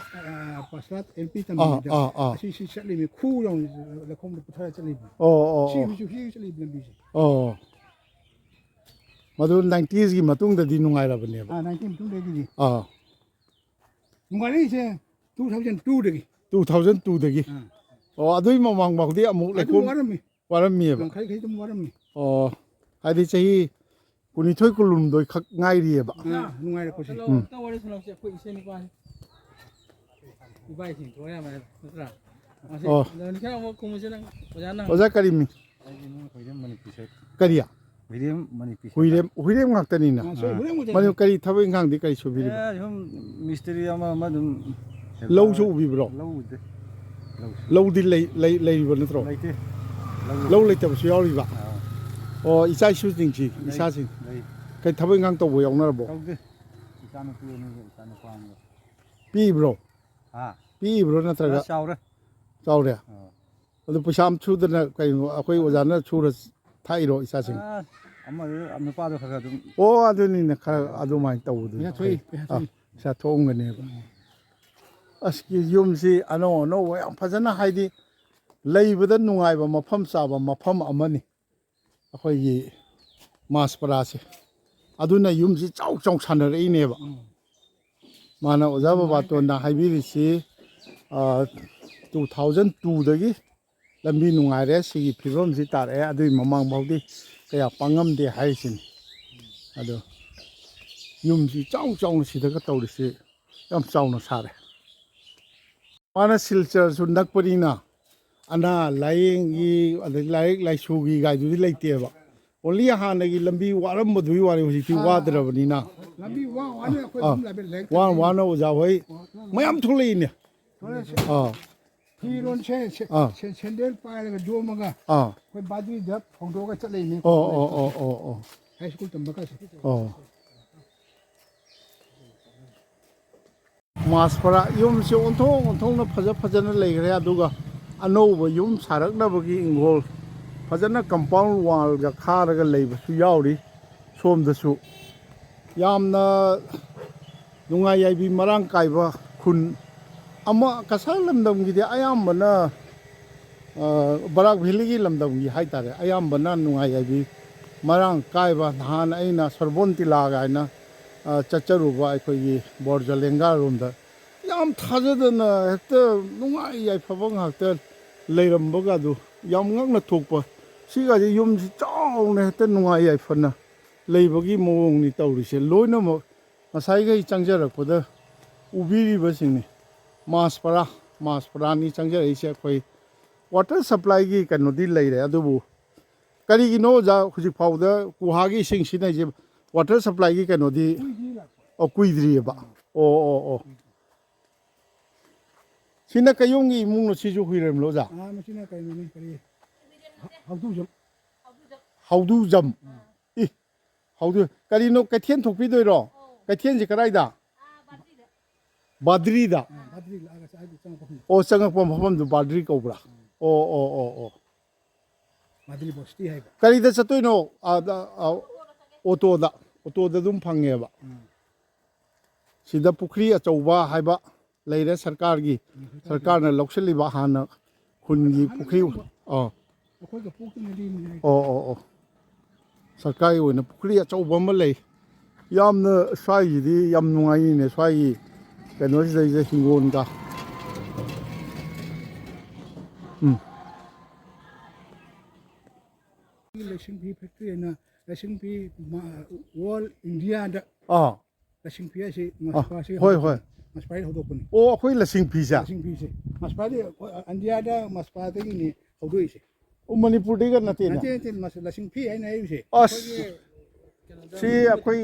ꯄꯥꯁꯂꯥꯠ ꯑꯦꯜ ꯄꯤ ꯑꯥ, ꯇꯝꯕꯤꯗ ꯑꯥ, ꯑꯥ꯫ ꯑꯁꯤ ꯁꯤ ꯆꯠꯂꯤꯃꯤ, ꯈꯨ ꯌꯧꯅ ꯂꯩꯈꯣꯝꯗ ꯄꯨꯊꯔ ꯆꯠꯂꯤꯃꯤ꯫ ꯑꯣ, ꯑꯣ, ꯁꯤ ꯑꯣ꯫ ꯍꯧꯖꯤꯛ ꯍꯧꯖꯤꯛ ꯆꯠꯂꯤꯕ ꯂꯝꯕꯤꯁꯦ꯫ ꯑꯣ꯫ ꯃꯗꯨ ꯅꯥꯏꯟꯇꯤꯁꯀꯤ ꯃꯇꯨꯡꯗꯗꯤ ꯅꯨꯡꯉꯥꯏꯔꯕꯅꯦꯕ꯫ ꯑꯥ, ꯅꯥꯏꯟꯇꯤ ꯃꯇꯨꯡꯗꯒꯤꯗꯤ꯫ ꯑꯥ꯫ ꯅꯨꯡꯉꯥꯏꯔꯛꯏꯁꯦ ꯇꯨ ꯊꯥꯎꯖꯟ ꯇꯨꯗꯒꯤ꯫ ꯇꯨ ꯊꯥꯎꯖꯟ ꯇꯨꯗꯒꯤ꯫ ꯑꯥ꯫ ꯑꯣ, ꯑꯗꯨꯏ ꯃꯃꯥꯡ ꯐꯥꯎꯗꯤ ꯑꯃꯨꯛ ꯑꯗꯨꯝ ꯂꯩꯈꯣꯝ ꯋꯥꯔꯝꯃꯤ꯫ ꯋꯥꯔꯝꯃꯤꯑꯕ꯫ ꯌꯥꯡꯈꯩ ꯈꯩ ꯑꯗꯨꯝ ꯋꯥꯔꯝꯃꯤ꯫ ꯑꯣ, ꯍꯥꯏꯗꯤ ꯆꯍꯤ ꯀꯨꯟꯅꯤꯊꯣꯏ, ꯀꯨꯟꯍꯨꯝꯗꯣꯏ ꯈꯛ ꯉꯥꯏꯔꯤꯑꯕ꯫ ꯑꯥ, ꯅꯨꯡꯉꯥꯏꯔꯛꯄꯁꯦ꯫ ꯎꯝ꯫ ꯑꯝꯇ ꯋꯥꯔꯤ ꯁꯥꯟꯅꯁꯦ, ꯑꯩꯈꯣꯏ ꯏꯆꯦ ꯅꯨꯄꯥꯁꯦ꯫ ꯏꯕꯥꯏꯁꯤꯡ ꯊꯣꯛꯑ ꯌꯥꯝ ꯍꯥꯏ, ꯅꯠꯇ꯭ꯔꯥ? ꯃꯥꯁꯦ ꯑꯣ꯫ ꯂꯣꯟ ꯈꯔ ꯑꯃꯨꯛ ꯈꯨꯝꯃꯨꯁꯦ ꯅꯪ, ꯑꯣꯖꯥ ꯅꯪ꯫ ꯑꯣꯖꯥ ꯀꯔꯤ ꯃꯤꯡ? ꯑꯩꯗꯤ ꯅꯪ ꯍꯨꯏꯔꯦꯝ ꯃꯅꯤꯄꯨꯔ ꯁꯛ-, ꯀꯔꯤ? ꯍꯨꯏꯔꯦꯝ ꯃꯅꯤꯄꯨꯔ ꯁꯛ-, ꯍꯨꯏꯔꯦꯝ, ꯍꯨꯏꯔꯦꯝ ꯉꯥꯛꯇꯅꯤꯅ꯫ ꯑꯥ, ꯁꯣꯏ ꯑꯥ꯫ ꯍꯨꯏꯔꯦꯝ ꯉꯥꯛꯇꯅꯤ꯫ ꯃꯗꯨ ꯀꯔꯤ ꯊꯕꯛ ꯏꯪꯈꯥꯡꯗꯤ ꯀꯔꯤ ꯁꯨꯕꯤꯔꯤꯕ? ꯑꯦ, ꯁꯨꯝ ꯃꯤꯁꯇ꯭ꯔꯤ ꯑꯃ ꯑꯃ ꯑꯗꯨꯝ ꯂꯧꯁꯨ ꯎꯕꯤꯕ꯭ꯔꯣ? ꯂꯧ ꯎꯗꯦ꯫ ꯂꯧ ꯁꯨ-, ꯂꯧꯗꯤ ꯂꯩ-, ꯂꯩ-, ꯂꯩꯔꯤꯕ ꯅꯠꯇ꯭ꯔꯣ? ꯂꯩꯇꯦ꯫ ꯂꯧ ꯂꯧ ꯂꯩꯇꯕꯁꯨ ꯌꯥꯎꯔꯤꯕ? ꯑꯥ꯫ ꯑꯣ, ꯏꯆꯥ ꯏꯁꯨꯁꯤꯡꯁꯤ, ꯂꯩ, ꯏꯆꯥꯁꯤꯡ꯫ ꯂꯩ꯫ ꯀꯔꯤ ꯊꯕꯛ ꯏꯪꯈꯥꯡ ꯇꯧꯕ ꯌꯥꯎꯅꯔꯕꯣ? ꯇꯧꯗꯦ꯫ ꯏꯆꯥ ꯅꯨꯄꯤ ꯑꯅꯤꯒ ꯏꯆꯥ ꯅꯨꯄꯥ ꯑꯃꯒ꯫ ꯄꯤꯛꯏꯕ꯭ꯔꯣ? ꯍꯥ? ꯄꯤꯛꯏꯕ꯭ꯔꯣ ꯅꯠꯇ꯭ꯔꯒ? ꯈꯔ ꯆꯥꯎꯔꯦ꯫ ꯆꯥꯎꯔꯦ? ꯑꯥ꯫ ꯑꯗꯨ ꯄꯩꯁꯥ ꯑꯃ ꯁꯨꯗꯅ ꯀꯩꯅꯣ, ꯑꯩꯈꯣꯏ ꯑꯣꯖꯥꯅ ꯁꯨꯔ ꯊꯥꯛꯏꯔꯣ ꯏꯆꯥꯁꯤꯡ? ꯑꯥ, ꯑꯃꯗꯨ ꯅꯨꯄꯥꯗꯣ ꯈꯔ ꯈꯔ ꯑꯗꯨꯝ ꯑꯣ, ꯑꯗꯨꯅꯤꯅꯦ, ꯈꯔ ꯑꯗꯨꯃꯥꯏꯅ ꯇꯧꯕꯗꯨꯅꯤ ꯄꯩꯁꯥ ꯊꯣꯛꯏ, ꯐꯩ꯫ ꯄꯩꯁꯥ ꯑꯥ, ꯊꯣꯛꯏ꯫ ꯄꯩꯁꯥ ꯊꯣꯛꯑꯝꯒꯅꯦꯕ꯫ ꯎꯝ꯫ ꯑꯁ, ꯌꯨꯝꯁꯤ ꯑꯅꯧ ꯑꯅꯧꯕ ꯌꯥꯝ ꯐꯖꯅ, ꯍꯥꯏꯗꯤ ꯂꯩꯕꯗ ꯅꯨꯡꯉꯥꯏꯕ ꯃꯐꯝ ꯆꯥꯕ ꯃꯐꯝ ꯑꯃꯅꯤ꯫ ꯑꯩꯈꯣꯏꯒꯤ ꯃꯥꯁꯄꯔꯥꯁꯦ꯫ ꯑꯗꯨꯅ ꯌꯨꯝꯁꯤ ꯆꯥꯎ ꯆꯥꯎ ꯁꯥꯟꯅꯔꯛꯏꯅꯦꯕ꯫ ꯎꯝ꯫ ꯃꯥꯅ ꯑꯣꯖꯥ ꯕꯕꯥꯇꯣꯟꯅ ꯍꯥꯏꯕꯤꯔꯤꯁꯤ, ꯑ, ꯇꯨ ꯊꯥꯎꯖꯟ ꯇꯨꯗꯒꯤ ꯂꯝꯕꯤ ꯅꯨꯡꯉꯥꯏꯔꯦ, ꯁꯤꯒꯤ ꯐꯤꯕꯝꯁꯤ ꯇꯥꯔꯛꯑꯦ, ꯑꯗꯨꯒꯤ ꯃꯃꯥꯡ ꯐꯥꯎꯗꯤ ꯀꯌꯥ ꯄꯥꯡꯉꯝꯗꯦ ꯍꯥꯏꯔꯤꯁꯤꯅꯤ꯫ ꯑꯗꯣ ꯌꯨꯝꯁꯤ ꯆꯥꯎ ꯆꯥꯎꯅ ꯁꯤꯗꯒ ꯇꯧꯔꯤꯁꯤ ꯌꯥꯝ ꯆꯥꯎꯅ ꯁꯥꯔꯦ꯫ ꯃꯥꯅ ꯁꯤꯜꯆꯔꯁꯨ ꯅꯛꯄꯅꯤꯅ ꯑꯅꯥ ꯂꯥꯏꯌꯦꯡꯒꯤ, ꯑꯗꯩ ꯂꯥꯏꯔꯤꯛ ꯂꯥꯏꯁꯨꯒꯤ ꯒꯥꯏꯗꯨꯗꯤ ꯂꯩꯇꯦꯕ꯫ ꯑꯣꯟꯂꯤ ꯍꯥꯟꯅꯒꯤ ꯂꯝꯕꯤ ꯋꯥꯔꯝꯕꯗꯨꯒꯤ ꯋꯥꯔꯦ, ꯍꯧꯖꯤꯛꯇꯤ ꯑꯥ꯫ ꯋꯥꯗ꯭ꯔꯕꯅꯤꯅ꯫ ꯂꯝꯕꯤ ꯋꯥ ꯋꯥꯅ ꯑꯩꯈꯣꯏ ꯑꯥ꯫ ꯑꯗꯨꯝ ꯂꯥꯏꯕ ꯂꯥꯏꯔꯤꯛ ꯋꯥ ꯇꯝꯃꯤ꯫ ꯋꯥꯅ ꯑꯣꯖꯥ ꯍꯣꯏ ꯃꯌꯥꯝ ꯊꯣꯛꯂꯛꯏꯅꯦ꯫ ꯊꯣꯛꯂꯛꯑꯦ꯫ ꯑꯥ꯫ ꯐꯤꯔꯣꯟꯁꯦ ꯁꯦ-, ꯑꯥ꯫ ꯁꯦ-, ꯁꯦꯟꯗꯦꯜ ꯄꯥꯏꯔꯒ ꯌꯣꯝꯃꯒ ꯑꯥ꯫ ꯑꯩꯈꯣꯏ ꯕꯥꯗꯨꯏꯗ ꯐꯧꯗꯣꯛꯑꯒ ꯆꯠꯂꯛꯏꯅꯦ꯫ ꯑꯣ, ꯑꯣ, ꯑꯣ, ꯑꯣ, ꯑꯣ꯫ ꯍꯥꯏ ꯁ꯭ꯀꯨꯜ ꯇꯝꯕ ꯀꯥꯁꯦ꯫ ꯑꯣ꯫ ꯃꯥꯁꯄꯔꯥ ꯌꯨꯝꯁꯦ ꯑꯣꯟꯊꯣꯛ ꯑꯣꯟꯊꯣꯛꯅ ꯐꯖ ꯐꯖꯅ ꯂꯩꯈ꯭ꯔꯦ꯫ ꯑꯗꯨꯒ ꯑꯅꯧꯕ ꯌꯨꯝ ꯁꯥꯔꯛꯅꯕꯒꯤ ꯏꯪꯈꯣꯜ ꯐꯖꯅ compound wallꯒ ꯈꯥꯔꯒ ꯂꯩꯕꯁꯨ ꯌꯥꯎꯔꯤ꯫ ꯁꯣꯝꯗꯁꯨ ꯌꯥꯝꯅ ꯅꯨꯡꯉꯥꯏ ꯌꯥꯏꯕꯤ ꯃꯔꯥꯡ ꯀꯥꯏꯕ ꯈꯨꯟ ꯑꯃ ꯀꯁꯥꯔ ꯂꯝꯗꯝꯒꯤꯗꯤ ꯑꯌꯥꯝꯕꯅ, ꯑ, ꯕꯔꯥꯛ ꯚꯦꯂꯤꯒꯤ ꯂꯝꯗꯝꯒꯤ ꯍꯥꯏꯇꯥꯔꯦ, ꯑꯌꯥꯝꯕꯅ ꯅꯨꯡꯉꯥꯏ ꯌꯥꯏꯕꯤ ꯃꯔꯥꯡ ꯀꯥꯏꯕ꯫ ꯅꯍꯥꯟ ꯑꯩꯅ ꯁꯣꯔꯕꯣꯟ ꯇꯤꯂꯥ ꯀꯥꯏꯅ, ꯑ, ꯆꯠꯆꯔꯨꯕ ꯑꯩꯈꯣꯏꯒꯤ ꯕꯣꯔꯖꯂꯦꯡꯒꯥꯔꯣꯝꯗ ꯌꯥꯝ ꯊꯥꯖꯗꯅ ꯍꯦꯛꯇ ꯅꯨꯡꯉꯥꯏ ꯌꯥꯏꯐꯕ ꯉꯥꯛꯇ ꯂꯩꯔꯝꯕꯒꯗꯨ ꯌꯥꯝ ꯉꯛꯅ ꯊꯣꯛꯄ꯫ ꯁꯤꯒꯗꯤ ꯌꯨꯝꯁꯤ ꯆꯥꯎꯅ ꯍꯦꯛꯇ ꯅꯨꯡꯉꯥꯏ ꯌꯥꯏꯐꯅ ꯂꯩꯕꯒꯤ ꯃꯑꯣꯡꯅꯤ ꯇꯧꯔꯤꯁꯦ꯫ ꯂꯣꯏꯅꯃꯛ ꯉꯁꯥꯏꯈꯩ ꯆꯪꯖꯔꯛꯄꯗ ꯎꯕꯤꯔꯤꯕꯁꯤꯡꯅꯤ꯫ ꯃꯥꯁꯄꯔꯥ, ꯃꯥꯁꯄꯔꯥꯅꯤ ꯆꯪꯖꯔꯛꯏꯁꯦ꯫ ꯑꯩꯈꯣꯏ ꯋꯥꯇꯔ ꯁꯄ꯭ꯂꯥꯏꯒꯤ ꯀꯩꯅꯣꯗꯤ ꯂꯩꯔꯦ, ꯑꯗꯨꯕꯨ ꯀꯔꯤꯒꯤꯅꯣ ꯑꯣꯖꯥ ꯍꯧꯖꯤꯛ ꯐꯥꯎꯕꯗ ꯀꯨꯍꯥꯒꯤ ꯏꯁꯤꯡ ꯁꯤꯖꯤꯟꯅꯩꯁꯦ? ꯋꯥꯇꯔ ꯁꯄ꯭ꯂꯥꯏꯒꯤ ꯀꯩꯅꯣꯗꯤ, ꯀꯨꯏꯗ꯭ꯔꯤ ꯂꯥꯛꯄ꯫ ꯑꯣ, ꯀꯨꯏꯗ꯭ꯔꯤꯑꯕ꯫ ꯑꯣ, ꯑꯣ, ꯑꯣ꯫ ꯁꯤꯅ ꯀꯩꯌꯣꯝꯒꯤ ꯏꯃꯨꯡꯅꯣ? ꯁꯤꯁꯨ ꯍꯨꯏꯔꯦꯝꯂꯣ ꯑꯣꯖꯥ? ꯑꯥ, ꯃꯁꯤꯅ ꯀꯩꯅꯣꯅꯤ, ꯀꯔꯤ? ꯍ-, ꯍꯧꯗꯨꯖꯝ꯫ ꯍꯧꯗꯨꯖꯝ? ꯎꯝ꯫ ꯏ, ꯍꯧꯗꯨ-, ꯀꯔꯤꯅꯣ, ꯀꯩꯊꯦꯜ ꯊꯣꯛꯄꯤꯗꯣꯏꯔꯣ? ꯑꯧ꯫ ꯀꯩꯊꯦꯜꯁꯦ ꯀꯗꯥꯏꯗ? ꯑꯥ, ꯕꯥꯗ꯭ꯔꯤꯗ꯫ ꯕꯥꯗ꯭ꯔꯤꯗ? ꯑꯥ, ꯕꯥꯗ꯭ꯔꯤ ꯂꯥꯛꯑꯒ ꯆꯥ-, ꯆꯪꯉꯛꯄ ꯃꯐꯝꯗꯣ꯫ ꯑꯣ, ꯆꯪꯉꯛꯄ ꯃꯐꯝꯗꯨ ꯕꯥꯗ꯭ꯔꯤ ꯀꯧꯕ꯭ꯔꯥ? ꯎꯝ꯫ ꯑꯣ, ꯑꯣ, ꯑꯣ, ꯑꯣ꯫ ꯕꯥꯗ꯭ꯔꯤ ꯕꯣꯁꯇꯤ ꯍꯥꯏꯕ꯫ ꯀꯔꯤꯗ ꯆꯠꯇꯣꯏꯅꯣ? ꯑꯥꯗ, ꯑꯥ, ꯑꯣꯇꯣꯗ, ꯑꯣꯇꯣꯗ ꯑꯗꯨꯝ ꯐꯪꯉꯦꯕ꯫ ꯎꯝ꯫ ꯁꯤꯗ ꯄꯨꯈ꯭ꯔꯤ ꯑꯆꯧꯕ ꯍꯥꯏꯕ ꯂꯩꯔꯦ ꯁꯔꯀꯥꯔꯒꯤ꯫ ꯎꯝ, ꯁꯔꯀꯥꯔꯒꯤ꯫ ꯁꯔꯀꯥꯔꯅ ꯂꯧꯁꯤꯜꯂꯤꯕ ꯍꯥꯟꯅ ꯈꯨꯟꯒꯤ ꯍꯥꯟꯅ ꯄꯨꯈ꯭ꯔꯤ꯫ ꯂꯩꯔꯝꯕ꯫ ꯑꯥ꯫ ꯑꯩꯈꯣꯏꯒ ꯄꯣꯛꯇ꯭ꯔꯤꯉꯩꯗꯒꯤꯅꯤ ꯍꯥꯏ꯫ ꯑꯣ, ꯑꯣ, ꯑꯣ꯫ ꯁꯔꯀꯥꯔꯒꯤ ꯑꯣꯏꯅ ꯄꯨꯈ꯭ꯔꯤ ꯑꯆꯧꯕ ꯑꯃ ꯂꯩ꯫ ꯌꯥꯝꯅ ꯁ꯭ꯋꯥꯏꯒꯤꯗꯤ ꯌꯥꯝ ꯅꯨꯡꯉꯥꯏꯅꯤꯅꯦ, ꯁ꯭ꯋꯥꯏꯒꯤ ꯀꯩꯅꯣꯁꯤꯗꯩꯁꯤꯗ ꯍꯤꯡꯒꯣꯜꯒ꯫ ꯎꯝ꯫ ꯂꯁꯤꯡ ꯐꯤ ꯐꯦꯛꯇ꯭ꯔꯤ ꯍꯥꯏꯅ ꯂꯁꯤꯡ ꯐꯤ ꯃꯥ-, ꯑꯣꯜ ꯏꯟꯗꯤꯌꯥꯗ ꯑꯥ꯫ ꯂꯁꯤꯡ ꯐꯤ ꯍꯥꯏꯁꯤ ꯑꯥ, ꯃꯁꯄꯥꯁꯤ ꯍꯣꯏ, ꯍꯧꯗꯣꯛꯄꯅꯤ꯫ ꯍꯣꯏ꯫ ꯃꯁꯄꯥꯗꯒꯤ ꯍꯧꯗꯣꯛꯄꯅꯤ꯫ ꯑꯣ, ꯑꯩꯈꯣꯏ ꯂꯁꯤꯡ ꯐꯤꯁꯦ? ꯂꯁꯤꯡ ꯐꯤꯁꯦ꯫ ꯃꯁꯄꯥꯗꯤ ꯑꯩꯈꯣꯏ ꯏꯟꯗꯤꯌꯥꯗ ꯃꯁꯄꯥꯗꯒꯤꯅꯤ ꯍꯧꯗꯣꯛꯏꯁꯦ꯫ ꯑꯣ, ꯃꯅꯤꯄꯨꯔꯗꯩꯒ ꯅꯠꯇꯦꯅꯦ? ꯅꯠꯇꯦ, ꯅꯠꯇꯦ, ꯃꯁ-, ꯂꯁꯤꯡ ꯐꯤ ꯍꯥꯏꯅ ꯍꯥꯏꯔꯤꯁꯦ꯫ ꯑꯁ꯫ ꯑꯩꯈꯣꯏꯒꯤ ꯁꯤ ꯑꯩꯈꯣꯏ,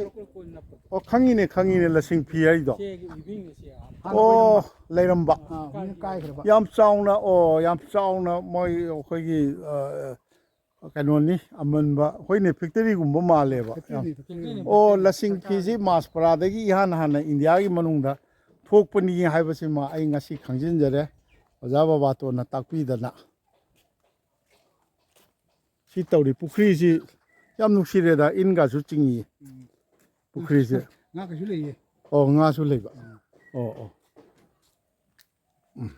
ꯑꯣ, ꯈꯪꯉꯤꯅꯦ, ꯈꯪꯉꯤꯅꯦ, ꯂꯁꯤꯡ ꯐꯤ ꯍꯥꯏꯗꯣ꯫ ꯆꯦꯒꯤ ꯎꯏꯕꯤꯅꯦ ꯁꯤ꯫ ꯑꯣ, ꯂꯩꯔꯝꯕ꯫ ꯑꯥ, ꯍꯧꯖꯤꯛꯅ ꯀꯥꯏꯈ꯭ꯔꯕ꯫ ꯌꯥꯝ ꯆꯥꯎꯅ, ꯑꯣ, ꯌꯥꯝ ꯆꯥꯎꯅ ꯃꯣꯏ ꯑꯩꯈꯣꯏꯒꯤ, ꯑ, ꯀꯩꯅꯣꯅꯤ, ꯑꯃꯟꯕ, ꯍꯣꯏꯅꯦ, ꯐꯦꯛꯇꯔꯤꯒꯨꯝꯕ ꯃꯥꯜꯂꯦꯕ꯫ ꯐꯦꯛꯇꯔꯤꯅꯤ, ꯌꯥꯝ-, ꯐꯦꯛꯇꯔꯤꯅꯤ꯫ ꯑꯣ, ꯂꯁꯤꯡ ꯐꯤꯁꯤ ꯃꯥꯁꯄꯔꯥꯗꯒꯤ ꯏꯍꯥꯟ ꯍꯥꯟꯅ ꯏꯟꯗꯤꯌꯥꯒꯤ ꯃꯅꯨꯡꯗ ꯊꯣꯛꯄꯅꯤ ꯍꯥꯏꯕꯁꯤꯃ ꯑꯩ ꯉꯁꯤ ꯈꯪꯖꯤꯟꯖꯔꯦ, ꯑꯣꯖꯥ ꯕꯕꯥꯇꯣꯟꯅ ꯇꯥꯛꯄꯤꯗꯅ꯫ ꯁꯤ ꯇꯧꯔꯤ ꯄꯨꯈ꯭ꯔꯤꯁꯤ ꯌꯥꯝ ꯅꯨꯡꯁꯤꯔꯦꯗ, ꯏꯟꯒꯁꯨ ꯆꯤꯡꯉꯤ ꯎꯝ꯫ ꯄꯨꯈ꯭ꯔꯤꯁꯦ꯫ ꯉꯥ ꯀꯩꯁꯨ ꯂꯩꯌꯦ꯫ ꯑꯣ, ꯉꯥꯁꯨ ꯂꯩꯕ꯫ ꯎꯝ꯫ ꯑꯣ, ꯑꯣ꯫ ꯎꯝ꯫